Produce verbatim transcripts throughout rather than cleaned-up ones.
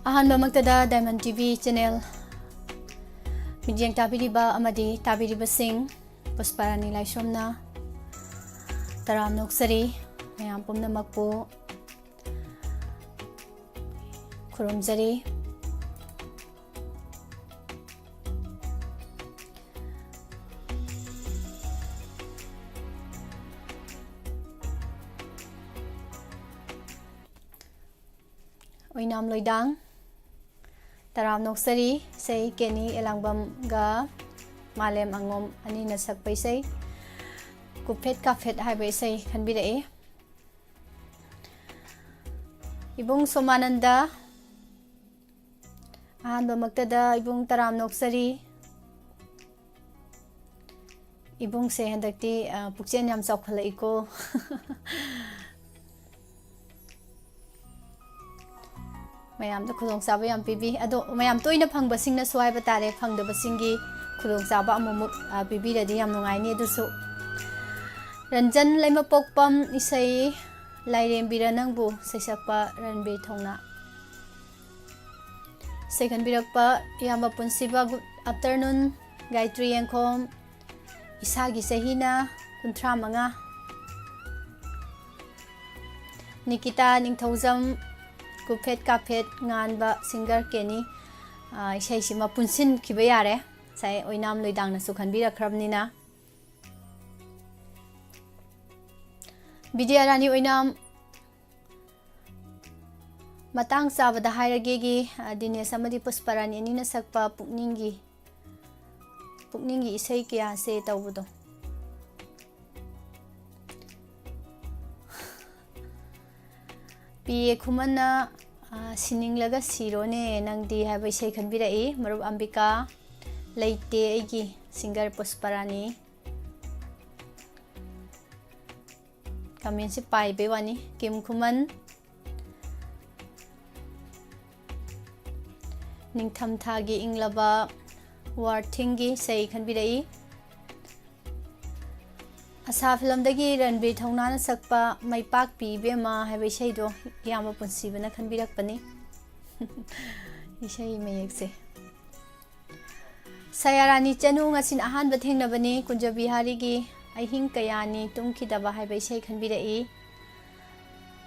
ꯑꯍꯥꯟꯕꯃꯛꯇꯗ Diamond T V channel ꯃꯤꯠꯌꯦꯡ ꯇꯥꯕꯤꯔꯤꯕ ꯑꯃꯗꯤ ꯇꯥꯕꯤꯔꯤꯕꯁꯤꯡ, ꯄꯨꯁꯄꯥꯔꯥꯅꯤ ꯂꯥꯏꯁ꯭ꯔꯝꯅ ꯇꯔꯥꯝꯅ ꯑꯣꯛꯆꯔꯤ꯫ ꯃꯌꯥꯝ ꯄꯨꯝꯅꯃꯛꯄꯨ ꯈꯨꯔꯨꯝꯖꯔꯤ꯫ ꯑꯣꯏꯅꯥꯝ ꯂꯣꯏꯗꯥꯡ, ꯇꯔꯥꯝꯅ ꯑꯣꯛꯆꯔꯤ꯫ ꯏꯁꯩ ꯀꯦꯅꯤ ꯑꯦꯂꯥꯡꯕꯝꯒ ꯃꯥꯂꯦꯝ ꯑꯉꯣꯝ ꯑꯅꯤꯅ ꯁꯛꯄ ꯏꯁꯩ ꯀꯨꯐꯦꯠ ꯀꯥꯐꯦꯠ ꯍꯥꯏꯕ ꯏꯁꯩ ꯈꯟꯕꯤꯔꯛꯏ꯫ ꯏꯕꯨꯡ ꯁꯣꯃꯥꯅꯟꯗ, ꯑꯍꯥꯟꯕꯃꯛꯇꯗ ꯏꯕꯨꯡ ꯇꯔꯥꯝꯅ ꯑꯣꯛꯆꯔꯤ꯫ ꯏꯕꯨꯡꯁꯦ ꯍꯟꯗꯛꯇꯤ, ꯑ, ꯄꯨꯛꯆꯦꯜ ꯌꯥꯝ ꯆꯥꯎꯈꯠꯂꯛꯏꯀꯣ꯫ ꯃꯌꯥꯝꯗ ꯈꯨꯗꯣꯡꯆꯥꯕ ꯌꯥꯝ ꯄꯤꯕꯤ꯫ ꯑꯗꯣ ꯃꯌꯥꯝ ꯇꯣꯏꯅ ꯐꯪꯕꯁꯤꯡꯅꯁꯨ ꯍꯥꯏꯕ ꯇꯥꯔꯦ, ꯐꯪꯗꯕꯁꯤꯡꯒꯤ ꯈꯨꯗꯣꯡꯆꯥꯕ ꯑꯃꯨꯛꯃꯨꯛ, ꯑ, ꯄꯤꯕꯤꯔꯗꯤ ꯌꯥꯝ ꯅꯨꯡꯉꯥꯏꯅꯤ꯫ ꯑꯗꯨꯁꯨ ꯔꯟꯖꯟ ꯂꯩꯃꯄꯣꯛꯄꯝ ꯏꯁꯩ ꯂꯥꯏꯔꯦꯝꯕꯤꯔ ꯅꯪꯕꯨ, ꯁꯩꯁꯛꯄ ꯔꯟꯕꯤꯔ ꯊꯧꯅꯥ꯫ ꯏꯁꯩ ꯈꯟꯕꯤꯔꯛꯄ ꯏꯌꯥꯝꯕ ꯄꯨꯟꯁꯤꯕ, good afternoon꯫ ꯒꯥꯌꯇ꯭ꯔꯤ ꯌꯦꯡꯈꯣꯝ, ꯏꯁꯥꯒꯤ ꯆꯍꯤꯅ ꯀꯨꯟꯊ꯭ꯔꯥ ꯃꯉꯥ꯫ ꯅꯤꯀꯤꯇꯥ ꯅꯤꯡꯊꯧꯖꯝ, ꯀꯨꯐꯦꯠ ꯀꯥꯐꯦꯠ ꯉꯥꯟꯕ singer ꯀꯦꯅꯤ꯫ ꯑꯥ, ꯏꯁꯩꯁꯤꯃ ꯄꯨꯟꯁꯤꯟꯈꯤꯕ ꯌꯥꯔꯦ, ꯉꯁꯥꯏ ꯑꯣꯏꯅꯥꯝ ꯂꯣꯏꯗꯥꯡꯅꯁꯨ ꯈꯟꯕꯤꯔꯛꯈ꯭ꯔꯕꯅꯤꯅ꯫ ꯕꯤꯗ꯭ꯌꯥꯔꯥꯅꯤ ꯑꯣꯏꯅꯥꯝ, ꯃꯇꯥꯡ ꯆꯥꯕꯗ ꯍꯥꯏꯔꯒꯦꯒꯤ, ꯑ, ꯗꯤꯅꯦꯁ ꯑꯃꯗꯤ ꯄꯨꯁꯄꯔꯥꯅꯤ ꯑꯅꯤꯅ ꯁꯛꯄ ꯄꯨꯛꯅꯤꯡꯒꯤ, ꯄꯨꯛꯅꯤꯡꯒꯤ ꯏꯁꯩ ꯀꯌꯥꯁꯦ ꯇꯧꯕꯗꯣ꯫ ꯄꯤ ꯑꯦ ꯈꯨꯃꯟꯅ, ꯑ, ꯁꯤꯅꯤꯡꯂꯒ ꯁꯤꯔꯣꯅꯦ ꯅꯪꯗꯤ ꯍꯥꯏꯕ ꯏꯁꯩ ꯈꯟꯕꯤꯔꯛꯏ꯫ ꯃꯔꯨꯞ ꯑꯝꯕꯤꯀꯥ, ꯂꯩꯇꯦ ꯑꯩꯒꯤ, singer ꯄꯨꯁꯄꯔꯥꯅꯤ꯫ Commentꯁꯤ ꯄꯥꯏꯕꯩ ꯋꯥꯅꯤ꯫ ꯀꯤꯝ ꯈꯨꯃꯟ, ꯅꯤꯡꯊꯝꯊꯥꯒꯤ ꯏꯪꯂꯕ war themeꯒꯤ ꯏꯁꯩ ꯈꯟꯕꯤꯔꯛꯏ꯫ ꯑꯁꯥ filmꯗꯒꯤ ꯔꯟꯕꯤꯔ ꯊꯧꯅꯥꯅ ꯁꯛꯄ ꯃꯩꯄꯥꯛꯄꯤ ꯏꯕꯦꯝꯃ ꯍꯥꯏꯕ ꯏꯁꯩꯗꯣ ꯏꯌꯥꯝꯕ ꯄꯨꯟꯁꯤꯕꯅ ꯈꯟꯕꯤꯔꯛꯄꯅꯤ꯫ ꯏꯁꯩ ꯃꯌꯦꯛꯁꯦ꯫ ꯁꯌꯥꯔꯥꯅꯤ ꯆꯅꯨ, ꯉꯁꯤꯅ ꯑꯍꯥꯟꯕ ꯊꯦꯡꯅꯕꯅꯤ꯫ ꯀꯨꯟꯖ ꯕꯤꯍꯥꯔꯤꯒꯤ "ꯑꯍꯤꯡ ꯀꯌꯥꯅꯤ ꯇꯨꯝꯈꯤꯗꯕ" ꯍꯥꯏꯕ ꯏꯁꯩ ꯈꯟꯕꯤꯔꯛꯏ꯫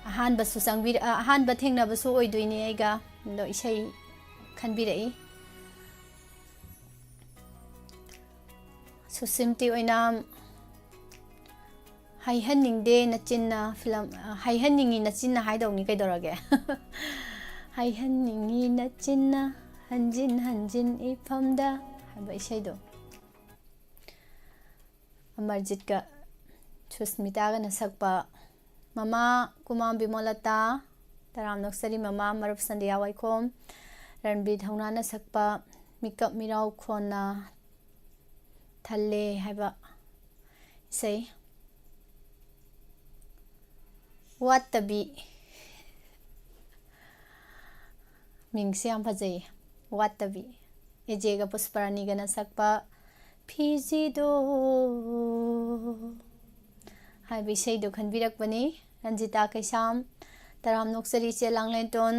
ꯑꯍꯥꯟꯕꯁꯨ ꯆꯪꯕꯤꯔ-, ꯑ, ꯑꯍꯥꯟꯕ ꯊꯦꯡꯅꯕꯁꯨ ꯑꯣꯏꯗꯣꯏꯅꯤ ꯑꯩꯒ꯫ ꯑꯗꯣ ꯏꯁꯩ ꯈꯟꯕꯤꯔꯛꯏ꯫ ꯁꯨꯁꯤꯝꯇꯤ ꯑꯣꯏꯅꯥꯝ, "ꯍꯥꯏꯍꯟꯅꯤꯡꯗꯦ ꯅꯆꯤꯟꯅ" ꯐꯤꯂꯝ, ꯑ, "ꯍꯥꯏꯍꯟꯅꯤꯡꯉꯤ ꯅꯆꯤꯟꯅ" ꯍꯥꯏꯗꯧꯅꯤ ꯀꯩꯗꯧꯔꯒꯦ? "ꯍꯥꯏꯍꯟꯅꯤꯡꯉꯤ ꯅꯆꯤꯟꯅ ꯍꯟꯖꯤꯟ ꯍꯟꯖꯤꯟ ꯏꯐꯝꯗ" ꯍꯥꯏꯕ ꯏꯁꯩꯗꯣ꯫ ꯑꯃꯔꯖꯤꯠꯀ ꯁꯨꯁꯃꯤꯇꯥꯒꯅ ꯁꯛꯄ "ꯃꯃꯥ ꯀꯨꯃꯥꯝ ꯕꯤꯃꯣꯂꯇꯥ", "ꯇꯔꯥꯝ ꯅꯣꯛꯆꯔꯤ ꯃꯃꯥ", "ꯃꯔꯨꯞ ꯁꯟꯗꯤꯌꯥ ꯋꯥꯏꯈꯣꯝ", ꯔꯟꯕꯤꯔ ꯊꯧꯅꯥꯅ ꯁꯛꯄ "ꯃꯤꯀꯞ ꯃꯤꯔꯥꯎ ꯈꯣꯟꯅ ꯊꯜꯂꯦ" ꯍꯥꯏꯕ ꯏꯁꯩ꯫ ꯋꯥꯠꯇꯕꯤ꯫ ꯃꯤꯡꯁꯦ ꯌꯥꯝ ꯐꯖꯩꯌꯦ, "ꯋꯥꯠꯇꯕꯤ"꯫ ꯑꯦꯖꯦꯒ ꯄꯨꯁꯄꯔꯥꯅꯤꯒꯅ ꯁꯛꯄ "ꯐꯤꯖꯤꯗꯣ" ꯍꯥꯏꯕ ꯏꯁꯩꯗꯣ ꯈꯟꯕꯤꯔꯛꯄꯅꯤ꯫ ꯔꯟꯖꯤꯇꯥ ꯀꯩꯁꯥꯝ, "ꯇꯔꯥꯝ ꯅꯣꯛꯆꯔꯤ ꯏꯆꯦ ꯂꯥꯡꯂꯦꯟꯇꯣꯟ",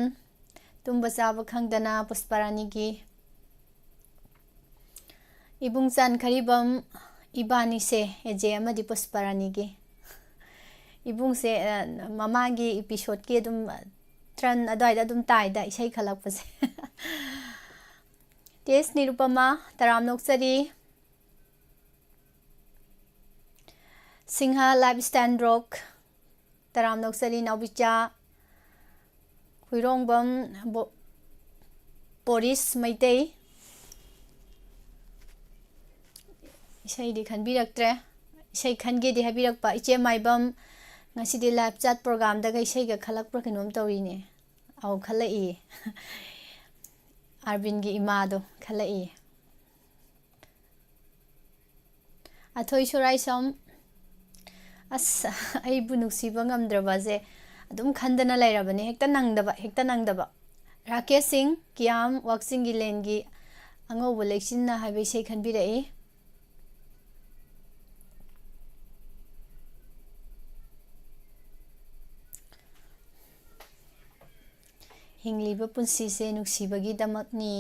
"ꯇꯨꯝꯕ ꯆꯥꯕ ꯈꯪꯗꯅ" ꯄꯨꯁꯄꯔꯥꯅꯤꯒꯤ꯫ ꯏꯕꯨꯡ ꯆꯥꯟ ꯈꯔꯤꯕꯝ, "ꯏꯕꯥꯅꯤꯁꯦ", ꯑꯦꯖꯦ ꯑꯃꯗꯤ ꯄꯨꯁꯄꯔꯥꯅꯤꯒꯤ꯫ ꯏꯕꯨꯡꯁꯦ, ꯑ, ꯃꯃꯥꯡꯒꯤ episodeꯀꯤ ꯑꯗꯨꯝ, ꯑ, turn ꯑꯗꯨꯋꯥꯏꯗ ꯑꯗꯨꯝ ꯇꯥꯏꯗ ꯏꯁꯩ ꯈꯜꯂꯛꯄꯁꯦ꯫ ꯇꯤ ꯑꯦꯁ ꯅꯤꯔꯨꯄꯃꯥ, "ꯇꯔꯥꯝ ꯅꯣꯛꯆꯔꯤ"꯫ ꯁꯤꯡꯍ ꯂꯥꯏꯐ ꯁ꯭ꯇꯥꯏꯜ ꯔꯣꯛ, "ꯇꯔꯥꯝ ꯅꯣꯛꯆꯔꯤ ꯅꯥꯎꯕꯤꯆꯥ"꯫ ꯈꯨꯏꯔꯣꯡꯕꯝ ꯕꯣ-, ꯕꯣꯔꯤꯁ ꯃꯩꯇꯩ꯫ ꯏꯁꯩꯗꯤ ꯈꯟꯕꯤꯔꯛꯇ꯭ꯔꯦ꯫ ꯏꯁꯩ ꯈꯟꯒꯦꯗꯤ ꯍꯥꯏꯕꯤꯔꯛꯄ ꯏꯆꯦ ꯃꯥꯏꯕꯝ, "ꯉꯁꯤꯗꯤ live chat programꯗꯒ ꯏꯁꯩꯒ ꯈꯜꯂꯛꯄ꯭ꯔꯥ ꯀꯩꯅꯣꯝ ꯇꯧꯔꯤꯅꯦ"꯫ ꯑꯧ, ꯈꯜꯂꯛꯏ꯫ ꯑꯥꯔꯕꯤꯟꯒꯤ ꯏꯃꯥꯗꯣ ꯈꯜꯂꯛꯏ꯫ ꯑꯊꯣꯏ ꯁꯣꯔꯥꯏꯁꯝ, "ꯑꯁ, ꯑꯩꯕꯨ ꯅꯨꯡꯁꯤꯕ ꯉꯝꯗ꯭ꯔꯕꯁꯦ ꯑꯗꯨꯝ ꯈꯟꯗꯅ ꯂꯩꯔꯕꯅꯦ, ꯍꯦꯛꯇ ꯅꯪꯗꯕ, ꯍꯦꯛꯇ ꯅꯪꯗꯕ"꯫ ꯔꯥꯀꯦꯁ ꯁꯤꯡ, "ꯀꯤꯌꯥꯝ ꯋꯥꯛꯆꯤꯡꯒꯤ ꯂꯦꯟꯒꯤ ꯑꯉꯧꯕ ꯂꯩꯆꯤꯟꯅ" ꯍꯥꯏꯕ ꯏꯁꯩ ꯈꯟꯕꯤꯔꯛꯏ꯫ ꯍꯤꯡꯂꯤꯕ ꯄꯨꯟꯁꯤꯁꯦ ꯅꯨꯡꯁꯤꯕꯒꯤꯗꯃꯛꯅꯤ꯫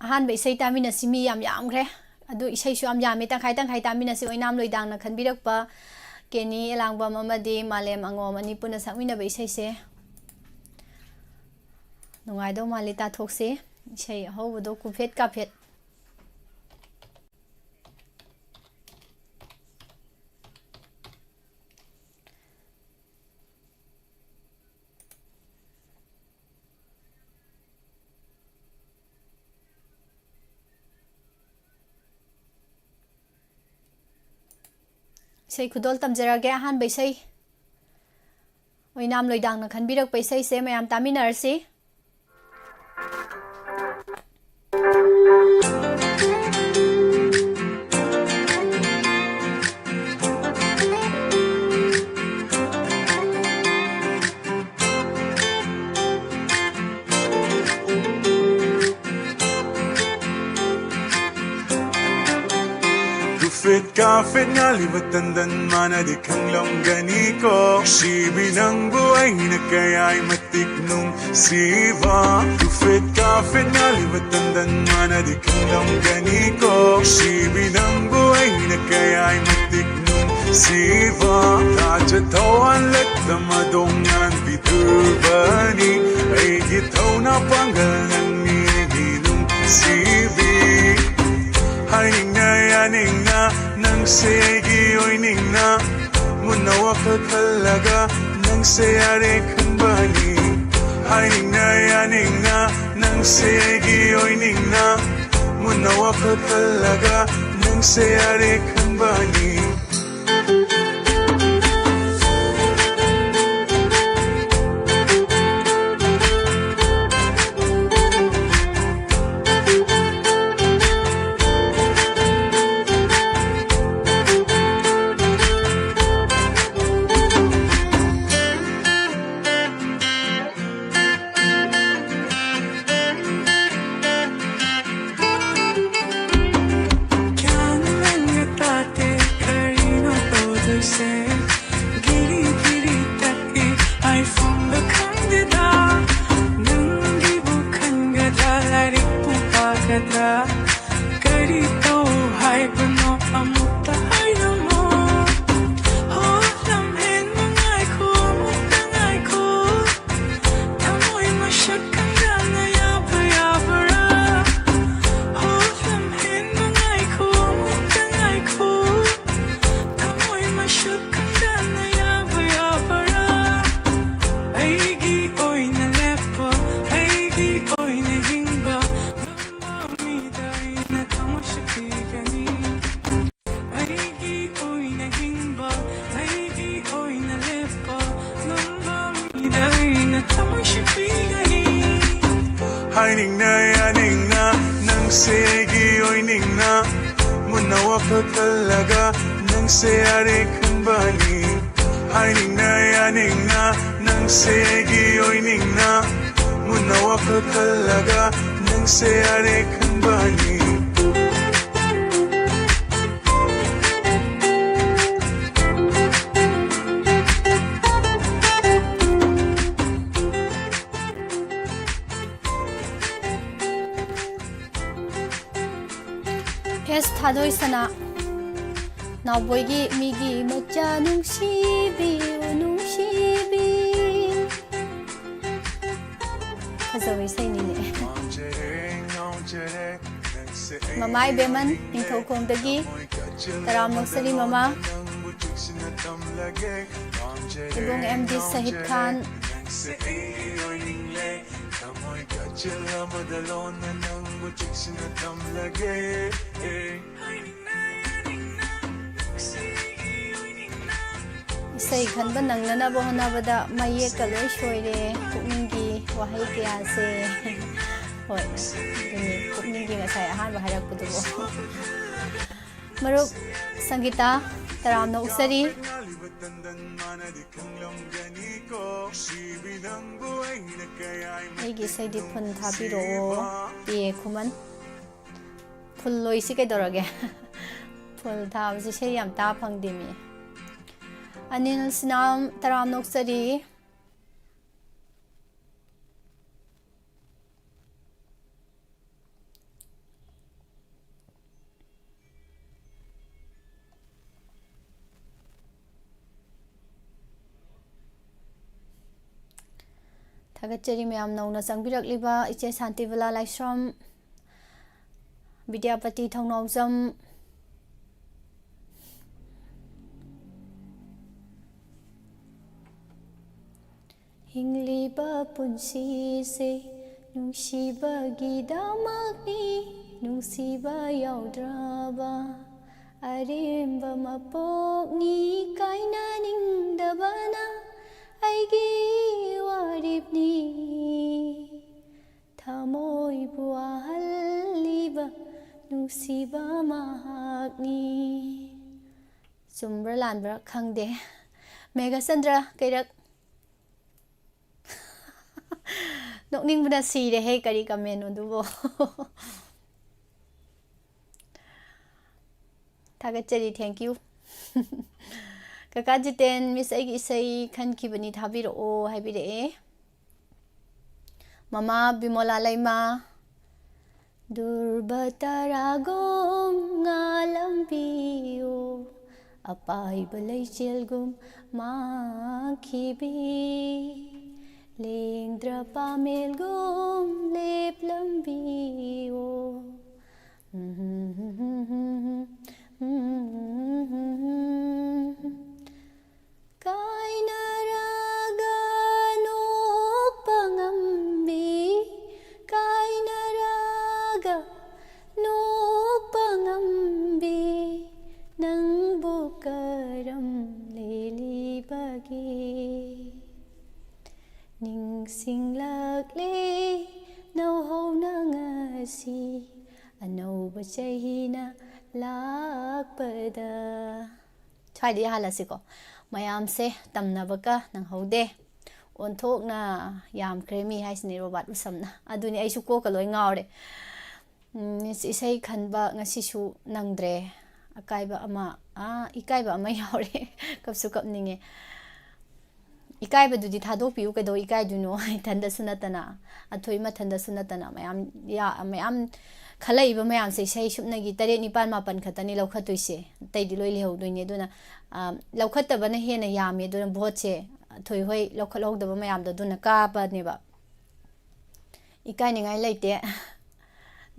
ꯑꯍꯥꯟꯕ ꯏꯁꯩ ꯇꯥꯃꯤꯟꯅꯁꯤ꯫ ꯃꯤ ꯌꯥꯝ ꯌꯥꯝꯈ꯭ꯔꯦ꯫ ꯑꯗꯨ ꯏꯁꯩꯁꯨ ꯌꯥꯝ ꯌꯥꯝꯃꯤ꯫ ꯇꯪꯈꯥꯏ ꯇꯪꯈꯥꯏ ꯇꯥꯃꯤꯟꯅꯁꯤ꯫ ꯑꯣꯏꯅꯥꯝ ꯂꯣꯏꯗꯥꯡꯅ ꯈꯟꯕꯤꯔꯛꯄ ꯀꯦꯅꯤ ꯑꯦꯂꯥꯡꯕꯝ ꯑꯃꯗꯤ ꯃꯥꯂꯦꯝ ꯑꯉꯣꯝ ꯑꯅꯤ ꯄꯨꯟꯅ ꯁꯛꯃꯤꯟꯅꯕ ꯏꯁꯩꯁꯦ꯫ ꯅꯨꯡꯉꯥꯏꯗꯧ ꯃꯥꯜꯂꯤ꯫ ꯇꯥꯊꯣꯛꯁꯤ꯫ ꯏꯁꯩ ꯑꯍꯧꯕꯗꯣ ꯀꯨꯐꯦꯠ ꯀꯥꯐꯦꯠ꯫ ꯏꯁꯩ ꯈꯨꯗꯣꯜ ꯇꯝꯖꯔꯒꯦ꯫ ꯑꯍꯥꯟꯕ ꯏꯁꯩ, ꯑꯣꯏꯅꯥꯝ ꯂꯣꯏꯗꯥꯡꯅ ꯈꯟꯕꯤꯔꯛꯄ ꯏꯁꯩꯁꯦ ꯃꯌꯥꯝ ꯇꯥꯃꯤꯟꯅꯔꯁꯤ꯫ ꯇꯨꯐꯦꯠ ꯀꯥꯐꯦꯠ ꯉꯥꯜꯂꯤꯕ ꯇꯟꯗꯟ ꯃꯥꯅꯗꯤ ꯈꯪꯂꯝꯒꯅꯤꯀꯣ꯫ ꯁꯤꯕꯤ ꯅꯪꯕꯨ ꯑꯩꯅ ꯀꯌꯥꯏ ꯃꯇꯤꯛ ꯅꯨꯡꯁꯤꯕ꯫ ꯇꯨꯐꯦꯠ ꯀꯥꯐꯦꯠ ꯉꯥꯜꯂꯤꯕ ꯇꯟꯗꯟ ꯃꯥꯅꯗꯤ ꯈꯪꯂꯝꯒꯅꯤꯀꯣ꯫ ꯁꯤꯕꯤ ꯅꯪꯕꯨ ꯑꯩꯅ ꯀꯌꯥꯏ ꯃꯇꯤꯛ ꯅꯨꯡꯁꯤꯕ꯫ ꯊꯥꯖ ꯊꯧꯍꯜꯂꯛꯇ ꯃꯗꯣꯡ ꯉꯥꯟꯕꯤꯗꯨꯕꯅꯤ꯫ ꯑꯩꯒꯤ ꯊꯧꯅꯥ ꯄꯥꯡꯒꯜ ꯅꯪꯅꯤ ꯑꯩꯒꯤ ꯅꯨꯡꯁꯤꯕꯤ꯫ ꯍꯥꯏꯅꯤꯡꯅ ꯌꯥꯅꯤꯡꯅ ꯅꯪꯁꯦ ꯑꯩꯒꯤ ꯑꯣꯏꯅꯤꯡꯅ꯫ ꯃꯨꯟꯅ ꯋꯥꯈꯜ ꯈꯜꯂꯒ ꯅꯪꯁꯦ ꯌꯥꯔꯦ ꯈꯟꯕꯅꯤ꯫ ꯍꯥꯏꯅꯤꯡꯅ ꯌꯥꯅꯤꯡꯅ ꯅꯪꯁꯦ ꯑꯩꯒꯤ ꯑꯣꯏꯅꯤꯡꯅ꯫ ꯃꯨꯟꯅ ꯋꯥꯈꯜ ꯈꯜꯂꯒ ꯅꯪꯁꯦ ꯌꯥꯔꯦ ꯈꯟꯕꯅꯤ꯫ ꯀꯩꯅꯣ ꯑꯃꯨꯛꯇ ꯍꯥꯏꯔꯝꯃꯣ꯫ ꯍꯣ, ꯂꯝꯍꯦꯟꯕ ꯉꯥꯏꯈꯣ, ꯑꯃꯨꯛꯇ ꯉꯥꯏꯈꯣ꯫ ꯊꯃꯣꯏ ꯃꯁꯛ ꯈꯪꯗꯅ ꯌꯥꯕ ꯌꯥꯕ꯭ꯔꯥ? ꯍꯣ, ꯂꯝꯍꯦꯟꯕ ꯉꯥꯏꯈꯣ, ꯑꯃꯨꯛꯇ ꯉꯥꯏꯈꯣ꯫ ꯊꯃꯣꯏ ꯃꯁꯛ ꯈꯪꯗꯅ ꯌꯥꯕ꯭ꯔꯥ? ꯑꯩꯒꯤ ꯑꯣꯏꯅ ꯂꯦꯞꯄ, ꯑꯩꯒꯤ ꯑꯣꯏꯅ ꯍꯤꯡꯕ, ꯉꯝꯕ ꯃꯤꯗ ꯑꯩꯅ ꯊꯃꯣꯏꯁꯦ ꯄꯤꯒꯅꯤ꯫ ꯑꯩꯒꯤ ꯑꯣꯏꯅ ꯍꯤꯡꯕ, ꯑꯩꯒꯤ ꯑꯣꯏꯅ ꯂꯦꯞꯄ, ꯉꯝꯕ ꯃꯤꯗ ꯑꯩꯅ ꯊꯃꯣꯏꯁꯦ ꯄꯤꯒꯅꯤ꯫ ꯍꯥꯏꯅꯤꯡꯅ ꯌꯥꯅꯤꯡꯅ ꯅꯪꯁꯦ ꯑꯩꯒꯤ ꯑꯣꯏꯅꯤꯡꯅ ꯃꯨꯟꯅ ꯋꯥꯈꯜ ꯈꯜꯂꯒ ꯅꯪꯁꯦ ꯌꯥꯔꯦ ꯈꯟꯕꯅꯤ꯫ ꯍꯥꯏꯅꯤꯡꯅ ꯌꯥꯅꯤꯡꯅ ꯅꯪꯁꯦ ꯑꯩꯒꯤ ꯑꯣꯏꯅꯤꯡꯅ ꯃꯨꯟꯅ ꯋꯥꯈꯜ ꯈꯜꯂꯒ ꯅꯪꯁꯦ ꯌꯥꯔꯦ ꯈꯟꯕꯅꯤ꯫ ꯑꯦꯁ ꯊꯥꯗꯣꯏꯁꯅꯥ, ꯅꯥꯎꯕꯣꯏꯒꯤ ꯃꯤꯒꯤ ꯃꯆꯥ ꯅꯨꯡꯁꯤꯕꯤꯌꯨ ꯅꯨꯡꯁꯤꯕꯤ꯫ ꯐꯖꯕ ꯏꯁꯩꯅꯤꯅꯦ꯫ ꯃꯃꯥ ꯏꯕꯦꯝꯃꯟ ꯅꯤꯡꯊꯧꯈꯣꯡꯗꯒꯤ ꯇꯔꯥꯝ ꯅꯣꯛꯆꯔꯤ ꯃꯃꯥ꯫ ꯏꯕꯨꯡ ꯑꯦꯝ ꯗꯤ ꯁꯍꯤꯗ ꯈꯥꯟ꯫ ꯏꯁꯩ ꯈꯟꯕ ꯅꯪꯅꯅꯕ ꯍꯣꯠꯅꯕꯗ ꯃꯌꯦꯛꯀ ꯂꯣꯏ ꯁꯣꯏꯔꯦ, ꯄꯨꯛꯅꯤꯡꯒꯤ ꯋꯥꯍꯩ ꯀꯌꯥꯁꯦ꯫ ꯍꯣꯏ, ꯑꯗꯨꯅꯤ ꯄꯨꯛꯅꯤꯡꯒꯤ ꯉꯁꯥꯏ ꯑꯍꯥꯟꯕ ꯍꯥꯏꯔꯛꯄꯗꯨꯕꯨ꯫ ꯃꯔꯨꯞ ꯁꯪꯒꯤꯇꯥ, ꯇꯔꯥꯝꯅ ꯑꯣꯛꯆꯔꯤ꯫ ꯑꯩꯒꯤ ꯏꯁꯩꯗꯤ ꯐꯨꯜ ꯊꯥꯕꯤꯔꯛꯑꯣ, ꯄꯤ ꯑꯦ ꯈꯨꯃꯟ꯫ ꯐꯨꯜ ꯂꯣꯏꯁꯤ ꯀꯩꯗꯧꯔꯒꯦ? ꯐꯨꯜ ꯊꯥꯕꯁꯤ ꯏꯁꯩ ꯌꯥꯝ ꯇꯥ ꯐꯪꯗꯦ ꯃꯤ꯫ ꯑꯅꯤꯜ ꯁꯤꯅꯥꯝ, ꯇꯔꯥꯝꯅ ꯑꯣꯛꯆꯔꯤ꯫ ꯊꯥꯒꯠꯆꯔꯤ ꯃꯌꯥꯝ ꯅꯧꯅ ꯆꯪꯕꯤꯔꯛꯂꯤꯕ ꯏꯆꯦ ꯁꯥꯟꯇꯤꯕꯂꯥ ꯂꯥꯏꯁ꯭ꯔꯝ, ꯕꯤꯗ꯭ꯌꯥꯄꯇꯤ ꯊꯧꯅꯥꯎꯖꯝ꯫ ꯍꯤꯡꯂꯤꯕ ꯄꯨꯟꯁꯤꯁꯦ ꯅꯨꯡꯁꯤꯕꯒꯤꯗꯃꯛꯅꯤ, ꯅꯨꯡꯁꯤꯕ ꯌꯥꯎꯗ꯭ꯔꯕ ꯑꯔꯦꯝꯕ ꯃꯄꯣꯛꯅꯤ, ꯀꯥꯏꯅꯅꯤꯡꯗꯕꯅ ꯑꯩꯒꯤ ꯋꯥꯔꯦꯞꯅꯤ, ꯊꯃꯣꯏꯕꯨ ꯋꯥꯍꯜꯂꯤꯕ ꯅꯨꯡꯁꯤꯕ ꯃꯍꯥꯛꯅꯤ꯫ ꯆꯨꯝꯕ꯭ꯔꯥ ꯂꯥꯟꯕ꯭ꯔꯥ ꯈꯪꯗꯦ꯫ ꯃꯦꯘꯆꯟꯗ꯭ꯔ ꯀꯩꯔꯛ꯫ ꯅꯣꯛꯅꯤꯡꯕꯅ ꯁꯤꯔꯦꯍꯦ, ꯀꯔꯤ comment ꯅꯣ ꯑꯗꯨꯕꯣ? ꯊꯥꯒꯠꯆꯔꯤ, thank you꯫ ꯀꯀꯥ ꯖꯤꯇꯦꯟ, "Miss, ꯑꯩꯒꯤ ꯏꯁꯩ ꯈꯟꯈꯤꯕꯅꯤ, ꯊꯥꯕꯤꯔꯛꯑꯣ" ꯍꯥꯏꯕꯤꯔꯛꯑꯦ꯫ ꯃꯃꯥ ꯕꯤꯃꯣꯂꯥ ꯂꯩꯃ, "ꯗꯨꯔꯕ ꯇꯔꯥꯒꯨꯝ ꯉꯥꯜꯂꯝꯕꯤꯌꯨ, ꯑꯄꯥꯏꯕ ꯂꯩꯆꯦꯜꯒꯨꯝ ꯃꯥꯡꯈꯤꯕꯤ, ꯂꯦꯡꯗ꯭ꯔ ꯄꯥꯃꯦꯜꯒꯨꯝ ꯂꯦꯞꯂꯝꯕꯤꯌꯨ"꯫ ꯀꯥꯏꯅꯔꯒ ꯅꯣꯛꯄ ꯉꯝꯕꯤ, ꯀꯥꯏꯅꯔꯒ ꯅꯣꯛꯄ ꯉꯝꯕꯤ, ꯅꯪꯕꯨ ꯀꯔꯝ ꯂꯦꯜꯂꯤꯕꯒꯦ? ꯅꯤꯡꯁꯤꯡꯂꯛꯂꯦ ꯅꯧꯍꯧꯅ ꯉꯁꯤ, ꯑꯅꯧꯕ ꯆꯍꯤꯅ ꯂꯥꯛꯄꯗ꯫ ꯁ꯭ꯋꯥꯏꯗ ꯌꯥꯍꯜꯂꯁꯤꯀꯣ꯫ ꯃꯌꯥꯝꯁꯦ ꯇꯝꯅꯕꯒ ꯅꯪꯍꯧꯗꯦ꯫ ꯑꯣꯟꯊꯣꯛꯅ ꯌꯥꯝꯈ꯭ꯔꯦ ꯃꯤ ꯍꯥꯏꯁꯤꯅꯤ, ꯔꯣꯕꯥꯔꯠ ꯎꯁꯝꯅ꯫ ꯑꯗꯨꯅꯤ, ꯑꯩꯁꯨ ꯀꯣꯛꯀ ꯂꯣꯏ ꯉꯥꯎꯔꯦ꯫ ꯎꯝ, ꯏꯁꯩ ꯈꯟꯕ ꯉꯁꯤꯁꯨ ꯅꯪꯗ꯭ꯔꯦ꯫ ꯑꯀꯥꯏꯕ ꯑꯃ, ꯑꯥ, ꯏꯀꯥꯏꯕ ꯑꯃ ꯌꯥꯎꯔꯦ꯫ ꯀꯞꯁꯨ ꯀꯞꯅꯤꯡꯉꯦ꯫ ꯏꯀꯥꯏꯕꯗꯨꯗꯤ ꯊꯥꯗꯣꯛꯄꯤꯌꯨ, ꯀꯩꯗꯧ ꯏꯀꯥꯏꯗꯣꯏꯅꯣ? ꯏꯊꯟꯗꯁꯨ ꯅꯠꯇꯅ, ꯑꯊꯣꯏ ꯃꯊꯟꯗꯁꯨ ꯅꯠꯇꯅ, ꯃꯌꯥꯝ ꯌꯥ-, ꯃꯌꯥꯝ ꯈꯜꯂꯛꯏꯕ ꯃꯌꯥꯝꯁꯦ, ꯏꯁꯩ ꯁꯨꯞꯅꯒꯤ ꯇꯔꯦꯠ, ꯅꯤꯄꯥꯜ, ꯃꯥꯄꯜ ꯈꯛꯇꯅꯤ ꯂꯧꯈꯠꯇꯣꯏꯁꯦ, ꯑꯇꯩꯗꯤ ꯂꯣꯏ ꯂꯩꯍꯧꯗꯣꯏꯅꯦ꯫ ꯑꯗꯨꯅ, ꯑ, ꯂꯧꯈꯠꯇꯕꯅ ꯍꯦꯟꯅ ꯌꯥꯝꯃꯦ꯫ ꯑꯗꯨꯅ vote ꯁꯦ ꯊꯣꯏꯍꯣꯏ ꯂꯧꯈꯠꯍꯧꯗꯕ ꯃꯌꯥꯝꯗꯣ ꯑꯗꯨꯅ ꯀꯥꯕꯅꯦꯕ꯫ ꯏꯀꯥꯏꯅꯤꯡꯉꯥꯏ ꯂꯩꯇꯦ꯫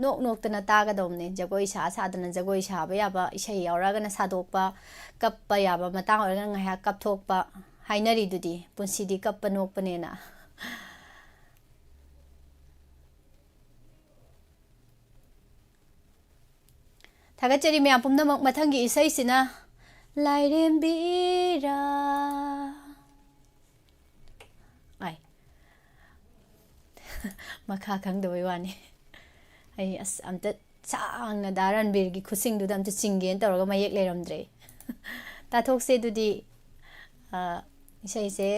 ꯅꯣꯛ ꯅꯣꯛꯇꯅ ꯇꯥꯒꯗꯧꯕꯅꯦ꯫ ꯖꯒꯣꯏ ꯁꯥ ꯁꯥꯗꯅ ꯖꯒꯣꯏ ꯁꯥꯕ ꯌꯥꯕ, ꯏꯁꯩ ꯌꯥꯎꯔꯛꯑꯒꯅ ꯁꯥꯗꯣꯛꯄ, ꯀꯞꯄ ꯌꯥꯕ ꯃꯇꯥꯡ ꯑꯣꯏꯔꯒꯅ ꯉꯥꯏꯍꯥꯛ ꯀꯞꯊꯣꯛꯄ꯫ ꯍꯥꯏꯅꯔꯤꯗꯨꯗꯤ ꯄꯨꯟꯁꯤꯗꯤ ꯀꯞꯄ ꯅꯣꯛꯄꯅꯦꯅ꯫ ꯊꯥꯒꯠꯆꯔꯤ ꯃꯌꯥꯝ ꯄꯨꯝꯅꯃꯛ꯫ ꯃꯊꯪꯒꯤ ꯏꯁꯩꯁꯤꯅ ꯂꯥꯏꯔꯦꯝꯕꯤꯔꯥ꯫ ꯑꯥꯏ꯫ ꯃꯈꯥ ꯈꯪꯗꯕꯩ ꯋꯥꯅꯤ꯫ ꯑꯩ ꯑꯁ ꯑꯝꯇ ꯁꯥꯡꯅ ꯗꯥ ꯔꯟꯕꯤꯔꯒꯤ ꯈꯨꯠꯁꯤꯡꯗꯨꯗ ꯑꯝꯇ ꯆꯤꯡꯒꯦꯅ ꯇꯧꯔꯒ ꯃꯌꯦꯛ ꯂꯩꯔꯝꯗ꯭ꯔꯦ꯫ ꯇꯥꯊꯣꯛꯁꯦ ꯑꯗꯨꯗꯤ꯫ ꯑ, ꯏꯁꯩꯁꯦ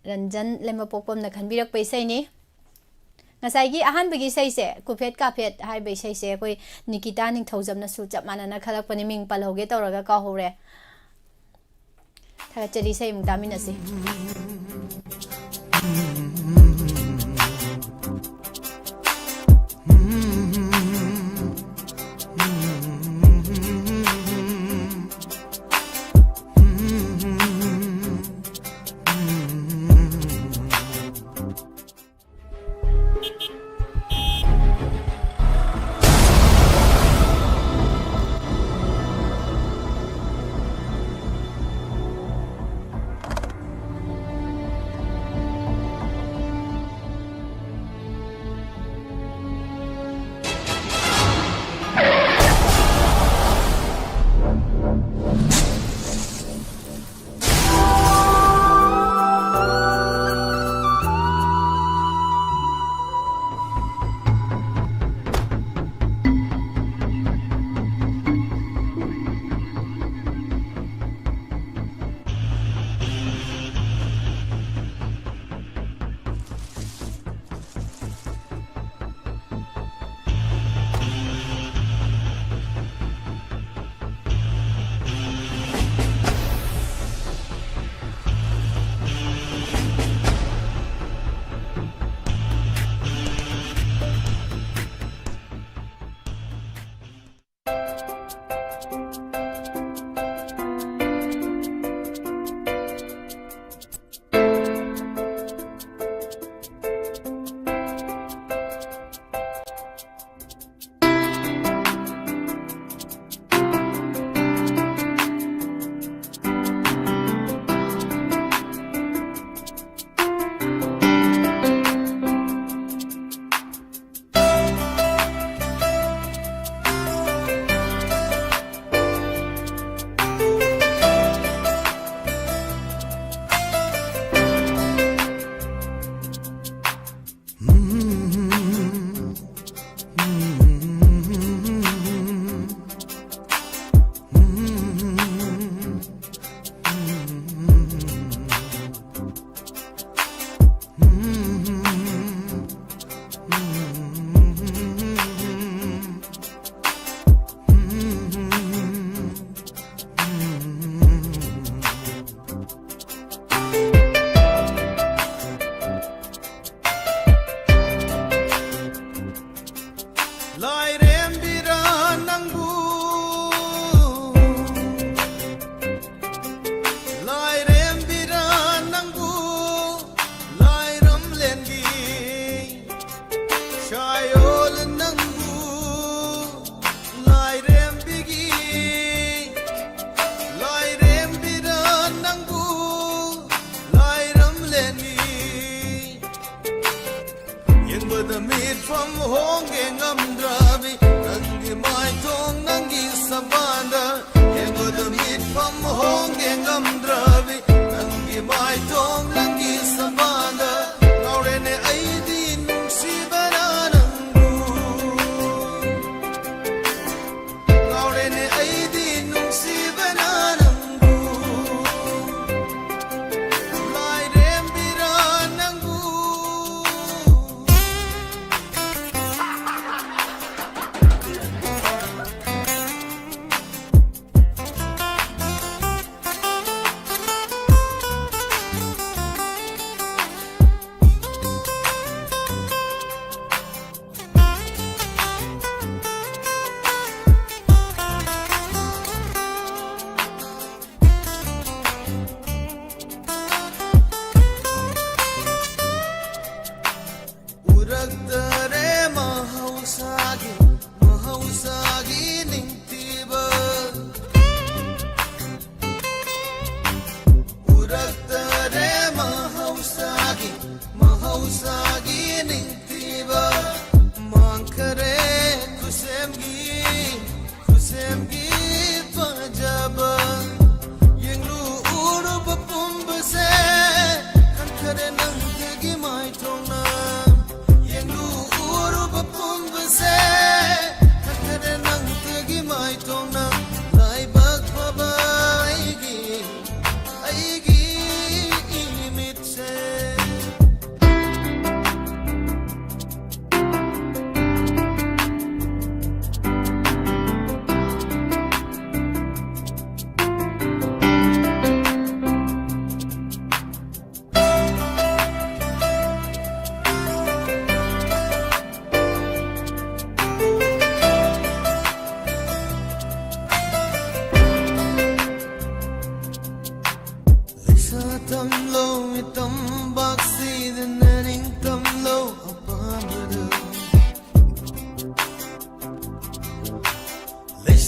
ꯔꯟꯖꯟ ꯂꯩꯃꯄꯣꯛꯄꯝꯅ ꯈꯟꯕꯤꯔꯛꯄ ꯏꯁꯩꯅꯤ꯫ ꯉꯁꯥꯏꯒꯤ ꯑꯍꯥꯟꯕꯒꯤ ꯏꯁꯩꯁꯦ, ꯀꯨꯐꯦꯠ ꯀꯥꯐꯦꯠ ꯍꯥꯏꯕ ꯏꯁꯩꯁꯦ, ꯑꯩꯈꯣꯏ ꯅꯤꯀꯤꯇꯥ ꯅꯤꯡꯊꯧꯖꯝꯅꯁꯨ ꯆꯞ ꯃꯥꯟꯅꯅ ꯈꯜꯂꯛꯄꯅꯤ, ꯃꯤꯡ ꯄꯜꯍꯧꯒꯦ ꯇꯧꯔꯒ ꯀꯥꯎꯍꯧꯔꯦ꯫ ꯊꯥꯒꯠꯆꯔꯤ, ꯏꯁꯩ ꯑꯃꯨꯛ ꯇꯥꯃꯤꯟꯅꯁꯤ꯫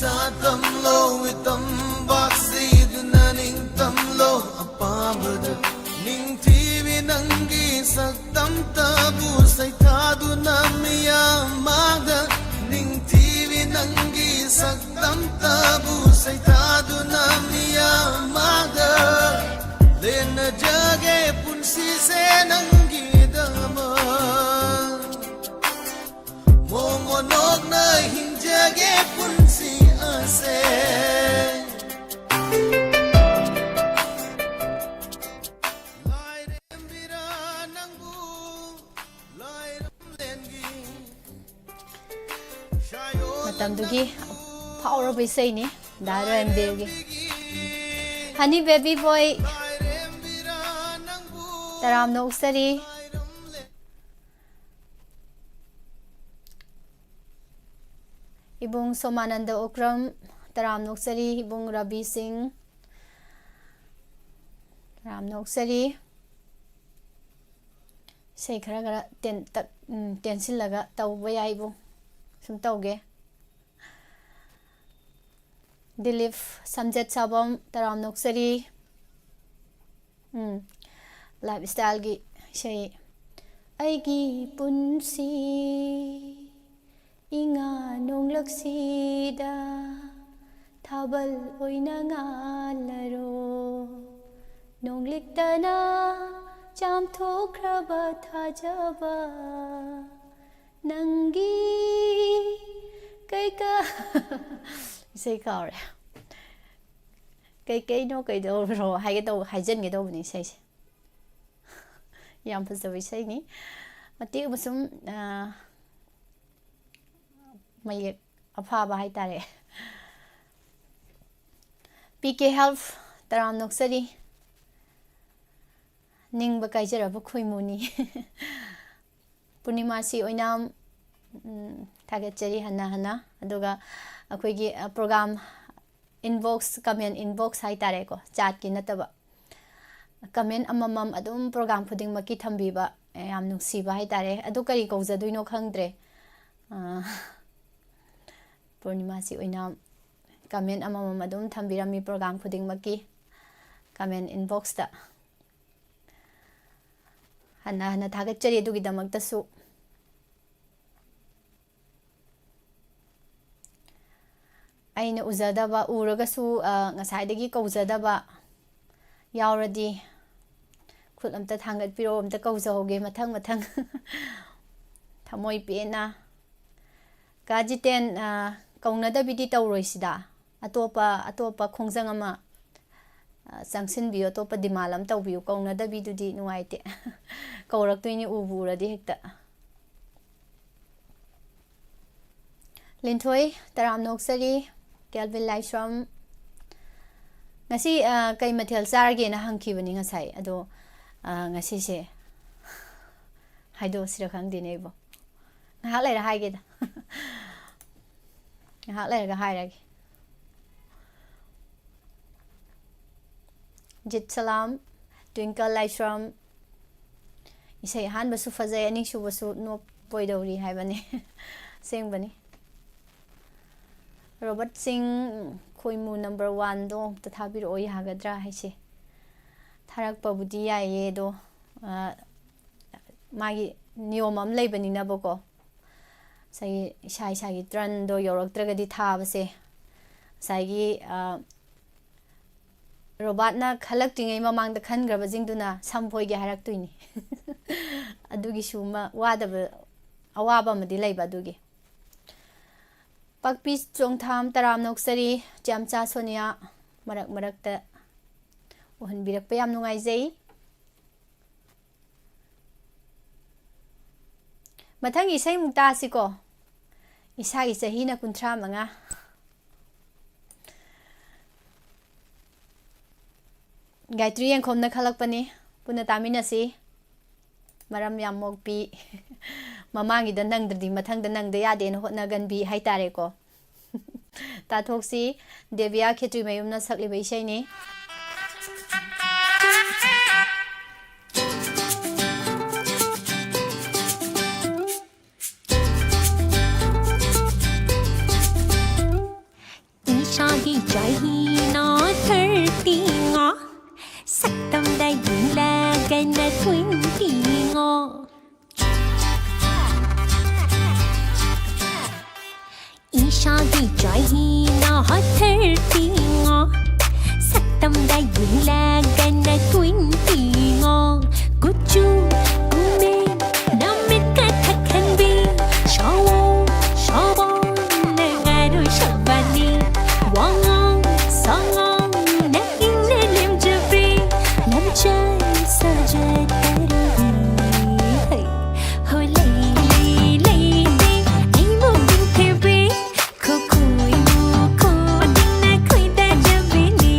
ꯇꯝꯂꯣ, ꯏꯇꯝꯕꯥꯛꯁꯤꯗꯨꯅ ꯅꯤꯡꯇꯝꯂꯣ ꯑꯄꯥꯝꯕꯗ꯫ ꯅꯤꯡꯊꯤꯕꯤ ꯅꯪꯒꯤ ꯁꯛꯇꯝꯇꯕꯨ ꯁꯩꯊꯥꯗꯨꯅ ꯃꯤꯌꯥꯝ ꯃꯥꯡꯗ꯫ ꯅꯤꯡꯊꯤꯕꯤ ꯅꯪꯒꯤ ꯁꯛꯇꯝꯇꯕꯨ ꯁꯩꯊꯥꯗꯨꯅ ꯃꯤꯌꯥꯝ ꯃꯥꯡꯗ꯫ ꯂꯦꯟꯅꯖꯒꯦ ꯄꯨꯟꯁꯤꯁꯦ ꯅꯪꯒꯤꯗꯃꯛ꯫ ꯃꯣꯃꯣꯟ ꯑꯣꯛꯅ ꯍꯤꯡꯖꯒꯦ ꯄꯨꯟꯁꯤ ꯑꯁꯦ꯫ ꯂꯥꯏꯔꯦꯝꯕꯤꯔꯥ ꯅꯪꯕꯨ ꯂꯥꯏꯔꯝꯂꯦꯟꯒꯤ ꯁꯥꯌꯣꯟ ꯃꯇꯝꯗꯨꯒꯤ ꯐꯥꯎꯔꯕ ꯏꯁꯩꯅꯤ ꯗꯥ ꯔꯟꯕꯤꯔꯒꯤ꯫ ꯍꯅꯤ ꯕꯦꯕꯤ ꯕꯣꯏ ꯂꯥꯏꯔꯦꯝꯕꯤꯔꯥ ꯅꯪꯕꯨ ꯇꯔꯥꯝꯅ ꯑꯣꯛꯆꯔꯤ꯫ ꯂꯥꯏꯔꯝꯂꯦꯟ ꯏꯕꯨꯡ ꯁꯣꯃꯥꯅꯟꯗ ꯑꯣꯀ꯭ꯔꯝ, ꯇꯔꯥꯝꯅ ꯑꯣꯛꯆꯔꯤ꯫ ꯏꯕꯨꯡ ꯔꯕꯤ ꯁꯤꯡ, ꯇꯔꯥꯝꯅ ꯑꯣꯛꯆꯔꯤ꯫ ꯏꯁꯩ ꯈꯔ ꯈꯔ ꯇꯦꯟ-, ꯇꯛ-, ꯎꯝ, ꯇꯦꯟꯁꯤꯜꯂꯒ ꯇꯧꯕ ꯌꯥꯏ ꯏꯕꯨꯡ꯫ ꯁꯨꯝ ꯇꯧꯒꯦ꯫ ꯗꯤꯂꯤꯞ ꯁꯝꯖꯦꯠ ꯁꯥꯕꯝ, ꯇꯔꯥꯝꯅ ꯑꯣꯛꯆꯔꯤ꯫ ꯎꯝ, ꯂꯥꯏꯐ ꯏꯁꯇꯥꯏꯜꯒꯤ ꯏꯁꯩ꯫ ꯑꯩꯒꯤ ꯄꯨꯟꯁꯤ ꯏꯉꯥ ꯅꯣꯡꯂꯛꯁꯤꯗ ꯊꯥꯕꯜ ꯑꯣꯏꯅ ꯉꯥꯜꯂꯔꯣ꯫ ꯅꯣꯡꯂꯤꯛꯇꯅ ꯆꯥꯝꯊꯣꯛꯈ꯭ꯔꯕ ꯊꯥꯖꯕ ꯅꯪꯒꯤ ꯀꯩꯀꯥ ꯏꯁꯩ ꯀꯥꯎꯔꯦ꯫ ꯀꯩꯀꯩꯅꯣ ꯀꯩꯗꯧꯔꯣ ꯍꯥꯏꯒꯦ ꯇꯧ-, ꯍꯥꯏꯖꯟꯒꯦ ꯇꯧꯕꯅꯤ ꯏꯁꯩꯁꯦ꯫ ꯌꯥꯝ ꯐꯖꯕ ꯏꯁꯩꯅꯤ꯫ ꯃꯇꯦꯛ ꯑꯃ ꯁꯨꯝ, ꯑ, ꯃꯌꯦꯛ ꯑꯐꯥꯕ ꯍꯥꯏꯇꯥꯔꯦ꯫ ꯄꯤ ꯀꯦ ꯍꯦꯜꯞ, ꯇꯔꯥꯝ ꯅꯣꯛꯆꯔꯤ꯫ ꯅꯤꯡꯕ ꯀꯥꯏꯖꯔꯕ ꯈꯣꯏꯃꯨꯅꯤ꯫ ꯄꯨꯔꯅꯤꯃꯥꯁꯤ ꯑꯣꯏꯅꯥꯝ, ꯎꯝ, ꯊꯥꯒꯠꯆꯔꯤ ꯍꯟꯅ ꯍꯟꯅ꯫ ꯑꯗꯨꯒ ꯑꯩꯈꯣꯏꯒꯤ, ꯑ, ꯄ꯭ꯔꯣꯒ꯭ꯔꯥꯝ ꯏꯟꯕꯣꯛꯁ, ꯀꯃꯦꯟ ꯏꯟꯕꯣꯛꯁ ꯍꯥꯏꯇꯥꯔꯦꯀꯣ, ꯆꯥꯠꯀꯤ ꯅꯠꯇꯕ, ꯀꯃꯦꯟ ꯑꯃꯃꯝ ꯑꯗꯨꯝ ꯄ꯭ꯔꯣꯒ꯭ꯔꯥꯝ ꯈꯨꯗꯤꯡꯃꯛꯀꯤ ꯊꯝꯕꯤꯕ, ꯌꯥꯝ ꯅꯨꯡꯁꯤꯕ ꯍꯥꯏꯇꯥꯔꯦ꯫ ꯑꯗꯨ ꯀꯔꯤ ꯀꯧꯖꯗꯣꯏꯅꯣ ꯈꯪꯗ꯭ꯔꯦ꯫ ꯑ, ꯄꯨꯔꯅꯤꯃꯥꯁꯤ ꯑꯣꯏꯅꯥꯝ ꯀꯃꯦꯟ ꯑꯃꯃꯝ ꯑꯗꯨꯝ ꯊꯝꯕꯤꯔꯝꯃꯤ ꯄ꯭ꯔꯣꯒ꯭ꯔꯥꯝ ꯈꯨꯗꯤꯡꯃꯛꯀꯤ ꯀꯃꯦꯟ ꯏꯟꯕꯣꯛꯁꯇ꯫ ꯍꯟꯅ ꯍꯟꯅ ꯊꯥꯒꯠꯆꯔꯤ ꯑꯗꯨꯒꯤꯗꯃꯛꯇꯁꯨ꯫ ꯑꯩꯅ ꯎꯖꯗꯕ, ꯎꯔꯒꯁꯨ, ꯑ, ꯉꯁꯥꯏꯗꯒꯤ ꯀꯧꯖꯗꯕ ꯌꯥꯎꯔꯗꯤ ꯈꯨꯠ ꯑꯝꯇ ꯊꯥꯡꯒꯠꯄꯤꯔꯛꯑꯣ, ꯑꯝꯇ ꯀꯧꯖꯍꯧꯒꯦ ꯃꯊꯪ ꯃꯊꯪ꯫ ꯊꯃꯣꯏ ꯄꯦꯟꯅ꯫ ꯀꯥ ꯖꯤꯇꯦꯟ, ꯑ, ꯀꯧꯅꯗꯕꯤꯗꯤ ꯇꯧꯔꯣꯏꯁꯤꯗ꯫ ꯑꯇꯣꯞꯄ, ꯑꯇꯣꯞꯄ ꯈꯣꯡꯖꯪ ꯑꯃ, ꯑ, ꯆꯪꯁꯤꯟꯕꯤꯌꯨ, ꯑꯇꯣꯞꯄ demand ꯑꯃ ꯇꯧꯕꯤꯌꯨ꯫ ꯀꯧꯅꯗꯕꯤꯗꯨꯗꯤ ꯅꯨꯡꯉꯥꯏꯇꯦ꯫ ꯀꯧꯔꯛꯇꯣꯏꯅꯤ ꯎꯕꯨ ꯎꯔꯗꯤ ꯍꯦꯛꯇ꯫ ꯂꯤꯟꯊꯣꯏ, ꯇꯔꯥꯝꯅ ꯑꯣꯛꯆꯔꯤ꯫ ꯀꯦꯜꯚꯤꯟ ꯂꯥꯏꯁ꯭ꯔꯝ, ꯉꯁꯤ, ꯑ, ꯀꯩ ꯃꯊꯦꯜ ꯆꯥꯔꯒꯦꯅ ꯍꯪꯈꯤꯕꯅꯤ ꯉꯁꯥꯏ꯫ ꯑꯗꯣ, ꯑ, ꯉꯁꯤꯁꯦ ꯍꯥꯏꯗꯣꯛꯑꯁꯤꯔ ꯈꯪꯗꯦꯅꯦ ꯑꯩꯕꯣ꯫ ꯉꯥꯏꯍꯥꯛ ꯂꯩꯔ ꯍꯥꯏꯒꯦꯗ꯫ ꯉꯥꯏꯍꯥꯛ ꯂꯩꯔꯒ ꯍꯥꯏꯔꯒꯦ꯫ ꯖꯤꯠ ꯁꯂꯥꯝ, ꯇ꯭ꯋꯤꯡꯀꯜ ꯂꯥꯏꯁ꯭ꯔꯝ, ꯏꯁꯩ ꯑꯍꯥꯟꯕꯁꯨ ꯐꯖꯩ, ꯑꯅꯤꯁꯨꯕꯁꯨ ꯅꯣꯞꯄꯣꯏꯗꯧꯔꯤ ꯍꯥꯏꯕꯅꯤ꯫ ꯑꯁꯦꯡꯕꯅꯤ꯫ ꯔꯣꯕꯔꯠ ꯁꯤꯡ ꯈꯣꯏꯃꯨ ꯅꯝꯕꯔ ꯋꯥꯟꯗꯣ ꯑꯝꯇ ꯊꯥꯕꯤꯔꯛꯑꯣ ꯌꯥꯒꯗ꯭ꯔꯥ ꯍꯥꯏꯁꯦ꯫ ꯊꯥꯔꯛꯄꯕꯨꯗꯤ ꯌꯥꯏꯌꯦ, ꯑꯗꯣ, ꯑ, ꯃꯥꯒꯤ ꯅꯤꯌꯣꯝ ꯑꯃ ꯂꯩꯕꯅꯤꯅꯕꯀꯣ꯫ ꯉꯁꯥꯏꯒꯤ ꯏꯁꯥ ꯏꯁꯥꯒꯤ ꯇ꯭ꯔꯟꯗꯣ ꯌꯧꯔꯛꯇ꯭ꯔꯒꯗꯤ ꯊꯥꯕꯁꯦ, ꯉꯁꯥꯏꯒꯤ, ꯑ, ꯔꯣꯕꯥꯠꯅ ꯈꯜꯂꯛꯇ꯭ꯔꯤꯉꯩ ꯃꯃꯥꯡꯗ ꯈꯟꯈ꯭ꯔꯕꯁꯤꯡꯗꯨꯅ ꯁꯝ ꯐꯣꯏꯒꯦ ꯍꯥꯏꯔꯛꯇꯣꯏꯅꯤ꯫ ꯑꯗꯨꯒꯤꯁꯨ ꯑꯃ ꯋꯥꯗꯕ, ꯑꯋꯥꯕ ꯑꯃꯗꯤ ꯂꯩꯕ ꯑꯗꯨꯒꯤ꯫ ꯄꯥꯛꯄꯤ ꯆꯣꯡꯊꯥꯝ ꯇꯔꯥꯝꯅ ꯑꯣꯛꯆꯔꯤ, ꯆ꯭ꯌꯥꯝꯆꯥ ꯁꯣꯅꯤꯌꯥ, ꯃꯔꯛ ꯃꯔꯛꯇ ꯎꯍꯟꯕꯤꯔꯛꯄ ꯌꯥꯝ ꯅꯨꯡꯉꯥꯏꯖꯩ꯫ ꯃꯊꯪꯒꯤ ꯏꯁꯩꯃꯨꯛ ꯇꯥꯁꯤꯀꯣ꯫ ꯏꯁꯥꯒꯤ ꯆꯍꯤꯅ ꯀꯨꯟꯊ꯭ꯔꯥ ꯃꯉꯥ꯫ ꯒꯥꯌꯇ꯭ꯔꯤ ꯌꯦꯡꯈꯣꯝꯅ ꯈꯜꯂꯛꯄꯅꯤ꯫ ꯄꯨꯟꯅ ꯇꯥꯃꯤꯟꯅꯁꯤ꯫ ꯃꯔꯝ ꯌꯥꯝ ꯃꯣꯛꯄꯤ꯫ ꯃꯃꯥꯡꯒꯤꯗ ꯅꯪꯗ꯭ꯔꯗꯤ ꯃꯊꯪꯗ ꯅꯪꯗ ꯌꯥꯗꯦꯅ ꯍꯣꯠꯅꯒꯟꯕꯤ ꯍꯥꯏꯇꯥꯔꯦꯀꯣ꯫ ꯇꯥꯊꯣꯛꯁꯤ꯫ ꯗꯦꯕꯤꯌꯥ ꯈꯦꯇ꯭ꯔꯤꯃꯌꯨꯝꯅ ꯁꯛꯂꯤꯕ ꯏꯁꯩꯅꯤ꯫ ꯅ twenty ꯉꯣ꯫ ꯏꯁꯥꯒꯤ ꯆꯍꯤꯅ thirty ꯉꯣ꯫ ꯁꯛꯇꯝꯗ ꯌꯦꯡꯂꯒꯅ twenty ꯉꯣ꯫ ꯀꯨꯆꯨ ꯀꯨꯃꯦꯟ ꯅꯃꯤꯠꯀ ꯊꯛꯍꯟꯕꯤ꯫ ꯁꯑꯣꯡ ꯁꯑꯣꯡꯅ ꯉꯥꯔꯣꯏ ꯁꯕꯥꯅꯤ꯫ ꯋꯥꯉꯥꯡ ꯁꯉꯥꯡꯅ ꯏꯪꯅ ꯂꯦꯝꯖꯕꯤ꯫ ꯂꯝꯆꯠ ꯁꯥꯖꯠ ꯇꯔꯨꯕꯤ꯫ ꯍꯣ ꯂꯩ ꯂꯩ ꯂꯩ ꯂꯩ ꯑꯩ ꯃꯨꯛ ꯅꯤꯡꯊꯤꯕꯤ꯫ ꯈꯨꯈꯣꯏ ꯃꯨꯈꯣꯏ ꯅꯤꯡꯅ ꯈꯣꯏꯗꯥꯖꯕꯤꯅꯤ꯫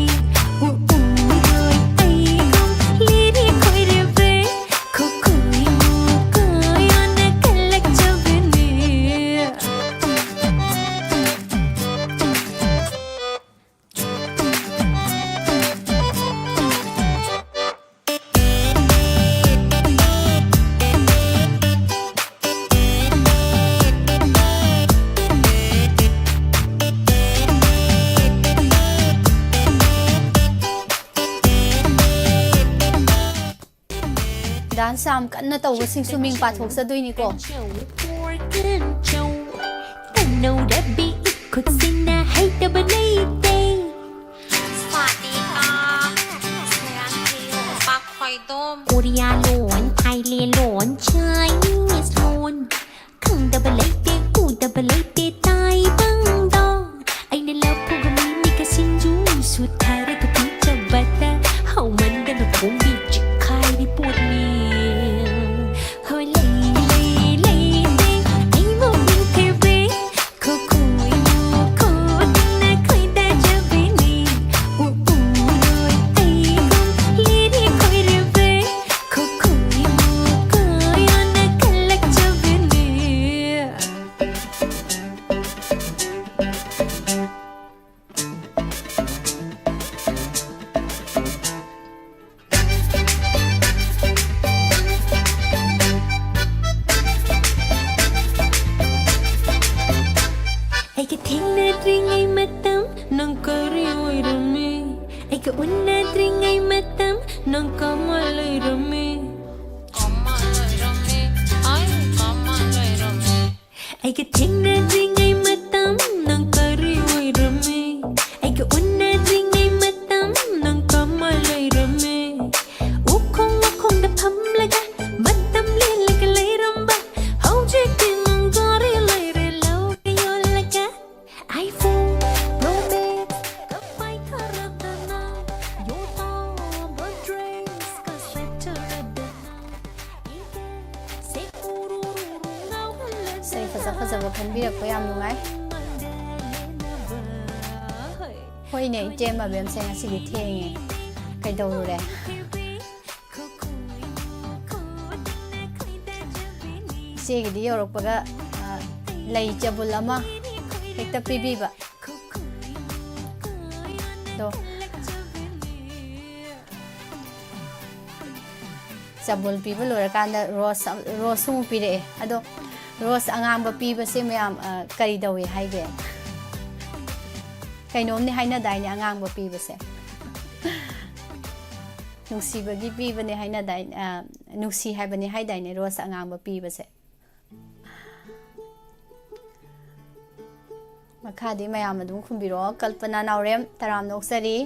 ꯎ ꯎꯔꯣꯏ ꯑꯩꯒꯨꯝ ꯂꯤꯔꯤ ꯈꯣꯏꯔꯕꯤ꯫ ꯈꯨꯈꯣꯏ ꯃꯨꯈꯣꯏ ꯌꯣꯟꯅ ꯀꯜꯂꯛꯆꯕꯤꯅꯤ꯫ Dance ꯌꯥꯝ ꯀꯟꯅ ꯇꯧꯕꯁꯤꯡꯁꯨ ꯃꯤꯡ ꯄꯥꯊꯣꯛꯆꯗꯣꯏꯅꯤꯀꯣ꯫ ꯇꯅꯧꯔꯕꯤ ꯏꯈꯨꯠꯁꯤꯅ ꯍꯩꯇꯕ ꯂꯩꯇꯦ꯫ ꯁ꯭ꯋꯥꯇꯤꯀꯥ, ꯁꯣꯌꯥꯟꯊꯤꯌꯨ, ꯄꯥꯛꯈꯣꯏꯗꯣꯝ꯫ ꯀꯣꯔꯤꯌꯥ ꯂꯣꯟ, ꯊꯥꯏꯂꯦꯟ ꯂꯣꯟ, ꯆꯥꯏꯅꯤꯁ ꯂꯣꯟ꯫ ꯈꯪꯗꯕ ꯂꯩꯇꯦ, ꯎꯗꯕ ꯂꯩꯇꯦ ꯇꯥꯏꯕꯪꯗ꯫ ꯑꯩꯅ ꯂꯐꯨꯒ ꯃꯤꯃꯤꯒ ꯁꯤꯡꯖꯨꯁꯨ ꯊꯥꯔꯒ ꯄꯤꯖꯕꯗ ꯍꯥꯎꯃꯟꯗꯅ ꯈꯣꯡꯕꯤ ꯆꯤꯛꯈꯥꯏꯔꯤ ꯄꯣꯠꯅꯤ꯫ ꯍꯣ ꯂꯩ, ꯂꯩ, ꯂꯩ, ꯂꯩ, ꯑꯩꯕꯨ ꯅꯤꯡꯊꯤꯕꯤ꯫ ꯈꯨꯈꯣꯏ ꯃꯨꯈꯣꯏꯅ ꯈꯣꯏꯗꯥꯖꯕꯤꯅꯤ꯫ ꯎ ꯎꯔꯣꯏ ꯑꯩꯒꯨꯝ ꯂꯤꯔꯤ ꯈꯣꯏꯔꯕꯤ꯫ ꯈꯨꯈꯣꯏ ꯃꯨꯈꯣꯏ ꯌꯣꯟꯅ ꯀꯜꯂꯛꯆꯕꯤꯅꯤ꯫ ꯑꯩꯒ ꯊꯦꯡꯅꯗ꯭ꯔꯤꯉꯩ ꯃꯇꯝ ꯅꯪ ꯀꯔꯤ ꯑꯣꯏꯔꯝꯃꯤ? ꯑꯩꯒ ꯎꯅꯗ꯭ꯔꯤꯉꯩ ꯃꯇꯝ ꯅꯪ ꯀꯃꯥꯏ ꯂꯩꯔꯝꯃꯤ? ꯑꯩꯒ ꯊꯦꯡꯅꯗ꯭ꯔꯤꯉꯩ ꯃꯇꯝ ꯅꯪ ꯀꯔꯤ ꯑꯣꯏꯔꯝꯃꯤ? ꯑꯩꯒ ꯎꯅꯗ꯭ꯔꯤꯉꯩ ꯃꯇꯝ ꯅꯪ ꯀꯃꯥꯏ ꯂꯩꯔꯝꯃꯤ? ꯎꯈꯣꯡ ꯃꯈꯣꯡꯗ ꯐꯝꯂꯒ ꯃꯇꯝ ꯂꯦꯜꯂꯒ ꯂꯩꯔꯝꯕ ꯍꯧꯖꯤꯛꯇꯤ ꯅꯪ ꯒꯥꯔꯤ ꯂꯩꯔꯦ ꯂꯧꯒ ꯌꯣꯜꯂꯒ iPhone Pro Max ꯀ ꯄꯥꯏꯊꯔꯗꯅ ꯌꯣꯜ ꯇꯥꯕ dress ꯀ ꯁꯦꯠꯊꯔꯗꯅ ꯏꯁꯩ ꯐꯖ ꯐꯖꯕ ꯈꯟꯕꯤꯔꯛꯄ ꯌꯥꯝ ꯅꯨꯡꯉꯥꯏ꯫ ꯍꯣꯏꯅꯦ, ꯏꯆꯦ ꯃꯕꯦꯝꯁꯦ ꯉꯁꯤꯗꯤ ꯊꯦꯡꯉꯦ꯫ ꯀꯩꯗꯧꯔꯨꯔꯦ? ꯏꯆꯦꯒꯤꯗꯤ ꯌꯧꯔꯛꯄꯒ, ꯑ, ꯂꯩ ꯆꯕꯨꯜ ꯑꯃ ꯍꯦꯛꯇ ꯄꯤꯕꯤꯕ꯫ ꯑꯗꯣ, ꯆꯕꯨꯜ ꯄꯤꯕ ꯂꯣꯏꯔꯀꯥꯟꯗ ꯔꯣꯁ, ꯔꯣꯁꯁꯨ ꯑꯃꯨꯛ ꯄꯤꯔꯛꯑꯦ꯫ ꯑꯗꯣ, ꯔꯣꯁ ꯑꯉꯥꯡꯕ ꯄꯤꯕꯁꯦ ꯃꯌꯥꯝ, ꯑ, ꯀꯔꯤ ꯇꯧꯏ ꯍꯥꯏꯒꯦ? ꯀꯩꯅꯣꯝꯅꯤ ꯍꯥꯏꯅꯗꯥꯏꯅꯦ ꯑꯉꯥꯡꯕ ꯄꯤꯕꯁꯦ? ꯅꯨꯡꯁꯤꯕꯒꯤ ꯄꯤꯕꯅꯦ ꯍꯥꯏꯅꯗꯥꯏ-, ꯑ, ꯅꯨꯡꯁꯤ ꯍꯥꯏꯕꯅꯦ ꯍꯥꯏꯗꯥꯏꯅꯦ ꯔꯣꯁ ꯑꯉꯥꯡꯕ ꯄꯤꯕꯁꯦ? ꯃꯈꯥꯗꯤ ꯃꯌꯥꯝ ꯑꯗꯨꯝ ꯈꯨꯝꯕꯤꯔꯛꯑꯣ꯫ ꯀꯜꯄꯅꯥ ꯅꯥꯎꯔꯦꯝ, ꯇꯔꯥꯝꯅ ꯑꯣꯛꯆꯔꯤ꯫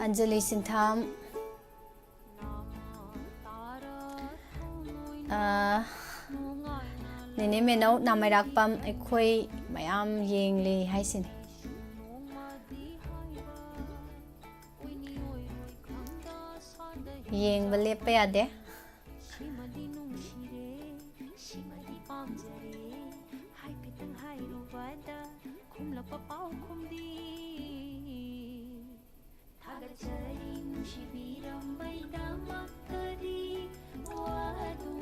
ꯑꯟꯖꯂꯤ ꯁꯤꯟꯊꯥꯝ, ꯑꯥ, ꯅꯦꯅꯦ ꯃꯦꯅꯧ, ꯅꯥꯃꯩꯔꯥꯛꯄꯝ, ꯑꯩꯈꯣꯏ ꯃꯌꯥꯝ ꯌꯦꯡꯂꯤ ꯍꯥꯏꯁꯤꯅꯤ꯫ ꯌꯦꯡꯕ ꯂꯦꯞꯄ ꯌꯥꯗꯦ꯫ ꯁꯤꯃꯗꯤ ꯅꯨꯡꯁꯤꯔꯦ, ꯁꯤꯃꯗꯤ ꯄꯥꯝꯖꯔꯦ, ꯍꯥꯏꯐꯦꯠꯇꯪ ꯍꯥꯏꯔꯨꯕꯗ ꯈꯨꯝꯂꯛꯄ ꯄꯥꯎꯈꯨꯝꯗꯤ꯫ ꯊꯥꯒꯠꯆꯔꯤ ꯅꯨꯡꯁꯤꯕꯤꯔꯝꯕꯩꯗꯃꯛꯇꯗꯤ, ꯋꯥꯗꯨ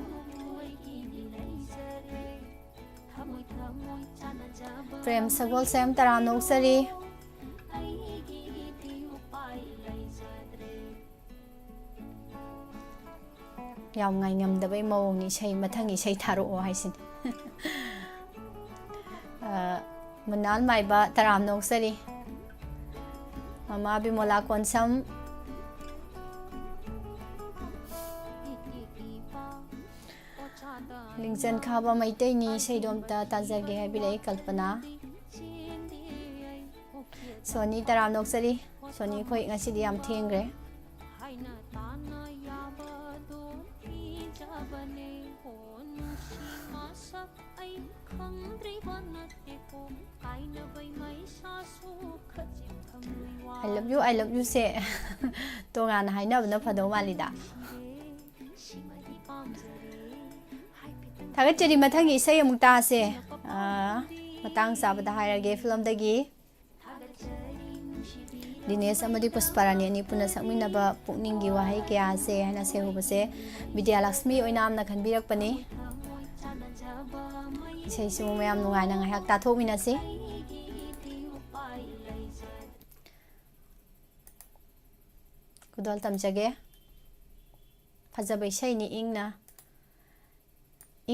ꯑꯩꯒꯤꯗꯤ ꯂꯩꯖꯔꯦ꯫ ꯊꯃꯣꯏ ꯊꯃꯣꯏ ꯆꯥꯟꯅꯖꯕ ꯄ꯭ꯔꯦꯝ ꯁꯒꯣꯜꯁꯦꯝ, ꯇꯔꯥꯝꯅ ꯑꯣꯛꯆꯔꯤ꯫ ꯑꯩꯒꯤꯗꯤ ꯎꯄꯥꯏ ꯂꯩꯖꯗ꯭ꯔꯦ꯫ ꯌꯥꯝ ꯉꯥꯏꯉꯝꯗꯕꯩ ꯃꯑꯣꯡꯅꯤ, ꯏꯁꯩ, ꯃꯊꯪ ꯏꯁꯩ ꯊꯥꯔꯛꯑꯣ ꯍꯥꯏꯁꯤꯅꯤ꯫ ꯑ, ꯃꯅꯥꯜ ꯃꯥꯏꯕ ꯇꯔꯥꯝꯅ ꯑꯣꯛꯆꯔꯤ꯫ ꯃꯃꯥ ꯕꯤꯃꯣꯂꯥ ꯀꯣꯟꯁꯝ꯫ ꯂꯤꯡꯖꯟ ꯈꯥꯕ ꯃꯩꯇꯩꯅꯤ, ꯏꯁꯩꯗꯣ ꯑꯝꯇ ꯇꯥꯖꯒꯦ ꯍꯥꯏꯕꯤꯔꯛꯏ ꯀꯜꯄꯅꯥ꯫ ꯁꯣꯅꯤ ꯇꯔꯥꯝꯅ ꯑꯣꯛꯆꯔꯤ꯫ ꯁꯣꯅꯤ, ꯑꯩꯈꯣꯏ ꯉꯁꯤꯗꯤ ꯌꯥꯝ ꯊꯦꯡꯈ꯭ꯔꯦ꯫ I love you, I love you ꯁꯦ ꯇꯣꯉꯥꯟꯅ ꯍꯥꯏꯅꯕꯅ ꯐꯗꯧ ꯃꯥꯜꯂꯤꯗ꯫ ꯊꯥꯒꯠꯆꯔꯤ꯫ ꯃꯊꯪꯒꯤ ꯏꯁꯩ ꯑꯃꯨꯛ ꯇꯥꯁꯦ꯫ ꯑꯥ, ꯃꯇꯥꯡ ꯆꯥꯕꯗ ꯍꯥꯏꯔꯒꯦ꯫ ꯐꯤꯂꯝꯗꯒꯤ ꯗꯤꯅꯦꯁ ꯑꯃꯗꯤ ꯄꯨꯁꯄꯥꯔꯥꯅꯤ ꯑꯅꯤ ꯄꯨꯟꯅ ꯁꯛꯃꯤꯟꯅꯕ ꯄꯨꯛꯅꯤꯡꯒꯤ ꯋꯥꯍꯩ ꯀꯌꯥꯁꯦ ꯍꯥꯏꯅ ꯁꯩꯍꯧꯕꯁꯦ ꯕꯤꯗ꯭ꯌꯥꯂꯛꯁꯃꯤ ꯑꯣꯏꯅꯥꯝꯅ ꯈꯟꯕꯤꯔꯛꯄꯅꯤ꯫ ꯏꯁꯩꯁꯤꯕꯨ ꯃꯌꯥꯝ ꯅꯨꯡꯉꯥꯏꯅ ꯉꯥꯏꯍꯥꯛ ꯇꯥꯊꯣꯛꯃꯤꯟꯅꯁꯤ꯫ ꯈꯨꯗꯣꯜ ꯇꯝꯖꯒꯦ꯫ ꯐꯖꯕ ꯏꯁꯩꯅꯤ, ꯏꯪꯅ꯫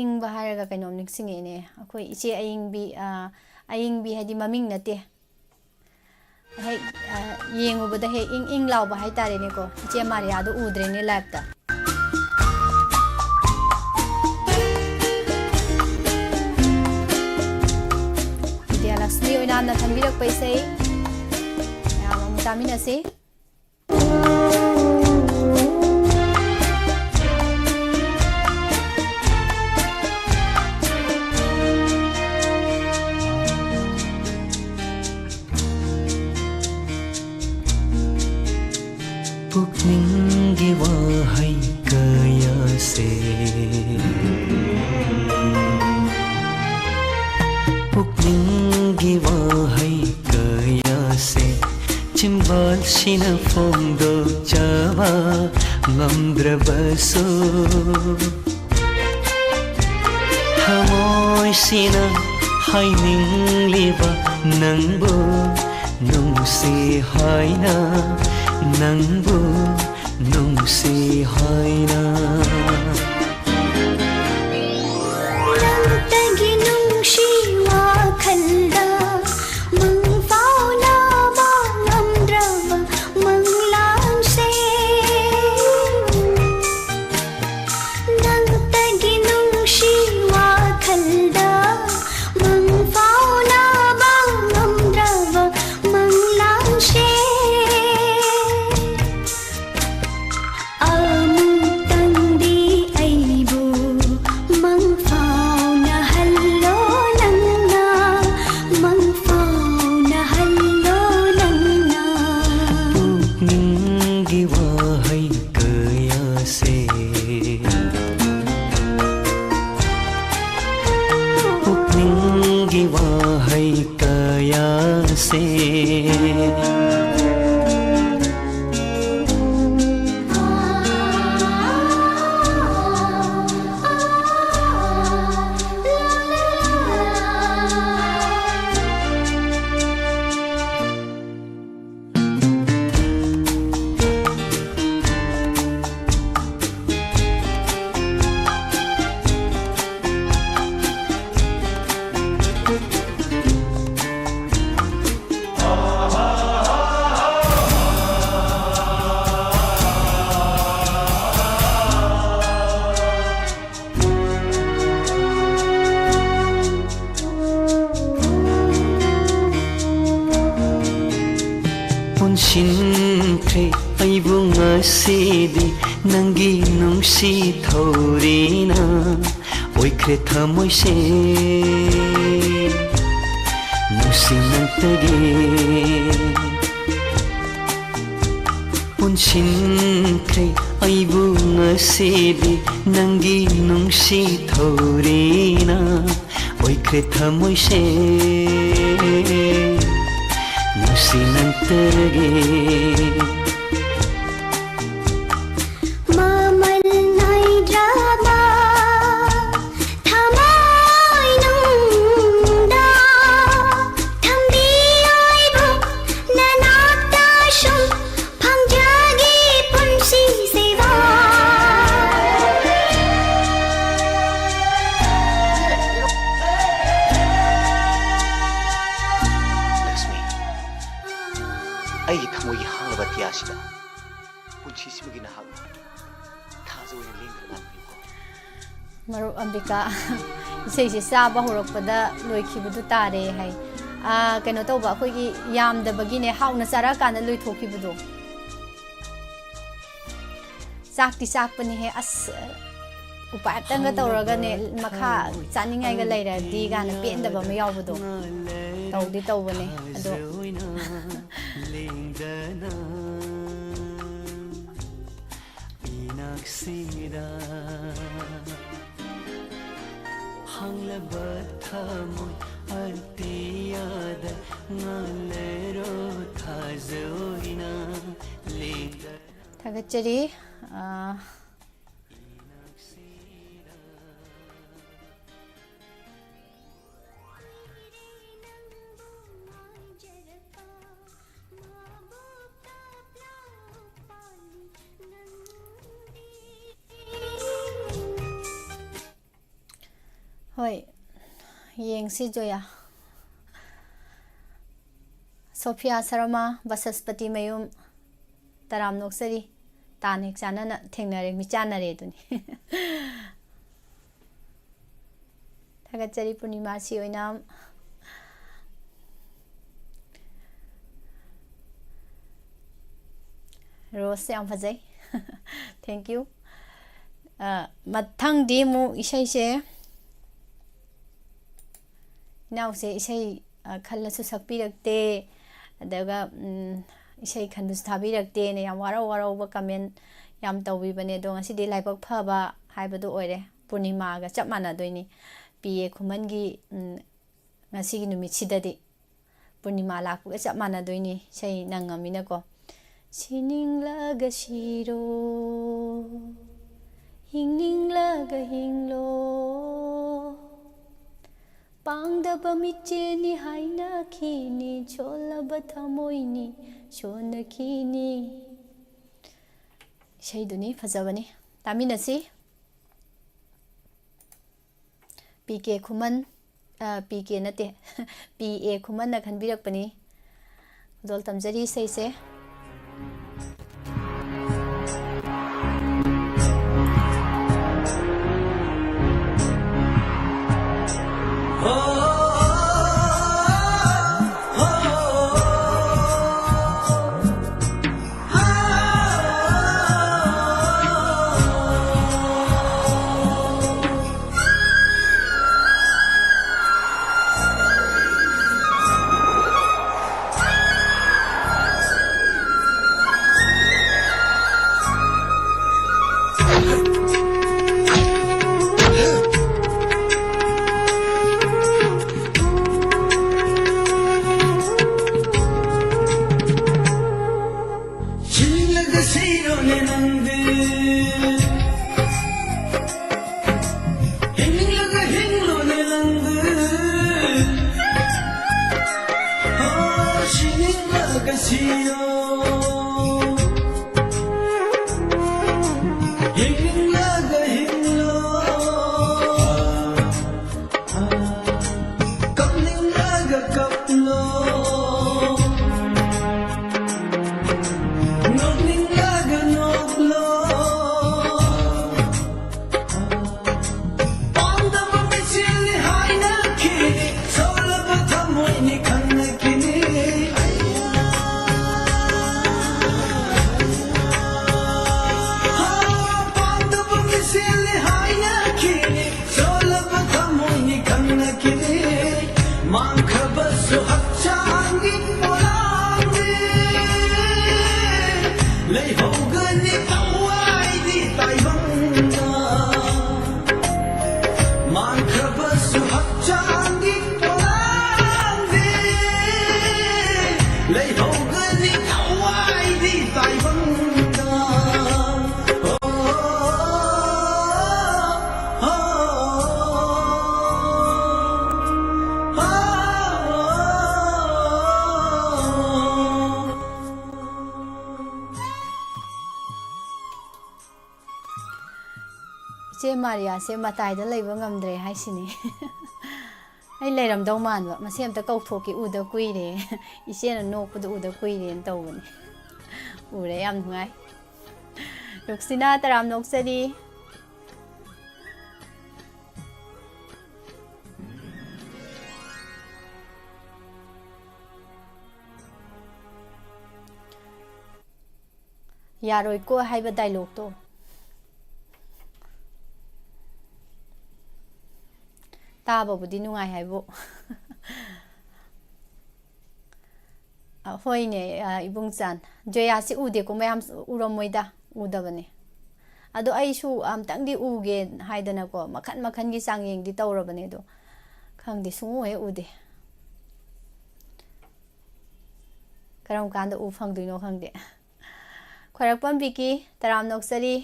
ꯏꯪꯕ ꯍꯥꯏꯔꯒ ꯀꯩꯅꯣꯝ ꯅꯤꯡꯁꯤꯡꯉꯛꯑꯦꯅꯦ꯫ ꯑꯩꯈꯣꯏ ꯏꯆꯦ ꯑꯏꯪꯕꯤ, ꯑ, ꯑꯏꯪꯕꯤ ꯍꯥꯏꯗꯤ ꯃꯃꯤꯡ ꯅꯠꯇꯦ꯫ ꯍꯦꯛ, ꯑ, ꯌꯦꯡꯉꯨꯕꯗ ꯍꯦꯛ ꯏꯪ ꯏꯪ ꯂꯥꯎꯕ ꯍꯥꯏꯇꯥꯔꯦꯅꯦꯀꯣ꯫ ꯏꯆꯦ ꯃꯥꯔꯤꯌꯥꯗꯣ ꯎꯗ꯭ꯔꯦꯅꯦ live ꯇ꯫ ꯕꯤꯗ꯭ꯌꯥꯂꯛꯁꯃꯤ ꯑꯣꯏꯅꯥꯝꯅ ꯈꯟꯕꯤꯔꯛꯄ ꯏꯁꯩ ꯃꯌꯥꯝ ꯑꯃꯨꯛ ꯇꯥꯃꯤꯟꯅꯁꯤ꯫ ꯄꯨꯛꯅꯤꯡꯒꯤ ꯋꯥꯍꯩ ꯀꯌꯥꯁꯦ, ꯄꯨꯛꯅꯤꯡꯒꯤ ꯋꯥꯍꯩ ꯀꯌꯥꯁꯦ, ꯆꯤꯝꯕꯥꯜꯁꯤꯅ ꯐꯣꯡꯗꯣꯛꯆꯕ ꯉꯝꯗ꯭ꯔꯕꯁꯨ, ꯊꯃꯣꯏꯁꯤꯅ ꯍꯥꯏꯅꯤꯡꯂꯤꯕ ꯅꯪꯕꯨ ꯅꯨꯡꯁꯤ ꯍꯥꯏꯅ, ꯅꯪꯕꯨ ꯅꯨꯡꯁꯤ ꯍꯥꯏꯅ꯫ ꯅꯪꯇꯒꯤ ꯅꯨꯡꯁꯤ ꯋꯥꯈꯜꯗ ꯁꯤꯗꯤ ꯅꯪꯒꯤ ꯅꯨꯡꯁꯤ ꯊꯧꯔꯤꯅ ꯑꯣꯏꯈ꯭ꯔꯦ ꯊꯃꯣꯏꯁꯦ ꯅꯨꯡꯁꯤ ꯅꯪꯇꯒꯤ ꯄꯨꯟꯁꯤꯟꯈ꯭ꯔꯦ ꯑꯩꯕꯨ ꯉꯁꯤꯗꯤ ꯅꯪꯒꯤ ꯅꯨꯡꯁꯤ ꯊꯧꯔꯤꯅ ꯑꯣꯏꯈ꯭ꯔꯦ ꯊꯃꯣꯏꯁꯦ ꯅꯨꯡꯁꯤ ꯅꯪꯇꯒꯤ ꯃꯃꯜ ꯅꯥꯏꯗ꯭ꯔꯕ ꯊꯃꯣꯏꯅꯨꯡꯗ ꯊꯝꯕꯤ ꯑꯩꯕꯨ ꯅꯅꯥꯛꯇ ꯁꯨꯝ ꯐꯪꯖꯒꯦ ꯄꯨꯟꯁꯤꯁꯤꯕ ꯂꯛꯁꯃꯤ, ꯑꯩꯒꯤ ꯊꯃꯣꯏꯒꯤ ꯍꯥꯡꯂꯕ ꯑꯇꯤꯌꯥꯁꯤꯗ ꯄꯨꯟꯁꯤꯁꯤꯃꯒꯤ ꯅꯍꯥꯛꯅ ꯊꯥꯖ ꯑꯣꯏꯅ ꯂꯦꯡꯗꯅ ꯉꯥꯟꯕꯤꯌꯨꯀꯣ꯫ ꯃꯔꯨꯞ ꯑꯝꯕꯤꯀꯥ, ꯏꯁꯩꯁꯦ ꯆꯥꯕ ꯍꯧꯔꯛꯄꯗ ꯂꯣꯏꯈꯤꯕꯗꯨ ꯇꯥꯔꯦ ꯍꯥꯏ꯫ ꯑꯥ, ꯀꯩꯅꯣ ꯇꯧꯕ, ꯑꯩꯈꯣꯏꯒꯤ ꯌꯥꯝꯗꯕꯒꯤꯅꯦ, ꯍꯥꯎꯅ ꯆꯥꯔꯛꯑꯀꯥꯟꯗ ꯂꯣꯏꯊꯣꯛꯈꯤꯕꯗꯣ꯫ ꯆꯥꯛꯇꯤ ꯆꯥꯛꯄꯅꯤꯍꯦ, ꯑꯁ, ꯎꯄꯥꯏ ꯑꯝꯇꯪꯒ ꯇꯧꯔꯒꯅꯦ, ꯃꯈꯥ ꯆꯥꯅꯤꯡꯉꯥꯏꯒ ꯂꯩꯔꯗꯤ ꯀꯥꯏꯅ ꯄꯦꯟꯗꯕ ꯑꯃ ꯌꯥꯎꯕꯗꯣ ꯇꯧꯗꯤ ꯇꯧꯕꯅꯦ, ꯑꯗꯣ꯫ ꯏꯅꯥꯛꯁꯤꯗ ꯍꯥꯡꯂꯕ ꯊꯃꯣꯏ ꯑꯇꯤꯌꯥꯗ ꯉꯥꯜꯂꯔꯣ ꯊꯥꯖ ꯑꯣꯏꯅ ꯂꯦꯡꯗꯅ ꯊꯥꯒꯠꯆꯔꯤ꯫ ꯑꯥ, ꯍꯣꯏ, ꯌꯦꯡꯁꯤ ꯖꯣꯌꯥ꯫ ꯁꯣꯐꯤꯌꯥ ꯁꯔꯃ, ꯕꯁꯁꯄꯇꯤ ꯃꯌꯨꯝ, ꯇꯔꯥꯝ ꯅꯣꯛꯆꯔꯤ꯫ ꯇꯥꯟ ꯍꯦꯛ ꯆꯥꯟꯅꯅ ꯊꯦꯡꯅꯔꯦ, ꯃꯤꯆꯥꯟꯅꯔꯦ ꯑꯗꯨꯅꯤ꯫ ꯊꯥꯒꯠꯆꯔꯤ ꯄꯨꯔꯅꯤꯃꯥ ꯁꯤ ꯑꯣꯏꯅ꯫ ꯔꯣꯁꯁꯦ ꯌꯥꯝ ꯐꯖꯩ꯫ Thank you. ꯑ, ꯃꯊꯪꯗꯤ ꯑꯃꯨꯛ ꯏꯁꯩꯁꯦ, ꯏꯅꯥꯎꯁꯦ ꯏꯁꯩ, ꯑ, ꯈꯜꯂꯁꯨ ꯁꯛꯄꯤꯔꯛꯇꯦ, ꯑꯗꯨꯒ, ꯎꯝ, ꯏꯁꯩ ꯈꯟꯕꯁꯨ ꯊꯥꯕꯤꯔꯛꯇꯦꯅ ꯌꯥꯝ ꯋꯥꯔꯧ ꯋꯥꯔꯧꯕ comment ꯌꯥꯝ ꯇꯧꯕꯤꯕꯅꯦ꯫ ꯑꯗꯣ ꯉꯁꯤꯗꯤ ꯂꯥꯏꯕꯛ ꯐꯕ ꯍꯥꯏꯕꯗꯨ ꯑꯣꯏꯔꯦ, ꯄꯨꯔꯅꯤꯃꯥꯒ ꯆꯞ ꯃꯥꯟꯅꯗꯣꯏꯅꯤ꯫ ꯄꯤ ꯑꯦ ꯈꯨꯃꯟꯒꯤ, ꯎꯝ, ꯉꯁꯤꯒꯤ ꯅꯨꯃꯤꯠꯁꯤꯗꯗꯤ ꯄꯨꯔꯅꯤꯃꯥ ꯂꯥꯛꯄꯒ ꯆꯞ ꯃꯥꯟꯅꯗꯣꯏꯅꯤ, ꯏꯁꯩ ꯅꯪꯉꯃꯤꯅꯀꯣ꯫ ꯁꯤꯅꯤꯡꯂꯒ ꯁꯤꯔꯣ, ꯍꯤꯡꯅꯤꯡꯂꯒ ꯍꯤꯡꯂꯣ, ꯄꯥꯡꯗꯕ ꯃꯤꯠꯆꯦꯅꯤ ꯍꯥꯏꯅꯈꯤꯅꯤ, ꯆꯣꯠꯂꯕ ꯊꯃꯣꯏꯅꯤ ꯁꯣꯟꯅꯈꯤꯅꯤ꯫ ꯏꯁꯩꯗꯨꯅꯤ, ꯐꯖꯕꯅꯤ, ꯇꯥꯃꯤꯟꯅꯁꯤ꯫ ꯄꯤ ꯀꯦ ꯈꯨꯃꯟ, ꯑ, ꯄꯤ ꯀꯦ ꯅꯠꯇꯦ, ꯄꯤ ꯑꯦ ꯈꯨꯃꯟꯅ ꯈꯟꯕꯤꯔꯛꯄꯅꯤ꯫ ꯈꯨꯗꯣꯜ ꯇꯝꯖꯔꯤ ꯏꯁꯩꯁꯦ꯫ ꯍꯤꯡꯂꯒ ꯁꯤꯔꯣꯅꯦ ꯅꯪꯗꯤ, ꯍꯤꯡꯅꯤꯡꯂꯒ ꯍꯤꯡꯂꯣꯅꯦ ꯅꯪꯗꯤ, ꯍꯣ, ꯁꯤꯅꯤꯡꯂꯒ ꯁꯤꯔꯣ, ꯍꯤꯡꯅꯤꯡꯂꯒ ꯍꯤꯡꯂꯣ, ꯀꯞꯅꯤꯡꯂꯒ ꯀꯞꯂꯣ, ꯅꯣꯛꯅꯤꯡꯂꯒ ꯅꯣꯛꯂꯣ꯫ ꯄꯥꯝꯗꯕ ꯃꯤꯠꯁꯦꯜꯅꯤ ꯍꯥꯏꯅꯈꯤꯅꯤ, ꯁꯣꯛꯂꯕ ꯊꯃꯣꯏꯅꯤ ꯈꯪꯅꯈꯤꯅꯤ꯫ ꯆꯦ ꯃꯥꯔꯤꯌꯥꯁꯦ ꯃꯇꯥꯏꯗ ꯂꯩꯕ ꯉꯝꯗ꯭ꯔꯦ ꯍꯥꯏꯁꯤꯅꯤ꯫ ꯑꯩ ꯂꯩꯔꯝꯗꯧ ꯃꯥꯟꯕ, ꯃꯁꯤ ꯑꯝꯇ ꯀꯧꯊꯣꯛꯀꯦ, ꯎꯗ ꯀꯨꯏꯔꯦ, ꯏꯆꯦꯅ ꯅꯣꯛꯄꯗ ꯎꯗ ꯀꯨꯏꯔꯦꯅ ꯇꯧꯕꯅꯤ꯫ ꯎꯔꯦ, ꯌꯥꯝ ꯅꯨꯡꯉꯥꯏ꯫ ꯔꯨꯛꯁꯤꯅꯥ ꯇꯔꯥꯝ ꯅꯣꯛꯆꯔꯤ꯫ ꯌꯥꯔꯣꯏꯀꯣ ꯍꯥꯏꯕ ꯗꯥꯏꯂꯣꯛꯇꯣ꯫ ꯇꯥꯕꯕꯨꯗꯤ ꯅꯨꯡꯉꯥꯏ ꯍꯥꯏꯕꯨ꯫ ꯑ, ꯍꯣꯏꯅꯦ, ꯑ, ꯏꯕꯨꯡꯆꯥꯟ꯫ ꯖꯣꯌꯥꯁꯤ ꯎꯗꯦꯀꯣ, ꯃꯌꯥꯝ ꯎꯔꯝꯃꯣꯏꯗ, ꯎꯗꯕꯅꯦ꯫ ꯑꯗꯣ ꯑꯩꯁꯨ ꯑꯝꯇꯪꯗꯤ ꯎꯒꯦ ꯍꯥꯏꯗꯅꯀꯣ, ꯃꯈꯟ ꯃꯈꯟꯒꯤ ꯆꯥꯡꯌꯦꯡꯗꯤ ꯇꯧꯔꯕꯅꯦ, ꯑꯗꯣ ꯈꯪꯗꯦ, ꯁꯨꯡꯎ ꯍꯦꯛ ꯎꯗꯦ꯫ ꯀꯔꯝ ꯀꯥꯟꯗ ꯎ ꯐꯪꯗꯣꯏꯅꯣ ꯈꯪꯗꯦ꯫ ꯈ꯭ꯋꯥꯏꯔꯥꯛꯄꯝ ꯕꯤꯀꯤ, ꯇꯔꯥꯝ ꯅꯣꯛꯆꯔꯤ꯫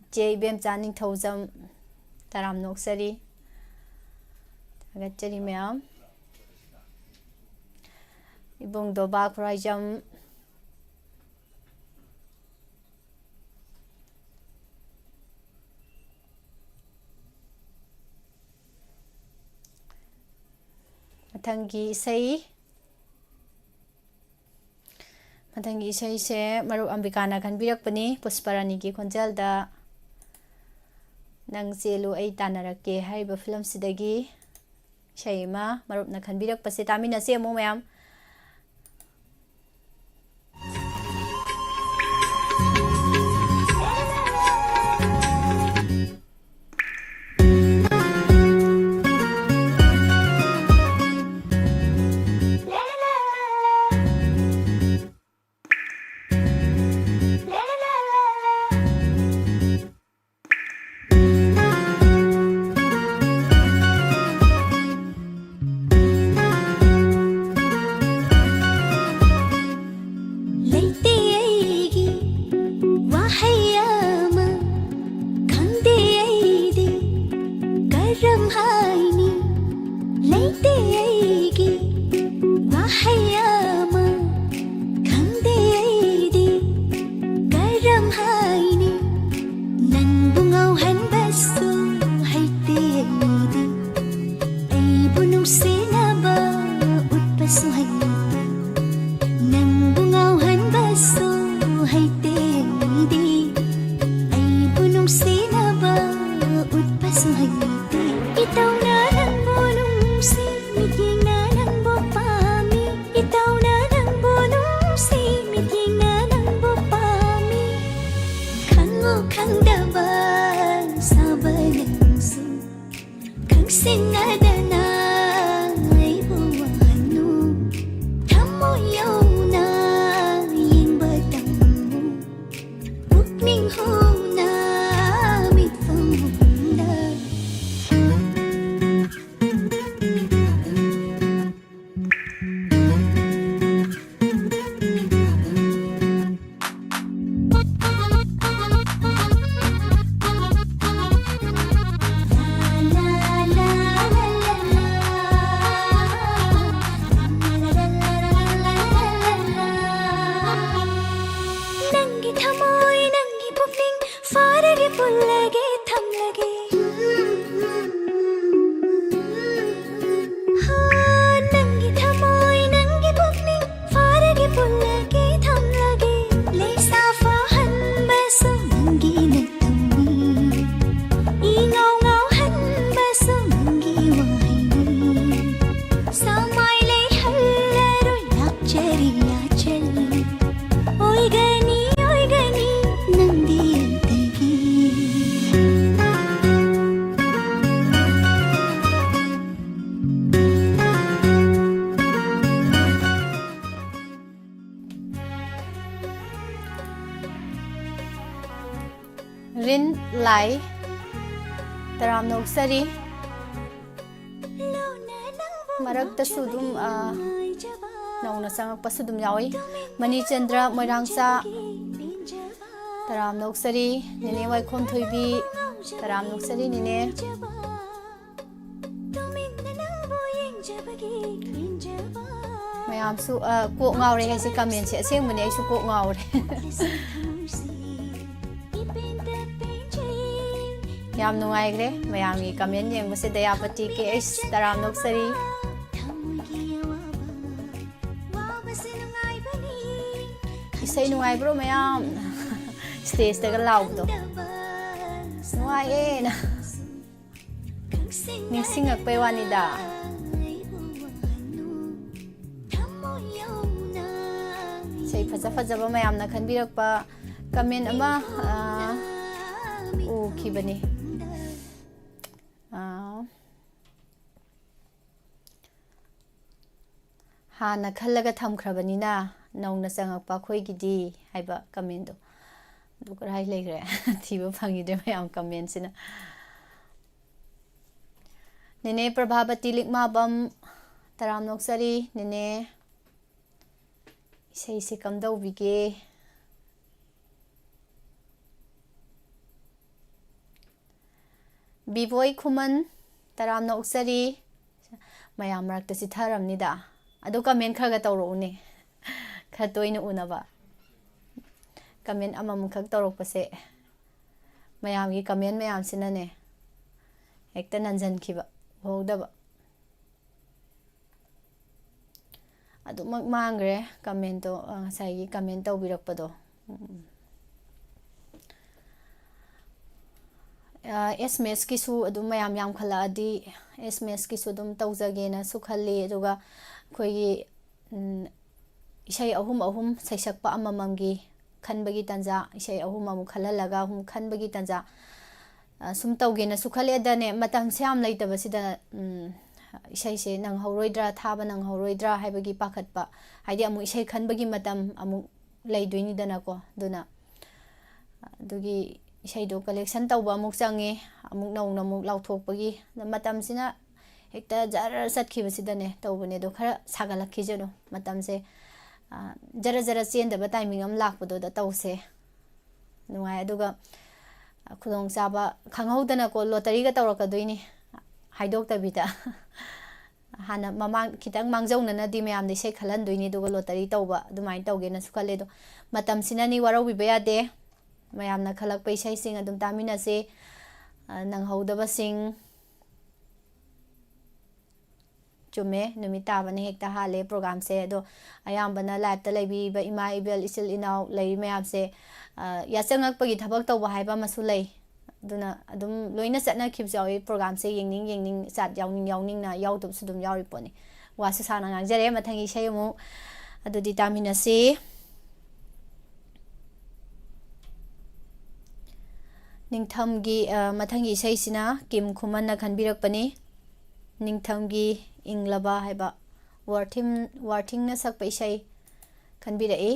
ꯏꯆꯦ ꯏꯕꯦꯝꯆꯥ ꯅꯤꯡꯊꯧꯖꯝ, ꯇꯔꯥꯝ ꯅꯣꯛꯆꯔꯤ꯫ ꯊꯥꯒꯠꯆꯔꯤ ꯃꯌꯥꯝ꯫ ꯏꯕꯨꯡ ꯗꯣꯕꯥ ꯈꯨꯔꯥꯏꯖꯝ꯫ ꯃꯊꯪꯒꯤ ꯏꯁꯩ, ꯃꯊꯪꯒꯤ ꯏꯁꯩꯁꯦ ꯃꯔꯨꯞ ꯑꯝꯕꯤꯀꯥꯅ ꯈꯟꯕꯤꯔꯛꯄꯅꯤ, ꯄꯨꯁꯄꯔꯥꯅꯤꯒꯤ ꯈꯣꯟꯖꯦꯜꯗ ꯅꯪ ꯆꯦꯜꯂꯨ ꯑꯩ ꯇꯥꯟꯅꯔꯛꯀꯦ ꯍꯥꯏꯔꯤꯕ ꯐꯤꯂꯝꯁꯤꯗꯒꯤ ꯏꯁꯩ ꯑꯃ ꯃꯔꯨꯞꯅ ꯈꯟꯕꯤꯔꯛꯄꯁꯦ ꯇꯥꯃꯤꯟꯅꯁꯦ ꯑꯃꯨꯛ ꯃꯌꯥꯝ꯫ ꯁꯨ ꯍꯩꯇꯦ ꯑꯩꯗꯤ, ꯑꯩꯕꯨ ꯅꯨꯡꯁꯤꯅꯕ ꯎꯠꯄꯁꯨ ꯍꯩꯇꯦ꯫ ꯏꯇꯧꯅ ꯅꯪꯕꯨ ꯅꯨꯡꯁꯤ, ꯃꯤꯠꯌꯦꯡꯅ ꯅꯪꯕꯨ ꯄꯥꯝꯃꯤ꯫ ꯏꯇꯧꯅ ꯅꯪꯕꯨ ꯅꯨꯡꯁꯤ, ꯃꯤꯠꯌꯦꯡꯅ ꯅꯪꯕꯨ ꯄꯥꯝꯃꯤ꯫ ꯈꯪꯉꯨ ꯈꯪꯗꯕ ꯁꯥꯕ ꯅꯪꯁꯨ, ꯈꯪꯁꯤꯟꯅꯗꯅ ꯑꯩꯕꯨ ꯋꯥꯍꯟꯅꯨ꯫ ꯊꯃꯣꯏ ꯌꯧꯅ ꯌꯦꯡꯕ ꯇꯝꯃꯨ꯫ ꯄꯨꯛꯅꯤꯡ ꯍꯨꯅ ꯃꯤꯠꯐꯝꯗ꯫ ꯅꯪꯒꯤ ꯊꯃꯣꯏ, ꯅꯪꯒꯤ ꯄꯨꯛꯅꯤꯡ ꯐꯥꯔꯒꯦ, ꯄꯨꯜꯂꯒꯦ, ꯊꯝꯂꯒꯦ꯫ ꯍꯥ, ꯅꯪꯒꯤ ꯊꯃꯣꯏ, ꯅꯪꯒꯤ ꯄꯨꯛꯅꯤꯡ ꯐꯥꯔꯒꯦ, ꯄꯨꯜꯂꯒꯦ, ꯊꯝꯂꯒꯦ꯫ ꯂꯩꯁꯥ ꯐꯥꯍꯟꯕꯁꯨ ꯅꯪꯒꯤ ꯅꯇꯧꯅꯤ꯫ ꯏꯉꯥꯎ ꯉꯥꯎꯍꯟꯕꯁꯨ ꯅꯪꯒꯤ ꯋꯥꯍꯩꯅꯤ꯫ ꯁꯃꯥꯏ ꯂꯩꯍꯜꯂꯔꯣꯏ, ꯂꯥꯛꯆꯔꯤ ꯌꯥꯆꯜ꯫ ꯑꯣꯏꯒꯅꯤ, ꯑꯣꯏꯒꯅꯤ, ꯅꯪꯗꯤ ꯑꯩꯗꯒꯤ꯫ ꯔꯤꯟ ꯂꯥꯏ, ꯇꯔꯥꯝꯅ ꯑꯣꯛꯆꯔꯤ꯫ ꯃꯔꯛꯇꯁꯨ ꯑꯗꯨꯝ, ꯑ, ꯅꯧꯅ ꯆꯪꯉꯛꯄꯁꯨ ꯑꯗꯨꯝ ꯌꯥꯎꯏ꯫ ꯃꯅꯤꯆꯟꯗ꯭ꯔ ꯃꯣꯏꯔꯥꯡꯆꯥ, ꯇꯔꯥꯝꯅ ꯑꯣꯛꯆꯔꯤ꯫ ꯅꯦꯅꯦ ꯋꯥꯏꯈꯣꯝ ꯊꯣꯏꯕꯤ, ꯇꯔꯥꯝꯅ ꯑꯣꯛꯆꯔꯤ ꯅꯦꯅꯦ꯫ ꯃꯌꯥꯝꯁꯨ, ꯑ, ꯀꯣꯛ ꯉꯥꯎꯔꯦ ꯍꯥꯏꯁꯦ, ꯀꯃꯦꯟꯁꯦ ꯑꯁꯦꯡꯕꯅꯦ, ꯑꯩꯁꯨ ꯀꯣꯛ ꯉꯥꯎꯔꯦ꯫ ꯌꯥꯝ ꯅꯨꯡꯉꯥꯏꯈ꯭ꯔꯦ ꯃꯌꯥꯝꯒꯤ ꯀꯃꯦꯟ ꯌꯦꯡꯕꯁꯦ꯫ ꯗꯌꯥꯄꯇꯤ ꯀꯦ ꯑꯩꯁ, ꯇꯔꯥꯝꯅ ꯑꯣꯛꯆꯔꯤ꯫ ꯊꯃꯣꯏꯒꯤ ꯑꯋꯥꯕ ꯋꯥꯕꯁꯦ ꯅꯨꯡꯉꯥꯏꯕꯅꯤ, ꯏꯁꯩ ꯅꯨꯡꯉꯥꯏꯕ꯭ꯔꯣ ꯃꯌꯥꯝ? Stageꯇꯒ ꯂꯥꯎꯕꯗꯣ ꯅꯨꯡꯉꯥꯏꯌꯦꯅ ꯅꯤꯡꯁꯤꯡꯉꯛꯄꯩ ꯋꯥꯅꯤꯗ꯫ ꯏꯁꯩ ꯐꯖ ꯐꯖꯕ ꯃꯌꯥꯝꯅ ꯈꯟꯕꯤꯔꯛꯄ comment ꯑꯃ, ꯑ, ꯎꯈꯤꯕꯅꯤ꯫ ꯑ, "ꯍꯥꯟꯅ ꯈꯜꯂꯒ ꯊꯝꯈ꯭ꯔꯕꯅꯤꯅ ꯅꯧꯅ ꯆꯪꯉꯛꯄ ꯑꯩꯈꯣꯏꯒꯤꯗꯤ" ꯍꯥꯏꯕ commentꯇꯣ꯫ ꯑꯗꯨ ꯀꯔꯥꯏ ꯂꯩꯈ꯭ꯔꯦ? ꯊꯤꯕ ꯐꯪꯈꯤꯗ꯭ꯔꯦ ꯃꯌꯥꯝ commentꯁꯤꯅ꯫ ꯅꯦꯅꯦ ꯄ꯭ꯔꯚꯥꯕꯇꯤ ꯂꯤꯛꯃꯥꯕꯝ ꯇꯔꯥꯝꯅ ꯑꯣꯛꯆꯔꯤ꯫ ꯅꯦꯅꯦ, ꯏꯁꯩꯁꯦ ꯀꯝꯗꯧꯕꯤꯒꯦ? ꯕꯤꯕꯣꯏ ꯈꯨꯃꯟ, ꯇꯔꯥꯝꯅ ꯑꯣꯛꯆꯔꯤ꯫ ꯃꯌꯥꯝ ꯃꯔꯛꯇ ꯆꯤꯊꯔꯝꯅꯤꯗ꯫ ꯑꯗꯣ comment ꯈꯔꯒ ꯇꯧꯔꯛꯎꯅꯦ꯫ ꯈꯔ ꯇꯣꯏꯅ ꯎꯅꯕ꯫ Comment ꯑꯃꯃꯝꯈꯛ ꯇꯧꯔꯛꯄꯁꯦ꯫ ꯃꯌꯥꯝꯒꯤ comment ꯃꯌꯥꯝꯁꯤꯅꯅꯦ, ꯍꯦꯛꯇ ꯅꯟꯖꯟꯈꯤꯕ, ꯎꯍꯧꯗꯕ꯫ ꯑꯗꯨꯃꯛ ꯃꯥꯡꯈ꯭ꯔꯦ commentꯇꯣ, ꯑ, ꯉꯁꯥꯏꯒꯤ comment ꯇꯧꯕꯤꯔꯛꯄꯗꯣ꯫ ꯎꯝ꯫ ꯑ, SMSꯀꯤꯁꯨ ꯑꯗꯨꯝ ꯃꯌꯥꯝ ꯌꯥꯝꯈꯠꯂꯛꯑꯗꯤ SMSꯀꯤꯁꯨ ꯑꯗꯨꯝ ꯇꯧꯖꯒꯦꯅꯁꯨ ꯈꯜꯂꯤ꯫ ꯑꯗꯨꯒ ꯑꯩꯈꯣꯏꯒꯤ, ꯎꯝ, ꯏꯁꯩ ꯑꯍꯨꯝ ꯑꯍꯨꯝ ꯁꯩꯁꯛꯄ ꯑꯃꯃꯝꯒꯤ ꯈꯟꯕꯒꯤ ꯇꯥꯟꯖꯥ, ꯏꯁꯩ ꯑꯍꯨꯝ ꯑꯃꯨꯛ ꯈꯜꯍꯜꯂꯒ ꯑꯍꯨꯝ ꯈꯟꯕꯒꯤ ꯇꯥꯟꯖꯥ, ꯑ, ꯁꯨꯝ ꯇꯧꯒꯦꯅꯁꯨ ꯈꯜꯂꯦ꯫ ꯑꯗꯅꯦ, ꯃꯇꯝꯁꯦ ꯌꯥꯝ ꯂꯩꯇꯕꯁꯤꯗ, ꯎꯝ, ꯏꯁꯩꯁꯦ ꯅꯪꯍꯧꯔꯣꯏꯗ꯭ꯔꯥ, ꯊꯥꯕ ꯅꯪꯍꯧꯔꯣꯏꯗ꯭ꯔꯥ ꯍꯥꯏꯕꯒꯤ ꯄꯥꯈꯠꯄ꯫ ꯍꯥꯏꯗꯤ, ꯑꯃꯨꯛ ꯏꯁꯩ ꯈꯟꯕꯒꯤ ꯃꯇꯝ ꯑꯃꯨꯛ ꯂꯩꯗꯣꯏꯅꯤꯗꯅꯀꯣ꯫ ꯑꯗꯨꯅ, ꯑꯗꯨꯒꯤ ꯏꯁꯩꯗꯣ collection ꯇꯧꯕ ꯑꯃꯨꯛ ꯆꯪꯉꯦ, ꯑꯃꯨꯛ ꯅꯧꯅ ꯑꯃꯨꯛ ꯂꯥꯎꯊꯣꯛꯄꯒꯤ꯫ ꯑꯗ ꯃꯇꯝꯁꯤꯅ ꯍꯦꯛꯇ ꯖꯔ ꯆꯠꯈꯤꯕꯁꯤꯗꯅꯦ ꯇꯧꯕꯅꯦ꯫ ꯑꯗꯣ ꯈꯔ ꯁꯥꯒꯠꯂꯛꯈꯤꯁꯅꯨ ꯃꯇꯝꯁꯦ, ꯑ, ꯖꯔ ꯖꯔ ꯆꯦꯟꯗꯕ timing ꯑꯃ ꯂꯥꯛꯄꯗꯨꯗ ꯇꯧꯁꯦ꯫ ꯅꯨꯡꯉꯥꯏ꯫ ꯑꯗꯨꯒ ꯈꯨꯗꯣꯡꯆꯥꯕ ꯈꯪꯍꯧꯗꯅꯀꯣ lotteryꯒ ꯇꯧꯔꯛꯀꯗꯣꯏꯅꯤ ꯍꯥꯏꯗꯣꯛꯇꯕꯤꯗ꯫ ꯍꯥꯟꯅ ꯃꯃꯥꯡ ꯈꯤꯇꯪ ꯃꯥꯡꯖꯧꯅꯅꯗꯤ ꯃꯌꯥꯝꯗ ꯏꯁꯩ ꯈꯜꯍꯟꯗꯣꯏꯅꯤ, ꯑꯗꯨꯒ lottery ꯇꯧꯕ ꯑꯗꯨꯃꯥꯏꯅ ꯇꯧꯒꯦꯅꯁꯨ ꯈꯜꯂꯦ꯫ ꯑꯗꯣ ꯃꯇꯝꯁꯤꯅꯅꯤ, ꯋꯥꯔꯧꯕꯤꯕ ꯌꯥꯗꯦ꯫ ꯃꯌꯥꯝꯅ ꯈꯜꯂꯛꯄ ꯏꯁꯩꯁꯤꯡ ꯑꯗꯨꯝ ꯇꯥꯃꯤꯟꯅꯁꯤ꯫ ꯑ, ꯅꯪꯍꯧꯗꯕꯁꯤꯡ ꯆꯨꯝꯃꯦ, ꯅꯨꯃꯤꯠ ꯇꯥꯕꯅ ꯍꯦꯛꯇ ꯍꯥꯜꯂꯦ ꯄ꯭ꯔꯣꯒꯥꯝꯁꯦ꯫ ꯑꯗꯣ ꯑꯌꯥꯝꯕꯅ ꯂꯥꯏꯞꯇ ꯂꯩꯕꯤꯕ ꯏꯃꯥ ꯏꯕꯦꯜ ꯏꯆꯤꯜ ꯏꯅꯥꯎ ꯂꯩꯔꯤ ꯃꯌꯥꯝꯁꯦ, ꯑ, ꯌꯥꯆꯪꯉꯛꯄꯒꯤ ꯊꯕꯛ ꯇꯧꯕ ꯍꯥꯏꯕ ꯑꯃꯁꯨ ꯂꯩ꯫ ꯑꯗꯨꯅ ꯑꯗꯨꯝ ꯂꯣꯏꯅ ꯆꯠꯅꯈꯤꯕꯁꯨ ꯌꯥꯎꯏ꯫ ꯄ꯭ꯔꯣꯒꯥꯝꯁꯦ ꯌꯦꯡꯅꯤꯡ ꯌꯦꯡꯅꯤꯡ, ꯆꯥꯠ ꯌꯥꯎꯅꯤꯡ ꯌꯥꯎꯅꯤꯡꯅ ꯌꯥꯎꯗꯕꯁꯨ ꯑꯗꯨꯝ ꯌꯥꯎꯔꯤ ꯄꯣꯠꯅꯤ꯫ ꯋꯥꯁꯨ ꯁꯥꯡꯅ ꯉꯥꯡꯖꯔꯦ꯫ ꯃꯊꯪꯒꯤ ꯏꯁꯩ ꯑꯃꯨꯛ ꯑꯗꯨꯗꯤ ꯇꯥꯃꯤꯟꯅꯁꯤ꯫ ꯅꯤꯡꯊꯝꯒꯤ, ꯑ, ꯃꯊꯪꯒꯤ ꯏꯁꯩꯁꯤꯅ ꯀꯤꯝ ꯈꯨꯃꯟꯅ ꯈꯟꯕꯤꯔꯛꯄꯅꯤ꯫ ꯅꯤꯡꯊꯝꯒꯤ ꯏꯪꯂꯕ ꯍꯥꯏꯕ ꯋꯥꯔꯊꯤꯝ-, ꯋꯥꯔꯊꯤꯡꯅ ꯁꯛꯄ ꯏꯁꯩ ꯈꯟꯕꯤꯔꯛꯏ꯫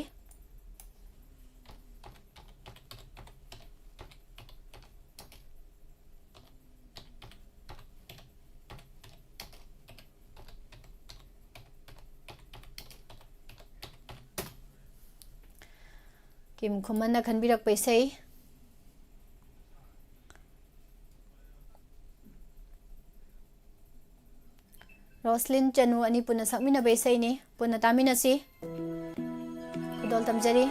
ꯀꯤꯝ ꯈꯨꯃꯟꯅ ꯈꯟꯕꯤꯔꯛꯄ ꯏꯁꯩ꯫ ꯔꯣꯁꯂꯤꯟ ꯆꯅꯨ ꯑꯅꯤ ꯄꯨꯟꯅ ꯁꯛꯃꯤꯟꯅꯕ ꯏꯁꯩꯅꯤ꯫ ꯄꯨꯟꯅ ꯇꯥꯃꯤꯟꯅꯁꯤ꯫ ꯈꯨꯗꯣꯜ ꯇꯝꯖꯔꯤ꯫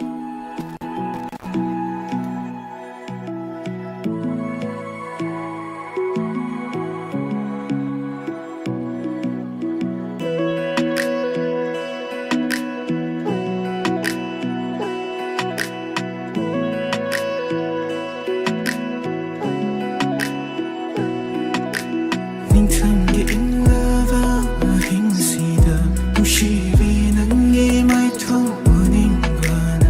ꯅꯤꯡꯊꯝꯒꯤ ꯏꯪꯂꯕ ꯑꯍꯤꯡꯁꯤꯗ ꯅꯨꯡꯁꯤꯕꯤ ꯅꯪꯒꯤ ꯃꯥꯏꯊꯣꯡ ꯎꯅꯤꯡꯕꯅ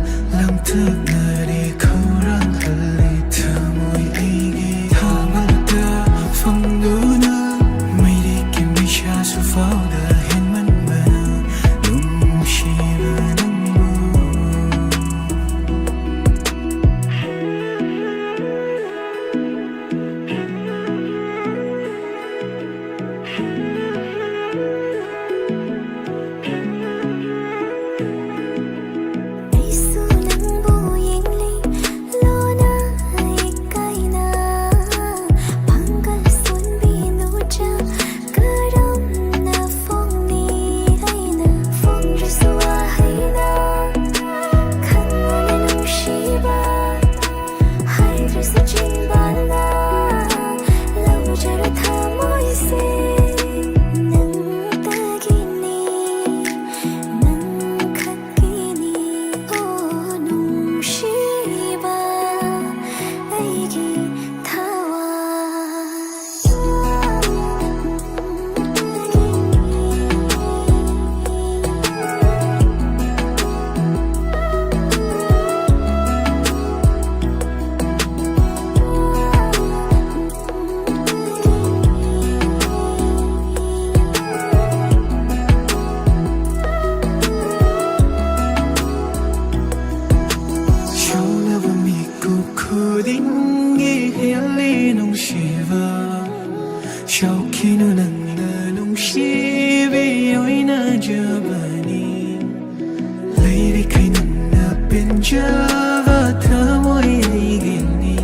ꯀꯩꯅꯣꯅ ꯄꯦꯟꯖꯕ ꯊꯃꯣꯏ ꯑꯩꯒꯤꯅꯤ꯫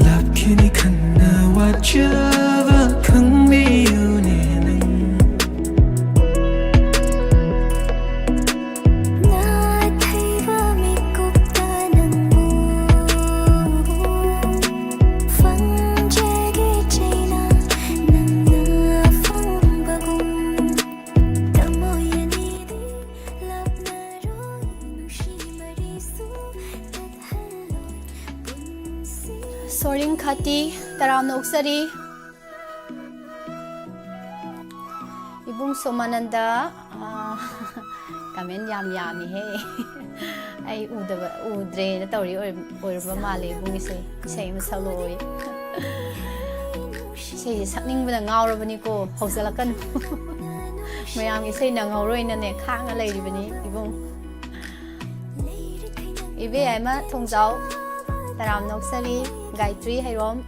ꯂꯥꯞꯈꯤꯅꯤ ꯈꯟꯅ ꯋꯥꯖꯕ ꯈꯪꯕꯤꯌꯨꯅꯦ ꯅꯪ꯫ ꯅꯥꯊꯩꯕ ꯃꯤꯀꯨꯞꯇ ꯅꯪꯕꯨ ꯐꯪꯖꯒꯦ ꯆꯩꯅ ꯅꯪꯅ ꯐꯪꯕꯒꯨꯝ꯫ ꯊꯃꯣꯏ ꯑꯅꯤꯗꯤ ꯂꯥꯞꯅꯔꯣꯏ, ꯅꯨꯡꯁꯤ ꯃꯔꯤꯁꯨ ꯇꯠꯍꯜꯂꯣꯏ, ꯄꯨꯟꯁꯤ꯫ ꯁꯣꯔꯤꯡ ꯈꯥꯇꯤ, ꯇꯔꯥꯝꯅ ꯑꯣꯛꯆꯔꯤ꯫ ꯏꯕꯨꯡ ꯁꯣꯃꯥꯅꯟꯗ, ꯑꯥ, comment ꯌꯥꯝ ꯌꯥꯝꯃꯤꯍꯦ꯫ ꯑꯩ ꯎꯗꯕ, ꯎꯗ꯭ꯔꯦꯅ ꯇꯧꯔꯤ ꯑꯣꯏꯔ-, ꯑꯣꯏꯔꯕ ꯃꯥꯜꯂꯦ ꯏꯕꯨꯡꯒꯤꯁꯦ꯫ ꯏꯁꯩ ꯑꯃ ꯁꯛꯂꯛꯑꯣꯌꯦ꯫ ꯏꯁꯩꯁꯦ ꯁꯛꯅꯤꯡꯕꯅ ꯉꯥꯎꯔꯕꯅꯤꯀꯣ, ꯍꯧꯖꯤꯜꯂꯛꯀꯅꯨ꯫ ꯃꯌꯥꯝꯒꯤ ꯏꯁꯩ ꯅꯪꯍꯧꯔꯣꯏꯅꯅꯦ, ꯈꯥꯡꯉ ꯂꯩꯔꯤꯕꯅꯤ ꯏꯕꯨꯡ꯫ ꯏꯕꯦ ꯌꯥꯏꯃ ꯊꯣꯡꯖꯥꯎ, ꯇꯔꯥꯝꯅ ꯑꯣꯛꯆꯔꯤ꯫ ꯒꯥꯌꯇ꯭ꯔꯤ ꯍꯩꯔꯣꯝ,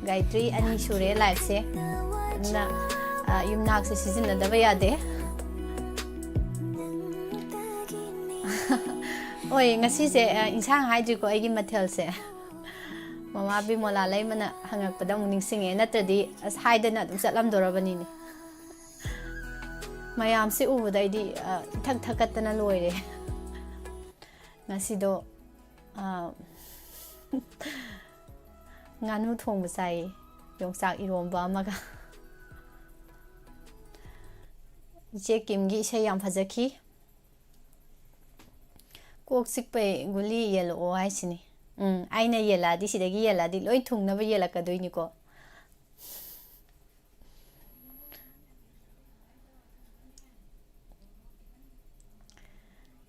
ꯒꯥꯌꯇ꯭ꯔꯤ ꯑꯅꯤ ꯁꯨꯔꯦ liveꯁꯦ꯫ ꯑꯗꯨꯅ, ꯑ, ꯌꯨꯝꯅꯥꯛꯁꯦ ꯁꯤꯖꯤꯟꯅꯗꯕ ꯌꯥꯗꯦ꯫ ꯍꯣꯏ, ꯉꯁꯤꯁꯦ, ꯑ, ꯏꯟꯁꯥꯡ ꯍꯥꯏꯗ꯭ꯔꯤꯀꯣ ꯑꯩꯒꯤ ꯃꯊꯦꯜꯁꯦ꯫ ꯃꯃꯥ ꯕꯤꯃꯣꯂꯥ ꯂꯩꯃꯅ ꯍꯪꯉꯛꯄꯗ ꯑꯃꯨꯛ ꯅꯤꯡꯁꯤꯡꯉꯦ, ꯅꯠꯇ꯭ꯔꯗꯤ ꯑꯁ ꯍꯥꯏꯗꯅ ꯑꯗꯨꯝ ꯆꯠꯂꯝꯗꯣꯔꯕꯅꯤꯅꯦ꯫ ꯃꯌꯥꯝꯁꯦ ꯎꯕꯗ ꯑꯩꯗꯤ, ꯑ, ꯏꯊꯛ ꯊꯛꯀꯠꯇꯅ ꯂꯣꯏꯔꯦ꯫ ꯉꯁꯤꯗꯣ, ꯑ, ꯉꯥꯅꯨ ꯊꯣꯡꯕ ꯆꯥꯏꯌꯦ, ꯌꯣꯡꯆꯥꯛ ꯏꯔꯣꯝꯕ ꯑꯃꯒ꯫ ꯏꯆꯦ ꯀꯤꯝꯒꯤ ꯏꯁꯩ ꯌꯥꯝ ꯐꯖꯈꯤ꯫ ꯀꯣꯛ ꯆꯤꯛꯄꯩ ꯒꯨꯂꯤ ꯌꯦꯜꯂꯛꯑꯣ ꯍꯥꯏꯁꯤꯅꯤ꯫ ꯎꯝ, ꯑꯩꯅ ꯌꯦꯜꯂꯛꯑꯗꯤ, ꯁꯤꯗꯒꯤ ꯌꯦꯜꯂꯛꯑꯗꯤ ꯂꯣꯏ ꯊꯨꯡꯅꯕ ꯌꯦꯜꯂꯛꯀꯗꯣꯏꯅꯤꯀꯣ꯫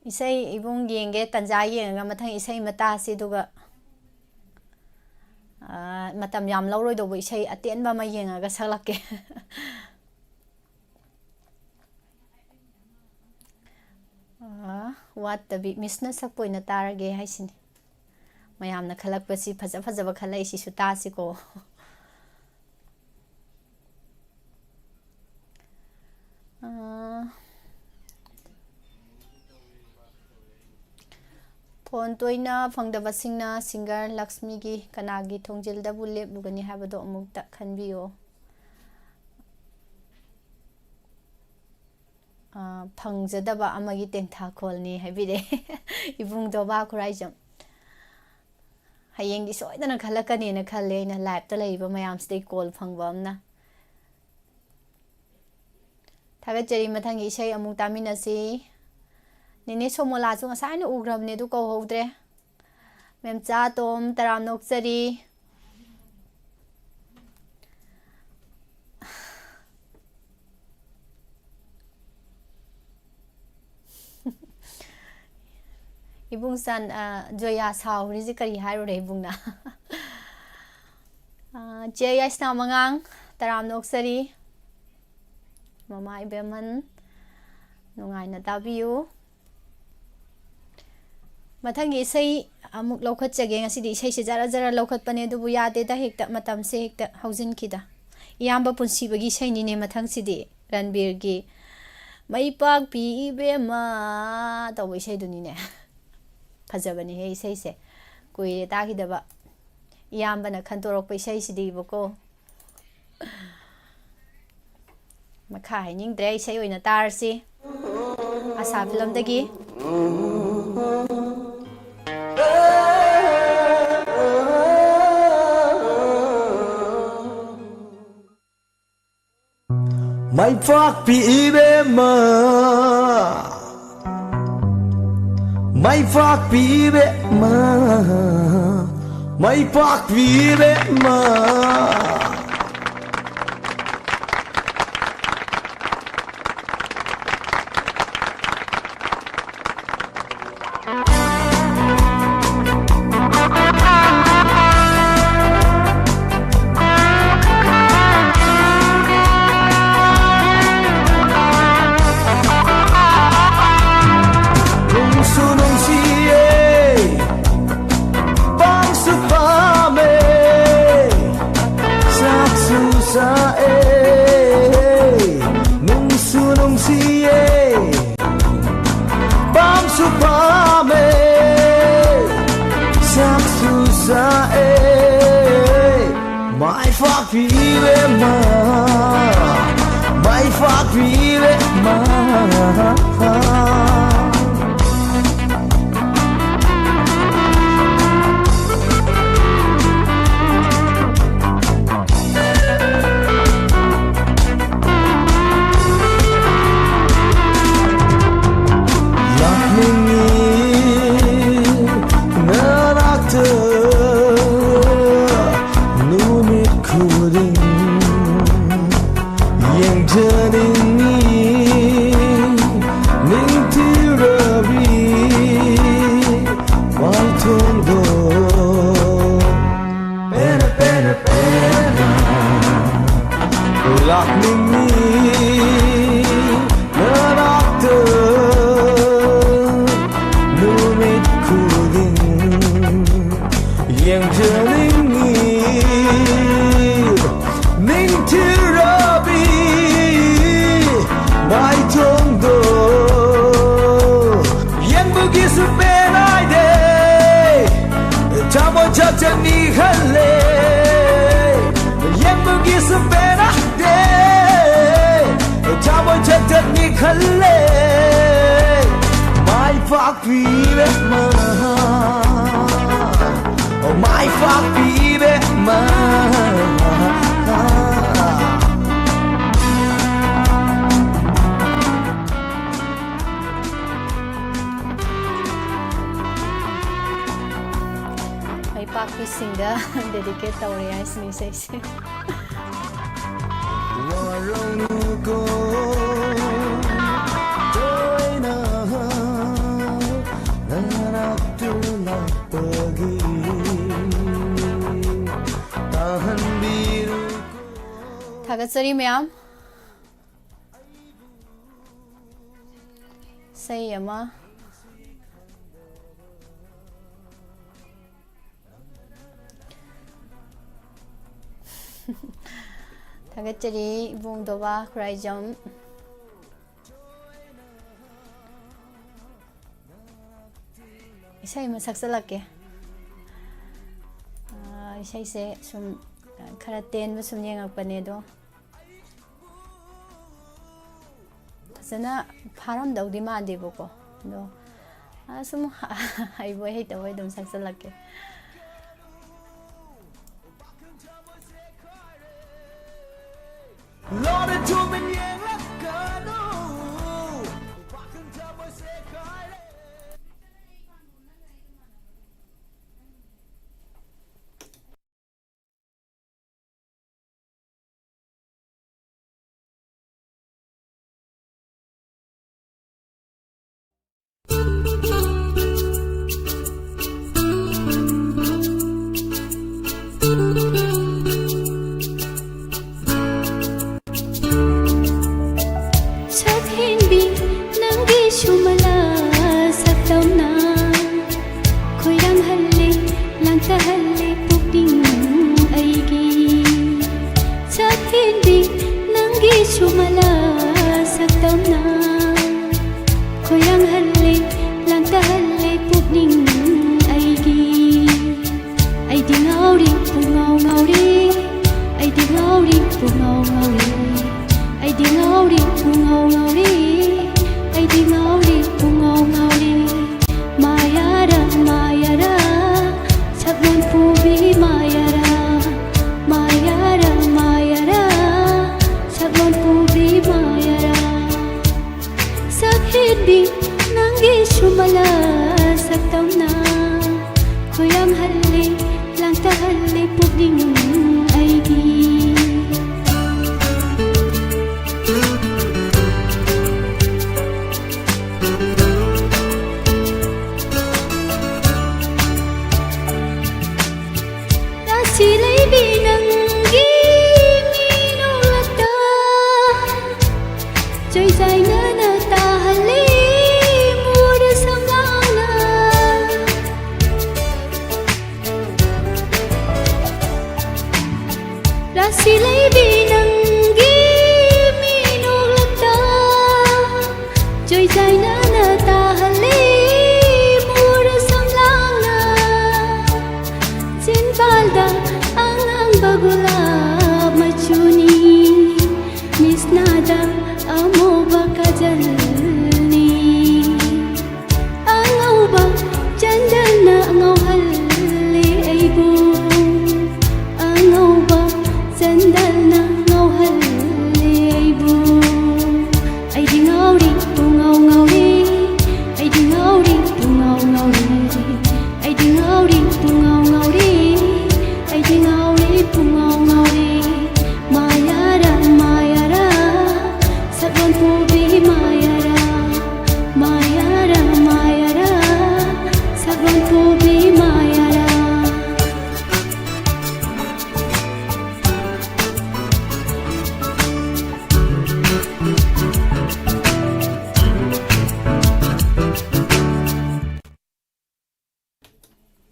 ꯏꯁꯩ ꯏꯕꯨꯡ ꯌꯦꯡꯒꯦ, ꯇꯟꯖꯥ ꯌꯦꯡꯉꯒ ꯃꯊꯪ ꯏꯁꯩ ꯑꯃ ꯇꯥꯁꯤ, ꯑꯗꯨꯒ, ꯑꯥ, ꯃꯇꯝ ꯌꯥꯝ ꯂꯧꯔꯣꯏꯗꯧꯕ ꯏꯁꯩ ꯑꯇꯦꯟꯕ ꯑꯃ ꯌꯦꯡꯉꯒ ꯁꯛꯂꯛꯀꯦ꯫ ꯑꯥ, ꯋꯥꯠꯇꯕꯤ ꯃꯤꯁꯅ ꯁꯛꯄ ꯑꯣꯏꯅ ꯇꯥꯔꯒꯦ ꯍꯥꯏꯁꯤꯅꯤ꯫ ꯃꯌꯥꯝꯅ ꯈꯜꯂꯛꯄꯁꯤ ꯐꯖ ꯐꯖꯕ ꯈꯜꯂꯛꯏꯁꯤꯁꯨ ꯇꯥꯁꯤꯀꯣ꯫ ꯑꯥ, ꯐꯣꯟ ꯇꯣꯏꯅ ꯐꯪꯗꯕꯁꯤꯡꯅ ꯁꯤꯡꯒꯔ ꯂꯛꯁꯃꯤꯒꯤ "ꯀꯅꯥꯒꯤ ꯊꯣꯡꯖꯤꯜꯗꯕꯨ ꯂꯦꯞꯂꯨꯒꯅꯤ" ꯍꯥꯏꯕꯗꯣ ꯑꯃꯨꯛꯇ ꯈꯟꯕꯤꯌꯨ꯫ ꯑ, ꯐꯪꯖꯗꯕ ꯑꯃꯒꯤ ꯇꯦꯡꯊꯥꯈꯣꯜꯅꯤ ꯍꯥꯏꯕꯤꯔꯦ ꯏꯕꯨꯡ ꯗꯣꯕꯥ ꯈꯨꯔꯥꯏꯖꯝ꯫ ꯍꯌꯦꯡꯗꯤ ꯁꯣꯏꯗꯅ ꯈꯜꯂꯛꯀꯅꯦꯅ ꯈꯜꯂꯦ ꯑꯩꯅ, ꯂꯥꯏꯞꯇ ꯂꯩꯔꯤꯕ ꯃꯌꯥꯝꯁꯤꯗꯩ ꯀꯣꯜ ꯐꯪꯕ ꯑꯃꯅ꯫ ꯊꯥꯒꯠꯆꯔꯤ꯫ ꯃꯊꯪꯒꯤ ꯏꯁꯩ ꯑꯃꯨꯛ ꯇꯥꯃꯤꯟꯅꯁꯤ꯫ ꯅꯦꯅꯦ ꯁꯣꯃꯣꯂꯥꯁꯨ ꯉꯁꯥꯏꯅ ꯎꯈ꯭ꯔꯕꯅꯦ, ꯑꯗꯨ ꯀꯧꯍꯧꯗ꯭ꯔꯦ꯫ ꯃꯦꯝꯆꯥ ꯇꯣꯝ, ꯇꯔꯥꯝꯅ ꯑꯣꯛꯆꯔꯤ꯫ ꯏꯕꯨꯡ ꯆꯥꯟ-, ꯑ, ꯖꯣꯌꯥ ꯁꯥꯎꯔꯤꯁꯦ ꯀꯔꯤ ꯍꯥꯏꯔꯨꯔꯦ ꯏꯕꯨꯡꯅ? ꯑ, ꯆꯦ ꯌꯥꯏꯁꯅꯥ ꯃꯉꯥꯡ, ꯇꯔꯥꯝꯅ ꯑꯣꯛꯆꯔꯤ꯫ ꯃꯃꯥ ꯏꯕꯦꯝꯍꯟ, ꯅꯨꯡꯉꯥꯏꯅ ꯇꯥꯕꯤꯌꯨ꯫ ꯃꯊꯪꯒꯤ ꯏꯁꯩ ꯑꯃꯨꯛ ꯂꯧꯈꯠꯆꯒꯦ꯫ ꯉꯁꯤꯗꯤ ꯏꯁꯩꯁꯦ ꯖꯔ ꯖꯔ ꯂꯧꯈꯠꯄꯅꯦ, ꯑꯗꯨꯕꯨ ꯌꯥꯗꯦꯗ, ꯍꯦꯛꯇ ꯃꯇꯝꯁꯦ ꯍꯦꯛꯇ ꯍꯧꯖꯤꯟꯈꯤꯗ꯫ ꯏꯌꯥꯝꯕ ꯄꯨꯟꯁꯤꯕꯒꯤ ꯏꯁꯩꯅꯤꯅꯦ ꯃꯊꯪꯁꯤꯗꯤ, ꯔꯟꯕꯤꯔꯒꯤ "ꯃꯩ ꯄꯥꯛꯄꯤ ꯏꯕꯦꯝꯃ" ꯇꯧꯕ ꯏꯁꯩꯗꯨꯅꯤꯅꯦ꯫ ꯐꯖꯕꯅꯤꯍꯦ ꯏꯁꯩꯁꯦ, ꯀꯨꯏꯔꯦ ꯇꯥꯈꯤꯗꯕ꯫ ꯏꯌꯥꯝꯕꯅ ꯈꯟꯇꯣꯔꯛꯄ ꯏꯁꯩꯁꯤꯗꯤꯕꯀꯣ꯫ ꯃꯈꯥ ꯍꯥꯏꯅꯤꯡꯗ꯭ꯔꯦ, ꯏꯁꯩ ꯑꯣꯏꯅ ꯇꯥꯔꯁꯤ꯫ ꯑꯁꯥ ꯐꯤꯂꯝꯗꯒꯤ꯫ ꯃꯥꯏ ꯄꯥꯛꯄꯤ ꯏꯕꯦꯝꯃ, ꯃꯥꯏ ꯄꯥꯛꯄꯤ ꯏꯕꯦꯝꯃ, ꯃꯥꯏ ꯄꯥꯛꯄꯤ ꯏꯕꯦꯝꯃ꯫ ꯅꯨꯡꯁꯨ ꯅꯨꯡꯁꯤꯌꯦ, ꯄꯥꯝꯁꯨ ꯄꯥꯝꯃꯦ, ꯆꯥꯛꯁꯨ ꯆꯥꯛꯑꯦ, ꯅꯨꯡꯁꯨ ꯅꯨꯡꯁꯤꯌꯦ, ꯄꯥꯝꯁꯨ ꯄꯥꯝꯃꯦ꯫ ꯄꯤꯔꯦꯃ, ꯃꯥꯏ ꯄꯥꯛꯄꯤꯔꯦꯃ꯫ ꯂꯥꯛꯅꯤꯡꯉꯤ ꯅꯅꯥꯛꯇ ꯅꯨꯃꯤꯠ ꯈꯨꯗꯤꯡ꯫ ꯌꯦꯡꯖꯅꯤꯡꯉꯤ ꯅꯤꯡꯊꯤꯔꯕꯤ ꯃꯥꯏꯊꯣꯡꯗꯣ꯫ ꯄꯦꯟꯅ, ꯄꯦꯟꯅ, ꯄꯦꯟꯅ ꯂꯥꯛꯅꯤꯡꯉꯤ ꯅꯅꯥꯛꯇ ꯅꯨꯃꯤꯠ ꯈꯨꯗꯤꯡ꯫ ꯌꯦꯡꯖꯅꯤꯡꯉꯤ ꯅꯤꯡꯊꯤꯔꯕꯤ ꯃꯥꯏꯊꯣꯡꯗꯣ꯫ ꯌꯦꯡꯕꯒꯤꯁꯨ ꯄꯦꯟ ꯅꯥꯏꯗꯦ, ꯊꯃꯣꯏ ꯆꯠꯆꯠꯅꯤ ꯈꯜꯂꯦ꯫ ꯌꯦꯡꯕꯒꯤꯁꯨ ꯄꯦꯟ ꯅꯥꯏꯗꯦ, ꯊꯃꯣꯏ ꯆꯠꯆꯠꯅꯤ ꯈꯜꯂꯦ꯫ ꯃꯥꯏ ꯄꯥꯛꯄꯤꯔꯦ ꯃꯥ, ꯃꯥꯏ ꯄꯥꯛꯄꯤꯔꯦ ꯃꯥ꯫ ꯃꯥꯏ ꯄꯥꯛꯄꯤꯁꯤꯡꯗ dedicate ꯇꯧꯔꯦ ꯍꯥꯏꯁꯤꯅꯤ ꯏꯁꯩꯁꯦ꯫ ꯋꯥꯔꯧꯅꯨꯀꯣ, ꯇꯣꯏꯅ ꯅꯅꯥꯛꯇ ꯂꯥꯛꯄꯒꯤ ꯇꯥꯍꯟꯕꯤꯔꯨꯀꯣ꯫ ꯊꯥꯒꯠꯆꯔꯤ ꯃꯌꯥꯝ꯫ ꯏꯁꯩ ꯑꯃ꯫ ꯊꯥꯒꯠꯆꯔꯤ ꯏꯕꯨꯡ ꯗꯣꯕꯥ ꯈꯨꯔꯥꯏꯖꯝ꯫ ꯏꯁꯩ ꯑꯃ ꯁꯛꯆꯜꯂꯛꯀꯦ꯫ ꯑꯥ, ꯏꯁꯩꯁꯦ ꯁꯨꯝ ꯈꯔ ꯇꯦꯟꯕ ꯁꯨꯝ ꯌꯦꯡꯉꯛꯄꯅꯦ ꯑꯗꯣ꯫ ꯐꯖꯅ ꯐꯥꯔꯝꯗꯧꯗꯤ ꯃꯥꯟꯗꯦꯕꯀꯣ꯫ ꯑꯗꯣ, ꯑ, ꯁꯨꯝ ꯍꯩꯕꯣꯏ ꯍꯩꯇꯕꯣꯏ ꯑꯗꯨꯝ ꯁꯛꯆꯜꯂꯛꯀꯦ꯫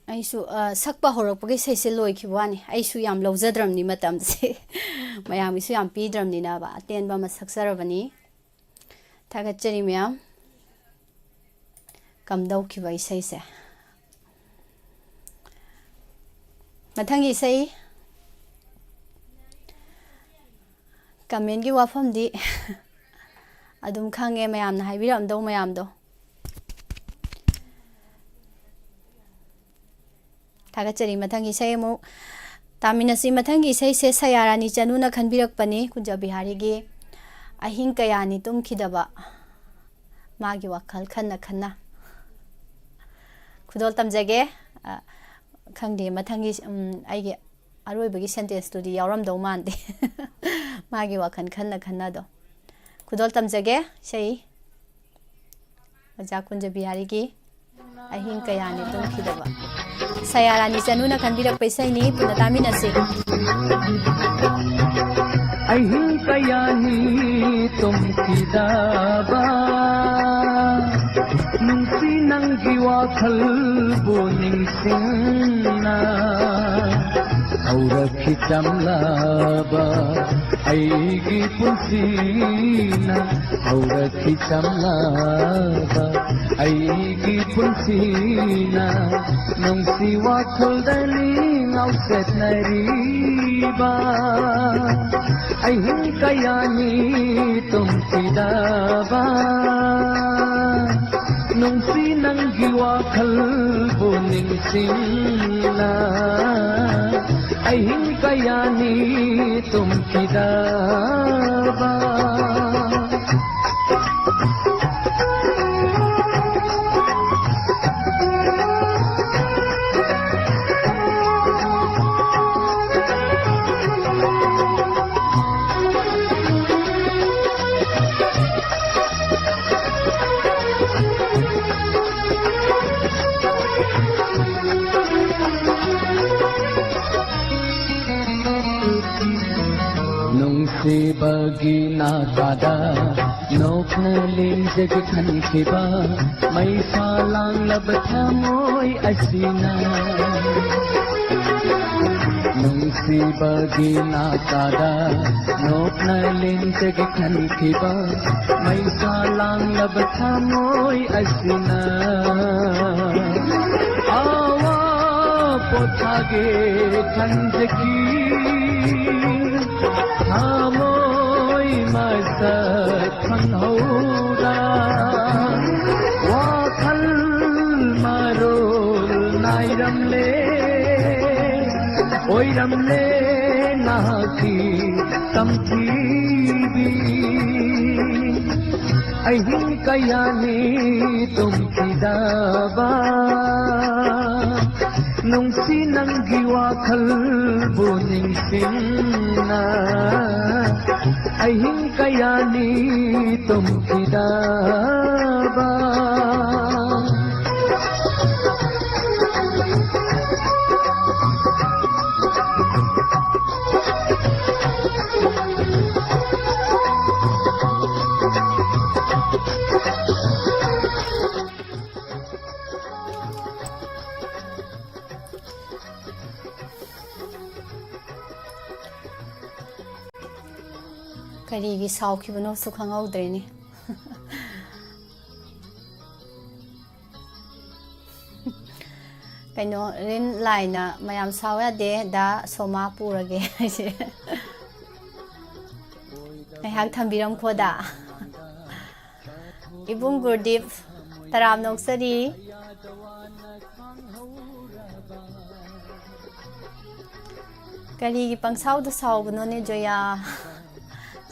ꯑꯩꯁꯨ, ꯑ, ꯁꯛꯄ ꯍꯧꯔꯛꯄꯒꯤ ꯏꯁꯩꯁꯦ ꯂꯣꯏꯈꯤꯕ ꯋꯥꯅꯤ꯫ ꯑꯩꯁꯨ ꯌꯥꯝ ꯂꯧꯖꯗ꯭ꯔꯕꯅꯤ ꯃꯇꯝꯁꯦ꯫ ꯃꯌꯥꯝꯒꯤꯁꯨ ꯌꯥꯝ ꯄꯤꯗ꯭ꯔꯕꯅꯤꯅꯕ꯫ ꯑꯇꯦꯟꯕ ꯑꯃ ꯁꯛꯆꯔꯕꯅꯤ꯫ ꯊꯥꯒꯠꯆꯔꯤ ꯃꯌꯥꯝ꯫ ꯀꯝꯗꯧꯈꯤꯕ ꯏꯁꯩꯁꯦ? ꯃꯊꯪꯒꯤ ꯏꯁꯩ꯫ ꯀꯃꯦꯟꯒꯤ ꯋꯥꯐꯝꯗꯤ ꯑꯗꯨꯝ ꯈꯪꯉꯦ, ꯃꯌꯥꯝꯅ ꯍꯥꯏꯕꯤꯔꯛꯑꯝꯗꯧ ꯃꯌꯥꯝꯗꯣ꯫ ꯊꯥꯒꯠꯆꯔꯤ꯫ ꯃꯊꯪꯒꯤ ꯏꯁꯩ ꯑꯃꯨꯛ ꯇꯥꯃꯤꯟꯅꯁꯤ꯫ ꯃꯊꯪꯒꯤ ꯏꯁꯩꯁꯦ ꯁꯌꯥꯔꯥꯅꯤ ꯆꯅꯨꯅ ꯈꯟꯕꯤꯔꯛꯄꯅꯤ, ꯀꯨꯟꯖ ꯕꯤꯍꯥꯔꯤꯒꯤ꯫ ꯑꯍꯤꯡ ꯀꯌꯥꯅꯤ ꯇꯨꯝꯈꯤꯗꯕ꯫ ꯃꯥꯒꯤ ꯋꯥꯈꯜ ꯈꯟꯅ ꯈꯟꯅ꯫ ꯈꯨꯗꯣꯜ ꯇꯝꯖꯒꯦ꯫ ꯑ, ꯈꯪꯗꯦ, ꯃꯊꯪꯒꯤ, ꯎꯝ, ꯑꯩꯒꯤ ꯑꯔꯣꯏꯕꯒꯤ ꯁꯦꯟꯇꯦꯟꯁꯇꯨꯗꯤ ꯌꯥꯎꯔꯝꯗꯧ ꯃꯥꯟꯗꯦ꯫ ꯃꯥꯒꯤ ꯋꯥꯈꯜ ꯈꯟꯅ ꯈꯟꯅꯗꯣ꯫ ꯈꯨꯗꯣꯜ ꯇꯝꯖꯒꯦ, ꯏꯁꯩ꯫ ꯑꯣꯖꯥ ꯀꯨꯟꯖ ꯕꯤꯍꯥꯔꯤꯒꯤ ꯑꯍꯤꯡ ꯀꯌꯥꯅꯤ ꯇꯨꯝꯈꯤꯗꯕ꯫ ꯁꯌꯥꯔꯥꯅꯤ ꯆꯅꯨꯅ ꯈꯟꯕꯤꯔꯛꯄ ꯏꯁꯩꯅꯤ, ꯄꯨꯟꯅ ꯇꯥꯃꯤꯟꯅꯁꯤ꯫ ꯑꯍꯤꯡ ꯀꯌꯥꯅꯤ ꯇꯨꯝꯈꯤꯗꯕ, ꯅꯨꯡꯁꯤ ꯅꯪꯒꯤ ꯋꯥꯈꯜꯕꯨ ꯅꯤꯡꯁꯤꯡꯅ, ꯍꯧꯔꯛꯈꯤ ꯆꯝꯂꯕ ꯑꯩꯒꯤ ꯄꯨꯟꯁꯤꯅ, ꯍꯧꯔꯛꯈꯤ ꯆꯝꯂꯕ ꯑꯩꯒꯤ ꯄꯨꯟꯁꯤꯅ, ꯅꯨꯡꯁꯤ ꯋꯥꯈꯜꯗꯅꯤ ꯉꯥꯎꯆꯠꯅꯔꯤꯕ꯫ ꯑꯍꯤꯡ ꯀꯌꯥꯅꯤ ꯇꯨꯝꯈꯤꯗꯕ, ꯅꯨꯡꯁꯤ ꯅꯪꯒꯤ ꯋꯥꯈꯜꯕꯨ ꯅꯤꯡꯁꯤꯡꯅ, ꯑꯍꯤꯡ ꯀꯌꯥꯅꯤ ꯇꯨꯝꯈꯤꯗꯕ꯫ ꯅꯨꯡꯁꯤꯕꯒꯤ ꯅꯥꯀꯥꯗ ꯅꯣꯛꯅ ꯂꯦꯟꯖꯒꯦ ꯈꯟꯈꯤꯕ ꯃꯩꯁꯥ ꯂꯥꯡꯂꯕ ꯊꯃꯣꯏ ꯑꯁꯤꯅ, ꯅꯨꯡꯁꯤꯕꯒꯤ ꯅꯥꯀꯥꯗ ꯅꯣꯛꯅ ꯂꯦꯟꯖꯒꯦ ꯈꯟꯈꯤꯕ ꯃꯩꯁꯥ ꯂꯥꯡꯂꯕ ꯊꯃꯣꯏ ꯑꯁꯤꯅ, ꯑꯋꯥ ꯄꯣꯊꯥꯒꯦ ꯈꯟꯖꯈꯤ꯫ ꯊꯃꯣꯏ ꯃꯁꯛ ꯈꯪꯍꯧꯗ ꯋꯥꯈꯜ ꯃꯔꯣꯜ ꯅꯥꯏꯔꯝꯂꯦ, ꯑꯣꯏꯔꯝꯂꯦ ꯅꯍꯥꯛꯀꯤ ꯇꯝꯊꯤꯕꯤ꯫ ꯑꯍꯤꯡ ꯀꯌꯥꯅꯤ ꯇꯨꯝꯈꯤꯗꯕ ꯅꯨꯡꯁꯤ ꯅꯪꯒꯤ ꯋꯥꯈꯜꯕꯨ ꯅꯤꯡꯁꯤꯡꯅ ꯑꯍꯤꯡ ꯀꯌꯥꯅꯤ ꯇꯨꯝꯈꯤꯗꯕ꯫ ꯀꯔꯤꯒꯤ ꯁꯥꯎꯈꯤꯕꯅꯣꯁꯨ ꯈꯪꯍꯧꯗ꯭ꯔꯦꯅꯦ꯫ ꯀꯩꯅꯣ, ꯔꯤꯟ ꯂꯥꯏꯅ, "ꯃꯌꯥꯝ ꯁꯥꯎ ꯌꯥꯗꯦ, ꯗꯥ ꯁꯣꯃꯥ ꯄꯨꯔꯒꯦ" ꯍꯥꯏꯁꯦ꯫ ꯉꯥꯏꯍꯥꯛ ꯊꯝꯕꯤꯔꯝꯈꯣꯗ꯫ ꯏꯕꯨꯡ ꯒꯨꯔꯗꯤꯞ, ꯇꯔꯥꯝꯅ ꯑꯣꯛꯆꯔꯤ꯫ ꯀꯔꯤꯒꯤ ꯄꯪꯁꯥꯎꯗ ꯁꯥꯎꯕꯅꯣꯅꯦ, ꯖꯣꯌꯥ?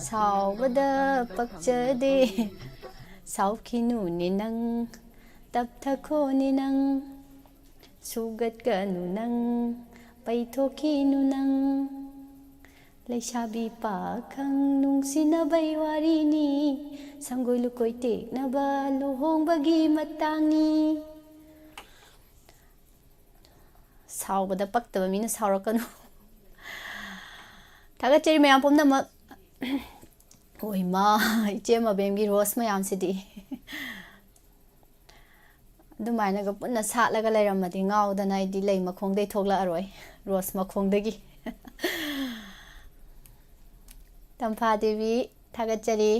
ꯁꯥꯎꯕꯗ ꯄꯛꯆꯗꯦ꯫ ꯁꯥꯎꯈꯤꯅꯨꯅꯦ ꯅꯪ, ꯇꯞꯊꯈꯣꯅꯦ ꯅꯪ, ꯁꯨꯒꯠꯀꯅꯨ ꯅꯪ, ꯄꯩꯊꯣꯛꯈꯤꯅꯨ ꯅꯪ꯫ ꯂꯩꯁꯥꯕꯤ ꯄꯥꯈꯪ ꯅꯨꯡꯁꯤꯅꯕꯩ ꯋꯥꯔꯤꯅꯤ, ꯁꯪꯒꯣꯏ ꯂꯨꯀꯣꯏ ꯇꯦꯛꯅꯕ ꯂꯨꯍꯣꯡꯕꯒꯤ ꯃꯇꯥꯡꯅꯤ꯫ ꯁꯥꯎꯕꯗ ꯄꯛꯇꯕ ꯃꯤꯅ ꯁꯥꯎꯔꯛꯀꯅꯨ꯫ ꯊꯥꯒꯠꯆꯔꯤ ꯃꯌꯥꯝ ꯄꯨꯝꯅꯃꯛ꯫ ꯍꯣꯏ ꯃꯥ, ꯏꯆꯦ ꯃꯕꯦꯝꯒꯤ ꯔꯣꯁ ꯃꯌꯥꯝꯁꯤꯗꯤ꯫ ꯑꯗꯨꯃꯥꯏꯅꯒ ꯄꯨꯟꯅ ꯁꯥꯠꯂꯒ ꯂꯩꯔꯝꯃꯗꯤ ꯉꯥꯎꯗꯅ ꯑꯩꯗꯤ ꯂꯩ ꯃꯈꯣꯡꯗꯩ ꯊꯣꯛꯂꯛꯑꯔꯣꯏ, ꯔꯣꯁ ꯃꯈꯣꯡꯗꯒꯤ꯫ ꯇꯝꯐꯥ ꯗꯦꯕꯤ, ꯊꯥꯒꯠꯆꯔꯤ꯫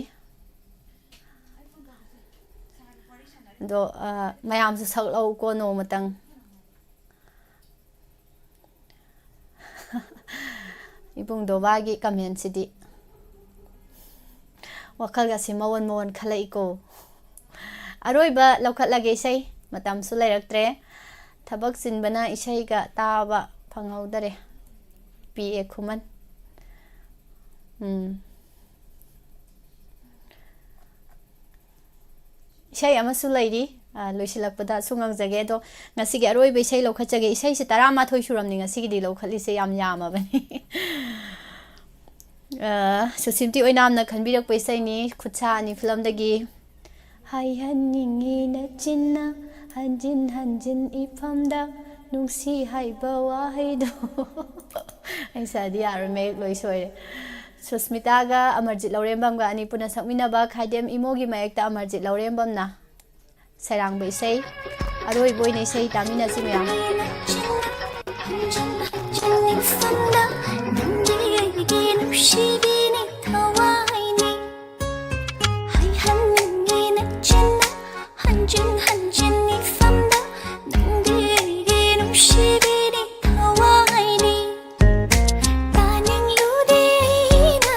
ꯑꯗꯣ, ꯑ, ꯃꯌꯥꯝꯁꯨ ꯁꯛꯂꯛꯎꯀꯣ ꯅꯣꯡꯃꯇꯪ꯫ ꯏꯕꯨꯡꯗꯣꯕꯥꯒꯤ comment ꯁꯤꯗꯤ ꯋꯥꯈꯜꯒꯁꯤ ꯃꯑꯣꯟ ꯃꯑꯣꯟ ꯈꯜꯂꯛꯏꯀꯣ꯫ ꯑꯔꯣꯏꯕ ꯂꯧꯈꯠꯂꯒꯦ ꯏꯁꯩ, ꯃꯇꯝꯁꯨ ꯂꯩꯔꯛꯇ꯭ꯔꯦ꯫ ꯊꯕꯛ ꯆꯤꯟꯕꯅ ꯏꯁꯩꯒ ꯇꯥꯕ ꯐꯪꯍꯧꯗꯔꯦ꯫ ꯄꯤ ꯑꯦ ꯈꯨꯃꯟ꯫ ꯎꯝ꯫ ꯏꯁꯩ ꯑꯃꯁꯨ ꯂꯩꯔꯤ, ꯑ, ꯂꯣꯏꯁꯤꯜꯂꯛꯄꯗꯁꯨ ꯉꯪꯖꯒꯦ꯫ ꯑꯗꯣ ꯉꯁꯤꯒꯤ ꯑꯔꯣꯏꯕ ꯏꯁꯩ ꯂꯧꯈꯠꯆꯒꯦ꯫ ꯏꯁꯩꯁꯦ ꯇꯔꯥꯃꯥꯊꯣꯏ ꯁꯨꯔꯝꯅꯤ ꯉꯁꯤꯒꯤꯗꯤ ꯂꯧꯈꯠꯂꯤꯁꯦ, ꯌꯥꯝ ꯌꯥꯝꯃꯕꯅꯤ꯫ ꯑ, ꯁꯨꯁꯤꯝꯇꯤ ꯑꯣꯏꯅꯥꯝꯅ ꯈꯟꯕꯤꯔꯛꯄ ꯏꯁꯩꯅꯤ, ꯈꯨꯠꯁꯥ ꯑꯅꯤ ꯐꯤꯂꯝꯗꯒꯤ꯫ ꯍꯥꯏꯍꯟꯅꯤꯡꯉꯤ ꯅꯆꯤꯟꯅ ꯍꯟꯖꯤꯟ ꯍꯟꯖꯤꯟ ꯏꯐꯝꯗ ꯅꯨꯡꯁꯤ ꯍꯥꯏꯕ ꯋꯥꯍꯩꯗꯣ꯫ ꯑꯩ ꯁꯥꯗꯤ ꯌꯥꯔꯣꯏ, ꯃꯌꯦꯛ ꯂꯣꯏ ꯁꯣꯏꯔꯦ꯫ ꯁꯨꯁꯃꯤꯇꯥꯒ ꯑꯃꯔꯖꯤꯠ ꯂꯧꯔꯦꯝꯕꯝꯒ ꯑꯅꯤ ꯄꯨꯟꯅ ꯁꯛꯃꯤꯟꯅꯕ ꯈꯥꯏꯗꯦꯝ ꯏꯃꯣꯒꯤ ꯃꯌꯦꯛꯇ ꯑꯃꯔꯖꯤꯠ ꯂꯧꯔꯦꯝꯕꯝꯅ ꯁꯩꯔꯥꯡꯕ ꯏꯁꯩ꯫ ꯑꯔꯣꯏꯕ ꯑꯣꯏꯅ ꯏꯁꯩ ꯇꯥꯃꯤꯟꯅꯁꯤ ꯃꯌꯥꯝ꯫ ꯍꯟꯖꯤꯟ ꯍꯟꯖꯤꯟ ꯏꯐꯝꯗ ꯅꯪꯗꯤ ꯑꯩꯒꯤ ꯅꯨꯡꯁꯤꯕꯤꯅꯤ ꯊꯋꯥꯏꯅꯤ꯫ ꯇꯥꯅꯤꯡꯂꯨꯗꯦ ꯑꯩꯅ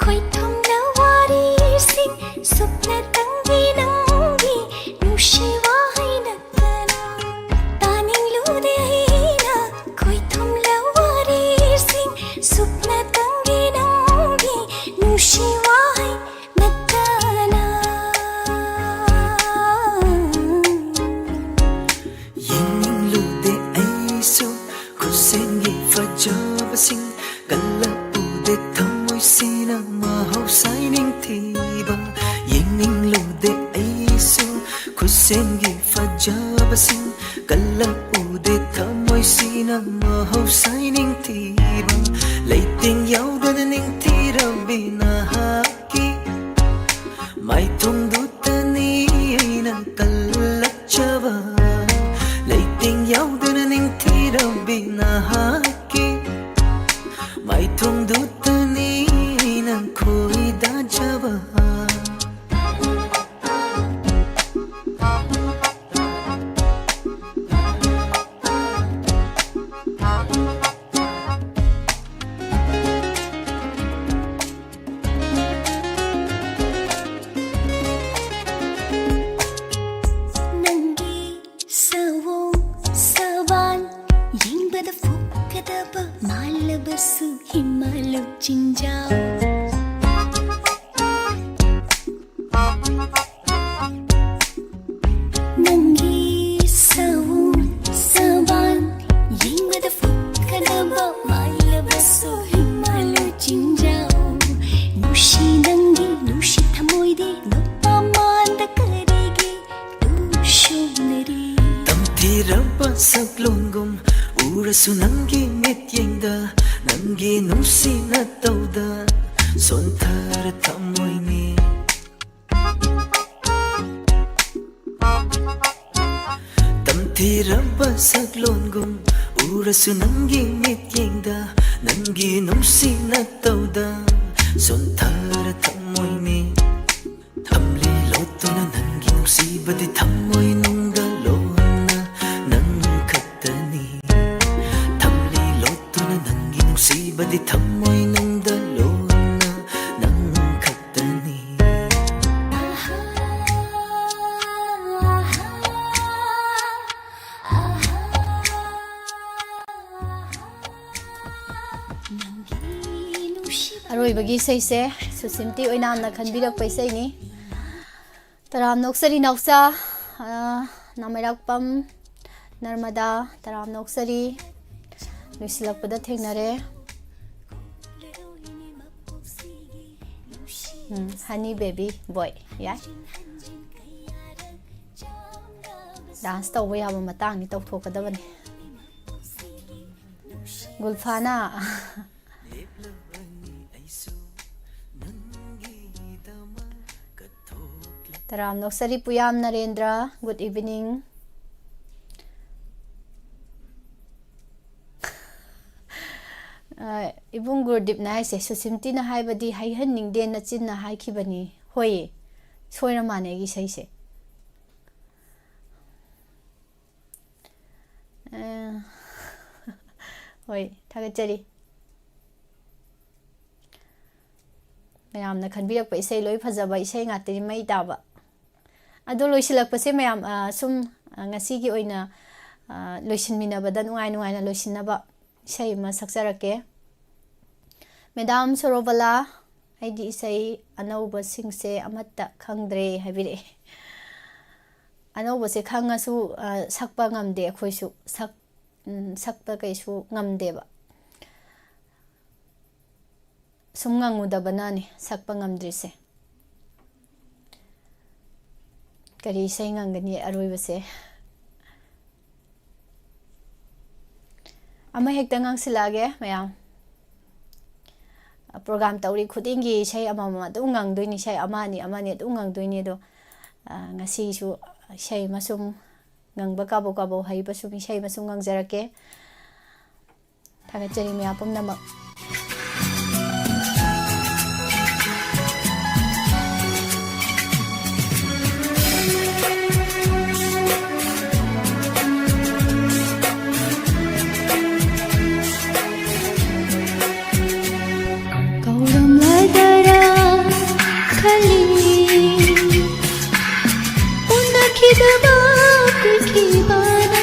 ꯈꯣꯏꯊꯨꯝꯅ ꯋꯥꯔꯤꯁꯤꯡ, ꯁꯨꯞꯅꯇꯪꯒꯤ ꯅꯪꯒꯤ ꯅꯨꯡꯁꯤ ꯋꯥꯍꯩ ꯅꯠꯇꯅ꯫ ꯇꯥꯅꯤꯡꯂꯨꯗꯦ ꯑꯩꯅ ꯈꯣꯏꯊꯨꯝꯅ ꯋꯥꯔꯤꯁꯤꯡ, ꯁꯨꯞꯅꯇꯪꯒꯤ ꯅꯪꯒꯤ ꯅꯨꯡꯁꯤ ꯋꯥꯍꯩ ꯅꯠꯇꯅ꯫ ꯌꯦꯡꯅꯤꯡꯂꯨꯗꯦ ꯑꯩꯁꯨ ꯈꯨꯠꯁꯦꯝꯒꯤ ꯐꯖꯕꯁꯤꯡ, ꯀꯜꯂꯛꯎꯗꯦ ꯊꯃꯣꯏꯁꯤꯅ ꯃꯍꯧꯁꯥꯏ ꯅꯤꯡꯊꯤꯕ꯫ ꯌꯦꯡꯅꯤꯡꯂꯨꯗꯦ ꯑꯩꯁꯨ ꯈꯨꯠꯁꯦꯝꯒꯤ ꯐꯖꯕꯁꯤꯡ, ꯀꯜꯂꯛꯎꯗꯦ ꯊꯃꯣꯏꯁꯤꯅ ꯃꯍꯧꯁꯥꯏ ꯅꯤꯡꯊꯤꯕ꯫ ꯂꯩꯇꯦꯡ ꯌꯥꯎꯗꯅ ꯅꯤꯡꯊꯤꯔꯕꯤ ꯅꯍꯥꯛꯀꯤ ꯌꯥꯎꯗꯅ ꯅꯤꯡꯊꯤꯔꯕꯤ ꯅꯍꯥꯛꯀꯤ ꯃꯥꯏꯊꯣꯡꯗꯨꯇꯅꯤ ꯑꯩꯅ ꯈꯣꯏꯗꯥꯖꯕ꯫ ꯅꯪꯒꯤ ꯁꯑꯣꯡ ꯁꯕꯥꯟ ꯌꯦꯡꯕꯗ ꯐꯨꯛꯀꯗꯕ ꯃꯥꯜꯂꯕꯁꯨ ꯍꯤꯃꯥꯂꯨ ꯆꯤꯡꯖꯥꯎ꯫ ꯅꯪꯒꯤ ꯁꯑꯣꯡ ꯁꯕꯥꯟ ꯌꯦꯡꯕꯗ ꯐꯨꯛꯀꯗꯕ ꯃꯥꯜꯂꯕꯁꯨ ꯍꯤꯃꯥꯂꯨ ꯆꯤꯡꯖꯥꯎ꯫ ꯅꯨꯡꯁꯤ ꯅꯪꯒꯤ ꯅꯨꯡꯁꯤ ꯊꯃꯣꯏꯗꯤ ꯅꯨꯄꯥ ꯃꯥꯟꯗ ꯀꯔꯤꯒꯤ ꯇꯨꯁꯣꯟꯅꯔꯤ? ꯇꯝꯊꯤꯔꯕ ꯁꯛꯂꯣꯟꯒꯨꯝ ꯎꯔꯁꯨ ꯅꯪꯒꯤ ꯃꯤꯠꯌꯦꯡꯗ ꯅꯪꯒꯤ ꯅꯨꯡꯁꯤ ꯅꯇꯧꯗ ꯁꯣꯟꯊꯔ ꯊꯝꯃꯣꯏꯅꯤ꯫ ꯇꯝꯊꯤꯔꯕ ꯁꯛꯂꯣꯟꯒꯨꯝ ꯎꯔꯁꯨ ꯅꯪꯒꯤ ꯃꯤꯠꯌꯦꯡꯗ ꯅꯪꯒꯤ ꯅꯨꯡꯁꯤ ꯅꯇꯧꯗ ꯁꯣꯟꯊꯔ ꯊꯝꯃꯣꯏꯅꯤ꯫ ꯊꯝꯂꯤ ꯂꯣꯠꯇꯨꯅ ꯅꯪꯒꯤ ꯅꯨꯡꯁꯤꯕꯗꯤ ꯊꯝꯃꯣꯏ ꯅꯨꯡꯗ ꯂꯣꯟꯅ ꯅꯪ ꯈꯛꯇꯅꯤ꯫ ꯊꯝꯂꯤ ꯂꯣꯠꯇꯨꯅ ꯅꯪꯒꯤ ꯅꯨꯡꯁꯤꯕꯗꯤ ꯊꯝꯃꯣꯏ ꯅꯨꯡꯗ ꯂꯣꯟꯅ ꯅꯪ ꯈꯛꯇꯅꯤ꯫ ꯑꯔꯣꯏꯕꯒꯤ ꯏꯁꯩꯁꯦ ꯁꯨꯁꯤꯝꯇꯤ ꯑꯣꯏꯅꯥꯝꯅ ꯈꯟꯕꯤꯔꯛꯄ ꯏꯁꯩꯅꯤ꯫ ꯇꯔꯥꯝ ꯅꯣꯛꯆꯔꯤ ꯅꯥꯎꯆꯥ, ꯑ, ꯅꯥꯃꯩꯔꯥꯛꯄꯝ ꯅꯔꯃꯗꯥ, ꯇꯔꯥꯝ ꯅꯣꯛꯆꯔꯤ꯫ ꯂꯣꯏꯁꯤꯜꯂꯛꯄꯗ ꯊꯦꯡꯅꯔꯦ꯫ ꯎꯝ, honey baby boy, ꯌꯥꯏ꯫ Dance ꯇꯧꯕ ꯌꯥꯕ ꯃꯇꯥꯡꯅꯤ, ꯇꯧꯊꯣꯛꯀꯗꯕꯅꯤ꯫ ꯒꯨꯜꯐꯥꯅꯥ꯫ ꯇꯔꯥꯝ ꯅꯣꯛꯆꯔꯤ ꯄꯨꯌꯥꯝ ꯅꯔꯦꯟꯗ꯭ꯔ, good evening꯫ ꯑ, ꯏꯕꯨꯡ ꯒꯨꯔꯗꯤꯞꯅ ꯍꯥꯏꯁꯦ, "ꯁꯨꯁꯤꯝꯇꯤꯅ ꯍꯥꯏꯕꯗꯤ ꯍꯩꯍꯟꯅꯤꯡꯗꯦ ꯅꯆꯤꯟꯅ ꯍꯥꯏꯈꯤꯕꯅꯤ"꯫ ꯍꯣꯏꯌꯦ, ꯁꯣꯏꯔ ꯃꯥꯅꯦ ꯑꯩꯒꯤ ꯏꯁꯩꯁꯦ꯫ ꯑ, ꯍꯣꯏ, ꯊꯥꯒꯠꯆꯔꯤ꯫ ꯃꯌꯥꯝꯅ ꯈꯟꯕꯤꯔꯛꯄ ꯏꯁꯩ ꯂꯣꯏ ꯐꯖꯕ ꯏꯁꯩ ꯉꯥꯛꯇꯅꯤ, ꯃꯩ ꯇꯥꯕ꯫ ꯑꯗꯣ ꯂꯣꯏꯁꯤꯜꯂꯛꯄꯁꯦ ꯃꯌꯥꯝ, ꯑ, ꯁꯨꯝ, ꯑ, ꯉꯁꯤꯒꯤ ꯑꯣꯏꯅ, ꯑ, ꯂꯣꯏꯁꯤꯟꯃꯤꯟꯅꯕꯗ ꯅꯨꯡꯉꯥꯏ ꯅꯨꯡꯉꯥꯏꯅ ꯂꯣꯏꯁꯤꯟꯅꯕ ꯏꯁꯩ ꯑꯃ ꯁꯛꯆꯔꯛꯀꯦ꯫ ꯃꯦꯗꯥꯝ ꯁꯣꯔꯣꯕꯂꯥ, "ꯑꯩꯗꯤ ꯏꯁꯩ ꯑꯅꯧꯕꯁꯤꯡꯁꯦ ꯑꯃꯠꯇ ꯈꯪꯗ꯭ꯔꯦ" ꯍꯥꯏꯕꯤꯔꯛꯑꯦ꯫ ꯑꯅꯧꯕꯁꯦ ꯈꯪꯉꯁꯨ, ꯑ, ꯁꯛꯄ ꯉꯝꯗꯦ ꯑꯩꯈꯣꯏꯁꯨ꯫ ꯁꯛ-, ꯎꯝ, ꯁꯛꯄ ꯀꯩꯁꯨ ꯉꯝꯗꯦꯕ꯫ ꯁꯨꯝ ꯉꯪꯉꯨꯗꯕꯅꯅꯦ ꯁꯛꯄ ꯉꯝꯗ꯭ꯔꯤꯁꯦ꯫ ꯀꯔꯤ ꯏꯁꯩ ꯉꯪꯒꯅꯤ ꯑꯔꯣꯏꯕꯁꯦ? ꯑꯃ ꯍꯦꯛꯇ ꯉꯪꯁꯤꯜꯂꯛꯑꯒꯦ ꯃꯌꯥꯝ꯫ ꯄ꯭ꯔꯣꯒ꯭ꯔꯥꯝ ꯇꯧꯔꯤ ꯈꯨꯗꯤꯡꯒꯤ ꯏꯁꯩ ꯑꯃꯃꯝ ꯑꯗꯨꯝ ꯉꯪꯗꯣꯏꯅꯤ, ꯏꯁꯩ ꯑꯃ ꯑꯅꯤ, ꯑꯃ ꯑꯅꯤ ꯑꯗꯨꯝ ꯉꯪꯗꯣꯏꯅꯤ꯫ ꯑꯗꯣ, ꯑ, ꯉꯁꯤꯁꯨ ꯏꯁꯩ ꯑꯃ ꯁꯨꯝ ꯉꯪꯕ ꯀꯥꯕꯣꯛ ꯀꯥꯕꯣꯛ ꯍꯩꯕ ꯁꯨꯝ ꯏꯁꯩ ꯑꯃ ꯁꯨꯝ ꯉꯪꯖꯔꯛꯀꯦ꯫ ꯊꯥꯒꯠꯆꯔꯤ ꯃꯌꯥꯝ ꯄꯨꯝꯅꯃꯛ꯫ ꯀꯧꯔꯝꯂꯗꯔꯥ ꯈꯜꯂꯤ, ꯎꯅꯈꯤꯗꯕ ꯀꯨꯏꯈꯤꯕꯅ꯫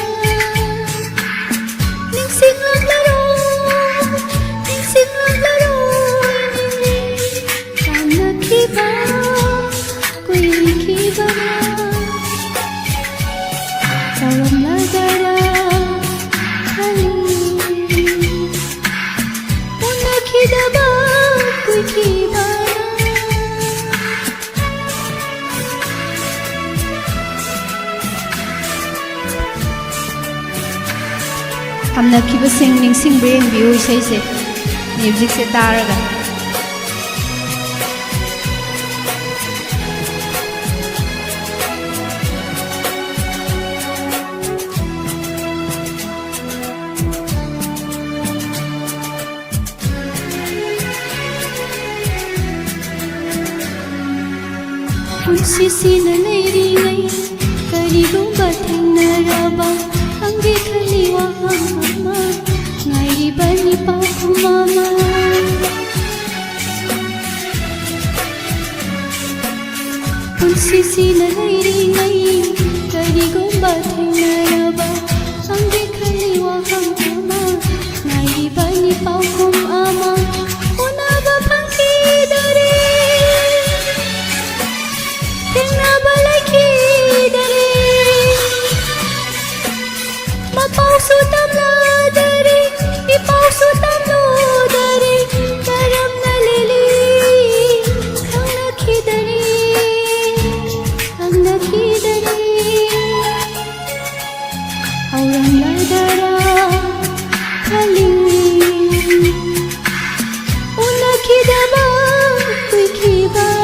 ꯅꯤꯡꯁꯤꯡꯂꯛꯂꯔꯣꯏ, ꯅꯤꯡꯁꯤꯡꯂꯛꯂꯔꯣꯏ, ꯅꯤꯡꯂꯤ ꯇꯥꯝꯅꯈꯤꯕ ꯀꯨꯏꯈꯤꯕꯅ꯫ ꯀꯧꯔꯝꯂꯗꯔꯥ ꯈꯜꯂꯤ, ꯎꯅꯈꯤꯗꯕ ꯀꯨꯏꯈꯤꯕꯅ꯫ ꯇꯝꯅꯈꯤꯕꯁꯤꯡ ꯅꯤꯡꯁꯤꯡꯕ꯭ꯔꯥ ꯌꯦꯡꯕꯤꯌꯨ ꯏꯁꯩꯁꯦ, ꯃ꯭ꯌꯨꯖꯤꯛꯁꯦ ꯇꯥꯔꯒ꯫ ꯁꯤꯁꯤꯅ ꯂꯩꯔꯤꯉꯩ ꯀꯔꯤꯒꯨꯝꯕ ꯊꯦꯡꯅꯔꯕ ꯍꯪꯒꯦ ꯈꯜꯂꯤ ꯋꯥꯍꯪ ꯑꯃ, ꯉꯥꯏꯔꯤꯕꯅꯤ ꯄꯥꯎꯈꯨꯝ ꯑꯃ꯫ ꯄꯨꯟꯁꯤꯁꯤꯅ ꯂꯩꯔꯤꯉꯩ ꯀꯔꯤꯒꯨꯝꯕ ꯊꯦꯡꯅꯔꯕ ꯍꯪꯒꯦ ꯈꯜꯂꯤ ꯋꯥꯍꯪ ꯑꯃ, ꯉꯥꯏꯔꯤꯕꯅꯤ ꯄꯥꯎꯈꯨꯝ ꯑꯃ꯫ ꯎꯅꯕ ꯐꯪꯈꯤꯗꯔꯦ, ꯊꯦꯡꯅꯕ ꯂꯩꯈꯤꯗꯔꯦ꯫ ꯃꯄꯥꯎꯁꯨ ꯇꯝꯂꯗꯔꯦ, ꯏꯄꯥꯎꯁꯨ ꯇꯝꯂꯗꯔꯦ꯫ ꯀꯔꯝꯅ ꯂꯦꯜꯂꯤ ꯈꯪꯅꯈꯤꯗꯔꯦ, ꯈꯪꯅꯈꯤꯗꯔꯦ꯫ ꯍꯧꯔꯝꯂꯗꯔꯥ ꯈꯜꯂꯤ, ꯎꯅꯈꯤꯗꯕ ꯀꯨꯏꯈꯤꯕꯔꯥ꯫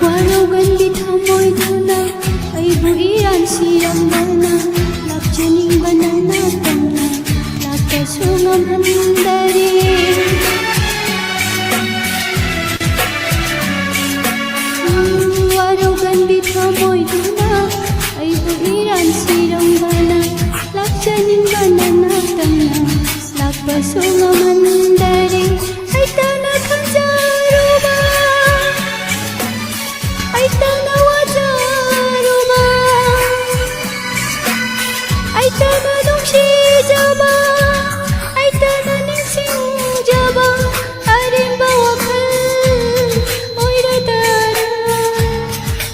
ꯋꯥꯔꯧꯒꯟꯕꯤ ꯊꯃꯣꯏꯗꯨꯅ ꯑꯩꯕꯨ ꯏꯔꯥꯟ ꯁꯤꯔꯝꯕꯅ, ꯂꯥꯛꯆꯅꯤꯡꯕ ꯅꯪꯅ ꯇꯝꯅ ꯂꯥꯛꯄꯁꯨ ꯉꯝꯍꯟꯗꯔꯦ꯫ ꯋꯥꯔꯧꯒꯟꯕꯤ ꯊꯃꯣꯏꯗꯨꯅ ꯑꯩꯕꯨ ꯏꯔꯥꯟ ꯁꯤꯔꯝꯕꯅ, ꯂꯥꯛꯆꯅꯤꯡꯕ ꯅꯪꯅ ꯇꯝꯅ ꯂꯥꯛꯄꯁꯨ ꯉꯝꯍꯟꯗꯔꯦ꯫ ꯑꯩꯇꯅ ꯈꯟꯖꯔꯨꯕ, ꯑꯩꯇꯅ ꯋꯥꯖꯔꯨꯕ, ꯑꯩꯇꯅ ꯅꯨꯡꯁꯤꯖꯕ, ꯑꯩꯇꯅ ꯅꯤꯡꯁꯤꯡꯖꯕ ꯑꯔꯦꯝꯕ ꯋꯥꯈꯜ ꯑꯣꯏꯔꯗꯔꯥ,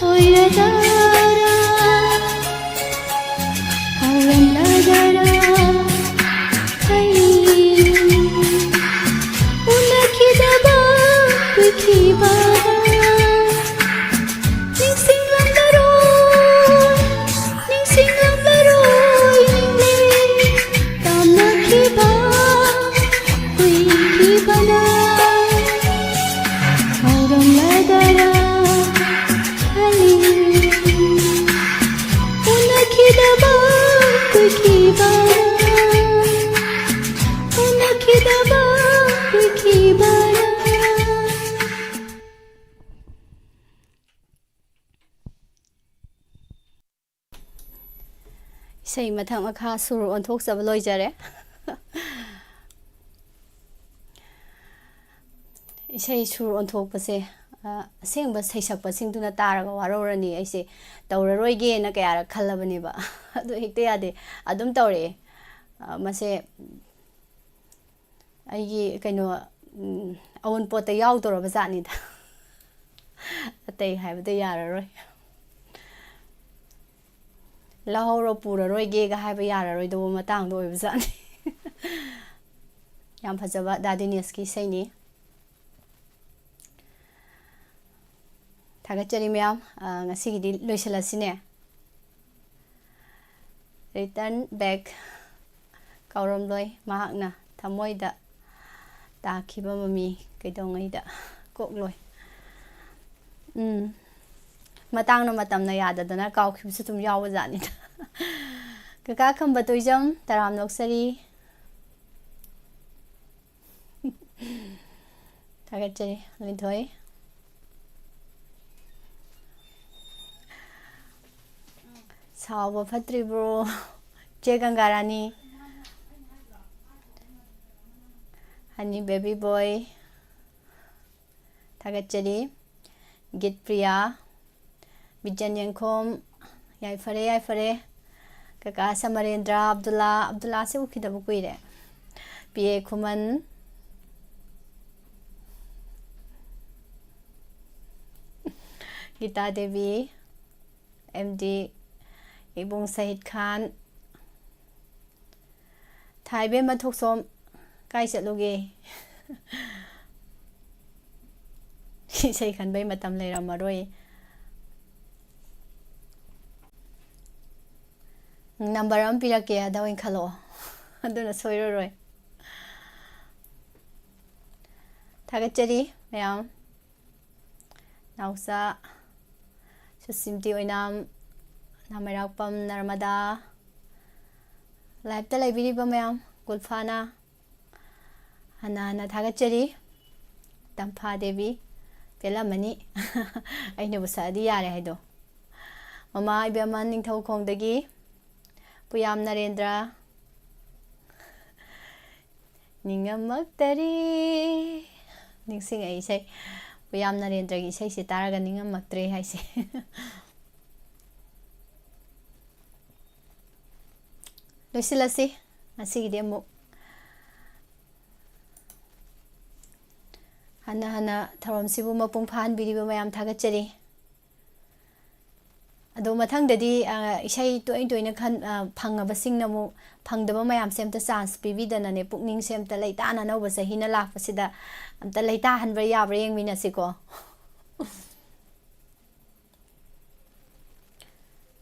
ꯑꯣꯏꯔꯗꯔꯥ꯫ ꯏꯁꯩ ꯃꯊꯛ ꯃꯈꯥ ꯁꯨꯔ ꯑꯣꯟꯊꯣꯛꯆꯕ ꯂꯣꯏꯖꯔꯦ꯫ ꯏꯁꯩ ꯁꯨꯔ ꯑꯣꯟꯊꯣꯛꯄꯁꯦ, ꯑ, ꯑꯁꯦꯡꯕ ꯁꯩꯁꯛꯄꯁꯤꯡꯗꯨꯅ ꯇꯥꯔꯒ ꯋꯥꯔꯧꯔꯅꯤ꯫ ꯑꯩꯁꯦ ꯇꯧꯔꯔꯣꯏꯒꯦꯅ ꯀꯌꯥꯔꯛ ꯈꯜꯂꯕꯅꯦꯕ꯫ ꯑꯗꯨ ꯍꯦꯛꯇ ꯌꯥꯗꯦ, ꯑꯗꯨꯝ ꯇꯧꯔꯛꯑꯦ꯫ ꯑ, ꯃꯁꯦ ꯑꯩꯒꯤ ꯀꯩꯅꯣ, ꯎꯝ, ꯑꯑꯣꯟꯄꯣꯠꯇ ꯌꯥꯎꯗꯧꯔꯕ ꯖꯥꯠꯅꯤꯗ꯫ ꯑꯇꯩ ꯍꯥꯏꯕꯗ ꯌꯥꯔꯔꯣꯏ꯫ ꯂꯧꯍꯧꯔꯣ, ꯄꯨꯔꯔꯣꯏꯒꯦꯒ ꯍꯥꯏꯕ ꯌꯥꯔꯔꯣꯏꯗꯧꯕ ꯃꯇꯥꯡꯗꯣ ꯑꯣꯏꯕ ꯖꯥꯠꯅꯤ꯫ ꯌꯥꯝ ꯐꯖꯕ ꯗꯥ ꯗꯤꯅꯦꯁꯀꯤ ꯏꯁꯩꯅꯤ꯫ ꯊꯥꯒꯠꯆꯔꯤ ꯃꯌꯥꯝ꯫ ꯑ, ꯉꯁꯤꯒꯤꯗꯤ ꯂꯣꯏꯁꯤꯜꯂꯁꯤꯅꯦ꯫ Return back ꯀꯥꯎꯔꯝꯂꯣꯏ, ꯃꯍꯥꯛꯅ ꯊꯃꯣꯏꯗ ꯇꯥꯈꯤꯕ ꯃꯃꯤ ꯀꯩꯗꯧꯉꯩꯗ ꯀꯣꯛꯂꯣꯏ꯫ ꯎꯝ, ꯃꯇꯥꯡꯅ ꯃꯇꯝꯅ ꯌꯥꯗꯗꯅ ꯀꯥꯎꯈꯤꯕꯁꯨ ꯑꯗꯨꯝ ꯌꯥꯎꯕ ꯖꯥꯠꯅꯤꯗ꯫ ꯀꯀꯥ ꯈꯝꯕ ꯇꯣꯏꯖꯝ, ꯇꯔꯥꯝꯅ ꯑꯣꯛꯆꯔꯤ꯫ ꯊꯥꯒꯠꯆꯔꯤ, ꯂꯤꯟꯊꯣꯏ꯫ ꯁꯥꯎꯕ ꯐꯠꯇ꯭ꯔꯤꯕ꯭ꯔꯣ, ꯆꯦ ꯒꯪꯒꯥꯔꯥꯅꯤ? ꯍꯅꯤ ꯕꯦꯕꯤ ꯕꯣꯏ, ꯊꯥꯒꯠꯆꯔꯤ꯫ ꯒꯤꯠꯄ꯭ꯔꯤꯌꯥ, ꯕꯤꯖꯟ ꯌꯦꯡꯈꯣꯝ, ꯌꯥꯏꯐꯔꯦ, ꯌꯥꯏꯐꯔꯦ꯫ ꯀꯀꯥ ꯁꯃꯔꯦꯟꯗ꯭ꯔ, ꯑꯕꯗꯨꯜꯂꯥ, ꯑꯕꯗꯨꯜꯂꯥꯁꯦ ꯎꯈꯤꯗꯕ ꯀꯨꯏꯔꯦ꯫ ꯄꯤ ꯑꯦ ꯈꯨꯃꯟ, ꯒꯤꯇꯥ ꯗꯦꯕꯤ, ꯑꯦꯝ ꯗꯤ, ꯏꯕꯨꯡ ꯁꯍꯤꯗ ꯈꯥꯟ, ꯊꯥꯏꯕꯦꯝꯃ ꯊꯣꯛꯁꯣꯝ, ꯀꯥꯏ ꯆꯠꯂꯨꯒꯦ? ꯏꯁꯩ ꯈꯟꯕꯩ ꯃꯇꯝ ꯂꯩꯔꯝꯃꯔꯣꯏ꯫ ꯅꯝꯕꯔ ꯑꯃ ꯄꯤꯔꯛꯀꯦ, ꯑꯗ ꯑꯣꯏꯅ ꯈꯜꯂꯛꯑꯣ꯫ ꯑꯗꯨꯅ ꯁꯣꯏꯔꯔꯣꯏ꯫ ꯊꯥꯒꯠꯆꯔꯤ ꯃꯌꯥꯝ꯫ ꯅꯥꯎꯆꯥ, ꯁꯨꯁꯤꯃꯇꯤ ꯑꯣꯏꯅꯥꯝ, ꯅꯥꯃꯩꯔꯥꯛꯄꯝ ꯅꯔꯃꯗꯥ, ꯂꯥꯏꯞꯇ ꯂꯩꯕꯤꯔꯤꯕ ꯃꯌꯥꯝ, ꯒꯨꯜꯐꯥꯅꯥ, ꯍꯟꯅ ꯍꯟꯅ ꯊꯥꯒꯠꯆꯔꯤ꯫ ꯇꯝꯐꯥ ꯗꯦꯕꯤ, ꯄꯦꯜꯂꯝꯃꯅꯤ꯫ ꯑꯩꯅꯕꯨ ꯁꯛꯑꯗꯤ ꯌꯥꯔꯦ ꯍꯥꯏꯗꯣ꯫ ꯃꯃꯥ ꯏꯕꯦꯝꯃ ꯅꯤꯡꯊꯧꯈꯣꯡꯗꯒꯤ, ꯄꯨꯌꯥꯝ ꯅꯔꯦꯟꯗ꯭ꯔ꯫ ꯅꯤꯡꯉꯝꯃꯛꯇꯔꯦ꯫ ꯅꯤꯡꯁꯤꯡꯉꯛꯏ ꯏꯁꯩ꯫ ꯄꯨꯌꯥꯝ ꯅꯔꯦꯟꯗ꯭ꯔꯒꯤ ꯏꯁꯩꯁꯦ ꯇꯥꯔꯒ ꯅꯤꯡꯉꯝꯃꯛꯇ꯭ꯔꯦ ꯍꯥꯏꯁꯦ꯫ ꯂꯣꯏꯁꯤꯜꯂꯁꯤ ꯉꯁꯤꯒꯤꯗꯤ ꯑꯃꯨꯛ꯫ ꯍꯟꯅ ꯍꯟꯅ ꯊꯧꯔꯝꯁꯤꯕꯨ ꯃꯄꯨꯡ ꯐꯥꯍꯟꯕꯤꯔꯤꯕ ꯃꯌꯥꯝ ꯊꯥꯒꯠꯆꯔꯤ꯫ ꯑꯗꯣ ꯃꯊꯪꯗꯗꯤ, ꯑ, ꯏꯁꯩ ꯇꯣꯏ ꯇꯣꯏꯅ ꯈꯟ-, ꯑ, ꯐꯪꯉꯕꯁꯤꯡꯅ ꯑꯃꯨꯛ ꯐꯪꯗꯕ ꯃꯌꯥꯝꯁꯦ ꯑꯝꯇ chance ꯄꯤꯕꯤꯗꯅꯅꯦ, ꯄꯨꯛꯅꯤꯡꯁꯦ ꯑꯝꯇ ꯂꯩꯇꯥꯅ ꯑꯅꯧꯕ ꯆꯍꯤꯅ ꯂꯥꯛꯄꯁꯤꯗ ꯑꯝꯇ ꯂꯩꯇꯥꯍꯟꯕ ꯌꯥꯕ꯭ꯔꯥ ꯌꯦꯡꯃꯤꯟꯅꯁꯤꯀꯣ꯫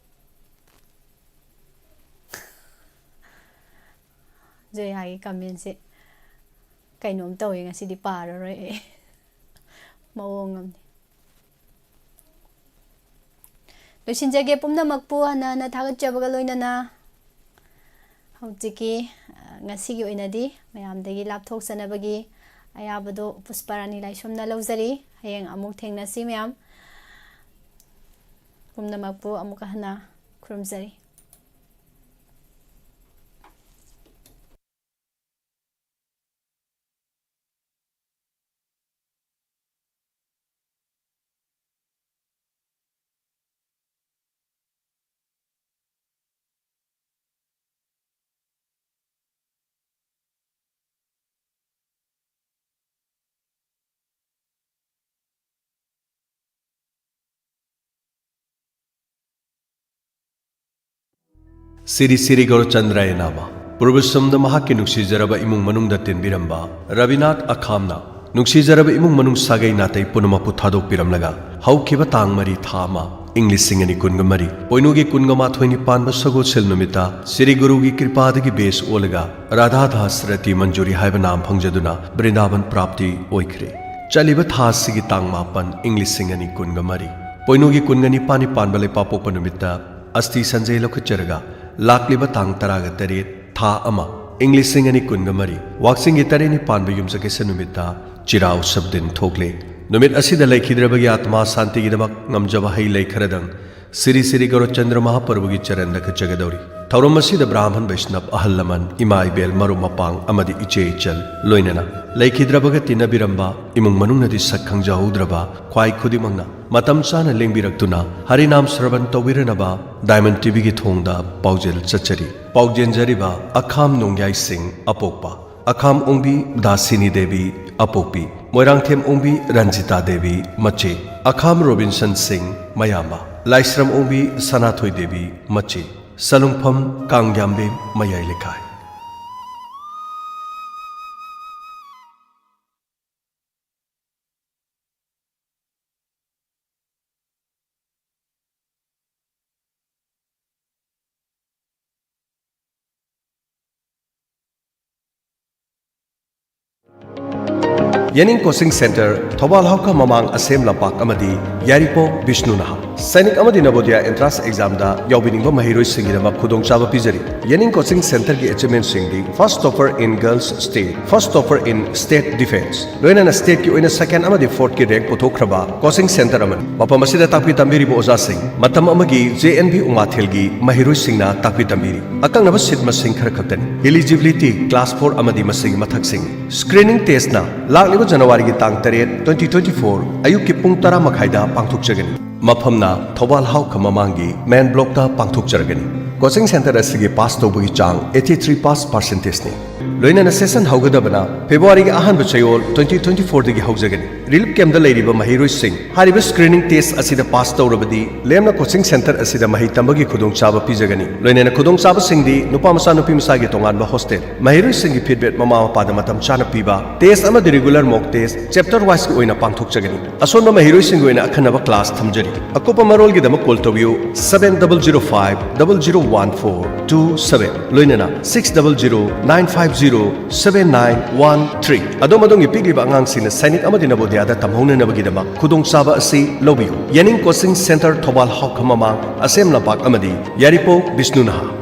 ꯖꯣꯌꯥꯒꯤ commentꯁꯦ ꯀꯩꯅꯣꯝ ꯇꯧꯋꯦ, ꯉꯁꯤꯗꯤ ꯄꯥꯔꯔꯣꯏ ꯑꯩ꯫ ꯃꯑꯣꯡ ꯑꯃꯅꯤ꯫ ꯂꯣꯏꯁꯤꯟꯖꯒꯦ ꯄꯨꯝꯅꯃꯛꯄꯨ ꯍꯟꯅ ꯍꯟꯅ ꯊꯥꯒꯠꯆꯕꯒ ꯂꯣꯏꯅꯅ꯫ ꯍꯧꯖꯤꯛꯀꯤ, ꯑ, ꯉꯁꯤꯒꯤ ꯑꯣꯏꯅꯗꯤ ꯃꯌꯥꯝꯗꯒꯤ ꯂꯥꯞꯊꯣꯛꯆꯅꯕꯒꯤ ꯑꯌꯥꯕꯗꯨ ꯄꯨꯁꯄꯥꯔꯥꯅꯤ ꯂꯥꯏꯁ꯭ꯔꯝꯅ ꯂꯧꯖꯔꯤ꯫ ꯍꯌꯦꯡ ꯑꯃꯨꯛ ꯊꯦꯡꯅꯁꯤ ꯃꯌꯥꯝ꯫ ꯄꯨꯝꯅꯃꯛꯄꯨ ꯑꯃꯨꯛꯀ ꯍꯟꯅ ꯈꯨꯔꯨꯝꯖꯔꯤ꯫ ꯁꯤꯔꯤ ꯁꯤꯔꯤ ꯒꯧꯔꯆꯟꯗ꯭ꯔꯥꯌ ꯅꯃ꯫ ꯄꯨꯔꯕꯁꯨꯝꯗ ꯃꯍꯥꯛꯀꯤ ꯅꯨꯡꯁꯤꯖꯔꯕ ꯏꯃꯨꯡ ꯃꯅꯨꯡꯗ ꯇꯤꯟꯕꯤꯔꯝꯕ ꯔꯕꯤꯅꯥꯊ ꯑꯈꯥꯝꯅ ꯅꯨꯡꯁꯤꯖꯔꯕ ꯏꯃꯨꯡ ꯃꯅꯨꯡ ꯁꯥꯒꯩ ꯅꯥꯇꯩ ꯄꯨꯝꯅꯃꯛꯄꯨ ꯊꯥꯗꯣꯛꯄꯤꯔꯝꯂꯒ ꯍꯧꯈꯤꯕ ꯇꯥꯡ ꯃꯔꯤ ꯊꯥ ꯑꯃ ꯏꯪ ꯂꯤꯁꯤꯡ ꯑꯅꯤ ꯀꯨꯟꯒ ꯃꯔꯤ ꯄꯣꯏꯅꯨꯒꯤ ꯀꯨꯟꯒ ꯃꯥꯊꯣꯏꯅꯤ ꯄꯥꯟꯕ ꯁꯒꯣꯜꯁꯦꯜ ꯅꯨꯃꯤꯠꯇ ꯁꯤꯔꯤ ꯒꯨꯔꯨꯒꯤ ꯀ꯭ꯔꯤꯄꯥꯗꯒꯤ ꯕꯦꯁ ꯑꯣꯜꯂꯒ ꯔꯥꯙꯥ ꯗꯥꯁ ꯔꯇꯤ ꯃꯟꯖꯨꯔꯤ ꯍꯥꯏꯕ ꯅꯥꯝ ꯐꯪꯖꯗꯨꯅ ꯕ꯭ꯔꯤꯟꯗꯥꯕꯟ ꯄ꯭ꯔꯥꯞꯇꯤ ꯑꯣꯏꯈ꯭ꯔꯦ꯫ ꯆꯠꯂꯤꯕ ꯊꯥ ꯑꯁꯤꯒꯤ ꯇꯥꯡ ꯃꯥꯄꯟ ꯏꯪ ꯂꯤꯁꯤꯡ ꯑꯅꯤ ꯀꯨꯟꯒ ꯃꯔꯤ ꯄꯣꯏꯅꯨꯒꯤ ꯀꯨꯟꯒ ꯅꯤꯄꯥꯟꯅꯤ ꯄꯥꯟꯕ ꯂꯩꯄꯥꯛꯄꯣꯛꯄ ꯅꯨꯃꯤꯠꯇ ꯑꯁꯇꯤ ꯁꯟꯖꯦ ꯂꯧꯈꯠꯆꯔꯒ ꯂꯥꯛꯂꯤꯕ ꯇꯥꯡ ꯇꯔꯥꯒ ꯇꯔꯦꯠ ꯊꯥ ꯑꯃ ꯏꯪ ꯂꯤꯁꯤꯡ ꯑꯅꯤ ꯀꯨꯟꯒ ꯃꯔꯤ ꯋꯥꯛꯆꯤꯡꯒꯤ ꯇꯔꯦꯠꯅꯤ ꯄꯥꯟꯕ ꯌꯨꯝꯁꯀꯩꯁ ꯅꯨꯃꯤꯠꯇ ꯆꯤꯔꯥ ꯎꯁꯕ ꯗꯤꯟ ꯊꯣꯛꯂꯦ꯫ ꯅꯨꯃꯤꯠ ꯑꯁꯤꯗ ꯂꯩꯈꯤꯗ꯭ꯔꯕꯒꯤ ꯑꯥꯇꯃꯥ ꯁꯥꯟꯇꯤꯒꯤꯗꯃꯛ ꯉꯝꯖꯕ ꯍꯩ ꯂꯩ ꯈꯔꯗꯪ ꯁꯤꯔꯤ ꯁꯤꯔꯤ ꯒꯧꯔꯆꯟꯗ꯭ꯔ ꯃꯍꯥꯄ꯭ꯔꯚꯨꯒꯤ ꯆꯔꯟꯗ ꯀꯠꯆꯒꯗꯧꯔꯤ꯫ ꯊꯧꯔꯝ ꯑꯁꯤꯗ ꯕ꯭ꯔꯥꯍꯃꯟ ꯕꯩꯁꯅꯕ, ꯑꯍꯜ ꯂꯃꯟ, ꯏꯃꯥ ꯏꯕꯦꯜ, ꯃꯔꯨꯞ ꯃꯄꯥꯡ ꯑꯃꯗꯤ ꯏꯆꯦ ꯏꯆꯜ, ꯂꯣꯏꯅꯅ ꯂꯩꯈꯤꯗ꯭ꯔꯕꯒ ꯇꯤꯟꯅꯕꯤꯔꯝꯕ, ꯏꯃꯨꯡ ꯃꯅꯨꯡꯅꯗꯤ ꯁꯛ ꯈꯪꯖꯍꯧꯗ꯭ꯔꯕ ꯈ꯭ꯋꯥꯏ ꯈꯨꯗꯤꯡꯃꯛꯅ ꯃꯇꯝ ꯆꯥꯅ ꯂꯦꯡꯕꯤꯔꯛꯇꯨꯅ ꯍꯔꯤꯅꯥꯝ ꯁ꯭ꯔꯕꯟ ꯇꯧꯕꯤꯔꯅꯕ ꯗꯥꯏꯃꯟ ꯇꯤꯚꯤꯒꯤ ꯊꯣꯡꯗ ꯄꯥꯎꯖꯦꯜ ꯆꯠꯆꯔꯤ꯫ ꯄꯥꯎꯖꯦꯟꯖꯔꯤꯕ ꯑꯈꯥꯝ ꯅꯣꯡꯌꯥꯏ ꯁꯤꯡ, ꯑꯄꯣꯛꯄ꯫ ꯑꯈꯥꯝ ꯑꯣꯡꯕꯤ ꯗꯥꯁꯤꯅꯤ ꯗꯦꯕꯤ, ꯑꯄꯣꯛꯄꯤ꯫ ꯃꯣꯏꯔꯥꯡꯊꯦꯝ ꯑꯣꯡꯕꯤ ꯔꯟꯖꯤꯇꯥ ꯗꯦꯕꯤ, ꯃꯆꯦ꯫ ꯑꯈꯥꯝ ꯔꯣꯕꯤꯟꯁꯟ ꯁꯤꯡ, ꯃꯌꯥꯝꯕ꯫ ꯂꯥꯏꯁ꯭ꯔꯝ ꯑꯣꯡꯕꯤ ꯁꯅꯥꯊꯣꯏ ꯗꯦꯕꯤ, ꯃꯆꯦ꯫ ꯁꯂꯨꯡꯐꯝ ꯀꯥꯡꯌꯥꯝꯕꯦꯝ, ꯃꯌꯥꯏ ꯂꯩꯀꯥꯏ꯫ ꯌꯦꯅꯤꯡ ꯀꯣꯆꯤꯡ ꯁꯦꯟꯇꯔ, ꯊꯧꯕꯥꯜ ꯍꯥꯎꯈ ꯃꯃꯥꯡ ꯑꯁꯦꯝ ꯂꯝꯄꯥꯛ ꯑꯃꯗꯤ ꯌꯥꯏꯔꯤꯄꯣꯛ ꯕꯤꯁꯅꯨ ꯅꯍꯥ ꯁꯥꯏꯅꯤꯛ ꯑꯃꯗꯤ ꯅꯕꯣꯗꯤꯌꯥ ꯑꯦꯟꯇ꯭ꯔꯥꯟꯁ ꯑꯦꯛꯖꯥꯝꯗ ꯌꯥꯎꯕꯤꯅꯤꯡꯕ ꯃꯍꯩꯔꯣꯏꯁꯤꯡꯒꯤꯗꯃꯛ ꯈꯨꯗꯣꯡꯆꯥꯕ ꯄꯤꯖꯔꯤ꯫ ꯌꯦꯅꯤꯡ ꯀꯣꯆꯤꯡ ꯁꯦꯟꯇꯔꯒꯤ ꯑꯦꯆꯤꯞꯃꯦꯟꯁꯤꯡꯗꯤ: first topper in girls state, first topper in state defence, ꯂꯣꯏꯅꯅ ꯁ꯭ꯇꯦꯠꯀꯤ ꯑꯣꯏꯅ ꯁꯦꯀꯦꯟ ꯑꯃꯗꯤ ꯐꯣꯔꯠꯀꯤ ꯔꯦꯡꯛ ꯄꯨꯊꯣꯛꯈ꯭ꯔꯕ ꯀꯣꯆꯤꯡ ꯁꯦꯟꯇꯔ ꯑꯃꯅꯤ꯫ ꯃꯐꯝ ꯑꯁꯤꯗ ꯇꯥꯛꯄꯤ ꯇꯝꯕꯤꯔꯤꯕ ꯑꯣꯖꯥꯁꯤꯡ ꯃꯇꯝ ꯑꯃꯒꯤ ꯖꯦ ꯑꯦꯟ ꯚꯤ ꯎꯃꯥꯊꯦꯜꯒꯤ ꯃꯍꯩꯔꯣꯏꯁꯤꯡꯅ ꯇꯥꯛꯄꯤ ꯇꯝꯕꯤꯔꯤ꯫ ꯑꯀꯛꯅꯕ ꯁꯤꯠ ꯃꯁꯤꯡ ꯈꯔ ꯈꯛꯇꯅꯤ꯫ ꯏꯂꯤꯖꯤꯕꯤꯂꯤꯇꯤ ꯀ꯭ꯂꯥꯁ ꯐꯣꯔ ꯑꯃꯗꯤ ꯃꯁꯤꯒꯤ ꯃꯊꯛꯁꯤꯡꯅꯤ꯫ ꯁ꯭ꯀ꯭ꯔꯤꯅꯤꯡ ꯇꯦꯁꯅ ꯂꯥꯛꯂꯤꯕ ꯖꯅꯋꯥꯔꯤꯒꯤ ꯇꯥꯡ ꯇꯔꯦꯠ, twenty twenty-four, ꯑꯌꯨꯛꯀꯤ ꯄꯨꯡ ꯇꯔꯥ ꯃꯈꯥꯏꯗ ꯄꯥꯡꯊꯣꯛꯆꯒꯅꯤ꯫ ꯃꯐꯝꯅ ꯊꯧꯕꯥꯜ ꯍꯥꯎꯈ ꯃꯃꯥꯡꯒꯤ ꯃꯦꯟ ꯕ꯭ꯂꯣꯛꯇ ꯄꯥꯡꯊꯣꯛꯆꯔꯒꯅꯤ꯫ ꯀꯣꯆꯤꯡ ꯁꯦꯟꯇꯔ ꯑꯁꯤꯒꯤ ꯄꯥꯁ ꯇꯧꯕꯒꯤ ꯆꯥꯡ eighty three pass percentageꯅꯤ꯫ ꯂꯣꯏꯅꯅ ꯁꯦꯁꯟ ꯍꯧꯒꯗꯕꯅ ꯐꯦꯕ꯭ꯔꯨꯋꯥꯔꯤꯒꯤ ꯑꯍꯥꯟꯕ ꯆꯌꯣꯜ twenty twenty-fourꯗꯒꯤ ꯍꯧꯖꯒꯅꯤ꯫ ꯔꯤꯂꯤꯐ ꯀꯦꯝꯞꯇ ꯂꯩꯔꯤꯕ ꯃꯍꯩꯔꯣꯏꯁꯤꯡ, ꯍꯥꯏꯔꯤꯕ ꯁ꯭ꯀ꯭ꯔꯤꯅꯤꯡ ꯇꯦꯁ ꯑꯁꯤꯗ ꯄꯥꯁ ꯇꯧꯔꯕꯗꯤ ꯂꯦꯝꯅ ꯀꯣꯆꯤꯡ ꯁꯦꯟꯇꯔ ꯑꯁꯤꯗ ꯃꯍꯩ ꯇꯝꯕꯒꯤ ꯈꯨꯗꯣꯡꯆꯥꯕ ꯄꯤꯖꯒꯅꯤ꯫ ꯂꯣꯏꯅꯅ ꯈꯨꯗꯣꯡꯆꯥꯕꯁꯤꯡꯗꯤ ꯅꯨꯄꯥ ꯃꯆꯥ, ꯅꯨꯄꯤ ꯃꯆꯥꯒꯤ ꯇꯣꯉꯥꯟꯕ ꯍꯣꯁꯇꯦꯜ, ꯃꯍꯩꯔꯣꯏꯁꯤꯡꯒꯤ ꯐꯤꯗꯕꯦꯛ ꯃꯃꯥ ꯃꯄꯥꯗ ꯃꯇꯝ ꯆꯥꯅ ꯄꯤꯕ, ꯇꯦꯁ ꯑꯃꯗꯤ ꯔꯤꯒꯨꯂꯔ ꯃꯣꯛ ꯇꯦꯁ ꯆꯦꯞꯇꯔ ꯋꯥꯏꯁꯀꯤ ꯑꯣꯏꯅ ꯄꯥꯡꯊꯣꯛꯆꯒꯅꯤ꯫ ꯑꯁꯣꯟꯕ ꯃꯍꯩꯔꯣꯏꯁꯤꯡꯒꯤ ꯑꯣꯏꯅ ꯑꯈꯟꯅꯕ ꯀ꯭ꯂꯥꯁ ꯊꯝꯖꯔꯤ꯫ ꯑꯀꯨꯞꯄ ꯃꯔꯣꯜꯒꯤꯗꯃꯛ ꯀꯣꯜ ꯇꯧꯕꯤꯌꯨ seven double zero five double zero one four two seven, ꯂꯣꯏꯅꯅ six double zero nine five zero seven nine one three꯫ ꯑꯗꯣꯝ ꯑꯗꯣꯝꯒꯤ ꯄꯤꯛꯂꯤꯕ ꯑꯉꯥꯡꯁꯤꯡꯅ ꯁꯥꯏꯅꯤꯛ ꯑꯃꯗꯤ ꯅꯕꯣꯗꯤꯌꯥꯗ ꯇꯝꯍꯧꯅꯅꯕꯒꯤꯗꯃꯛ ꯈꯨꯗꯣꯡꯆꯥꯕ ꯑꯁꯤ ꯂꯧꯕꯤꯌꯨ꯫ ꯌꯦꯅꯤꯡ ꯀꯣꯆꯤꯡ ꯁꯦꯟꯇꯔ, ꯊꯧꯕꯥꯜ ꯍꯥꯎꯈ ꯃꯃꯥꯡ, ꯑꯁꯦꯝ ꯂꯝꯄꯥꯛ ꯑꯃꯗꯤ ꯌꯥꯏꯔꯤꯄꯣꯛ ꯕꯤꯁꯅꯨ ꯅꯍꯥ꯫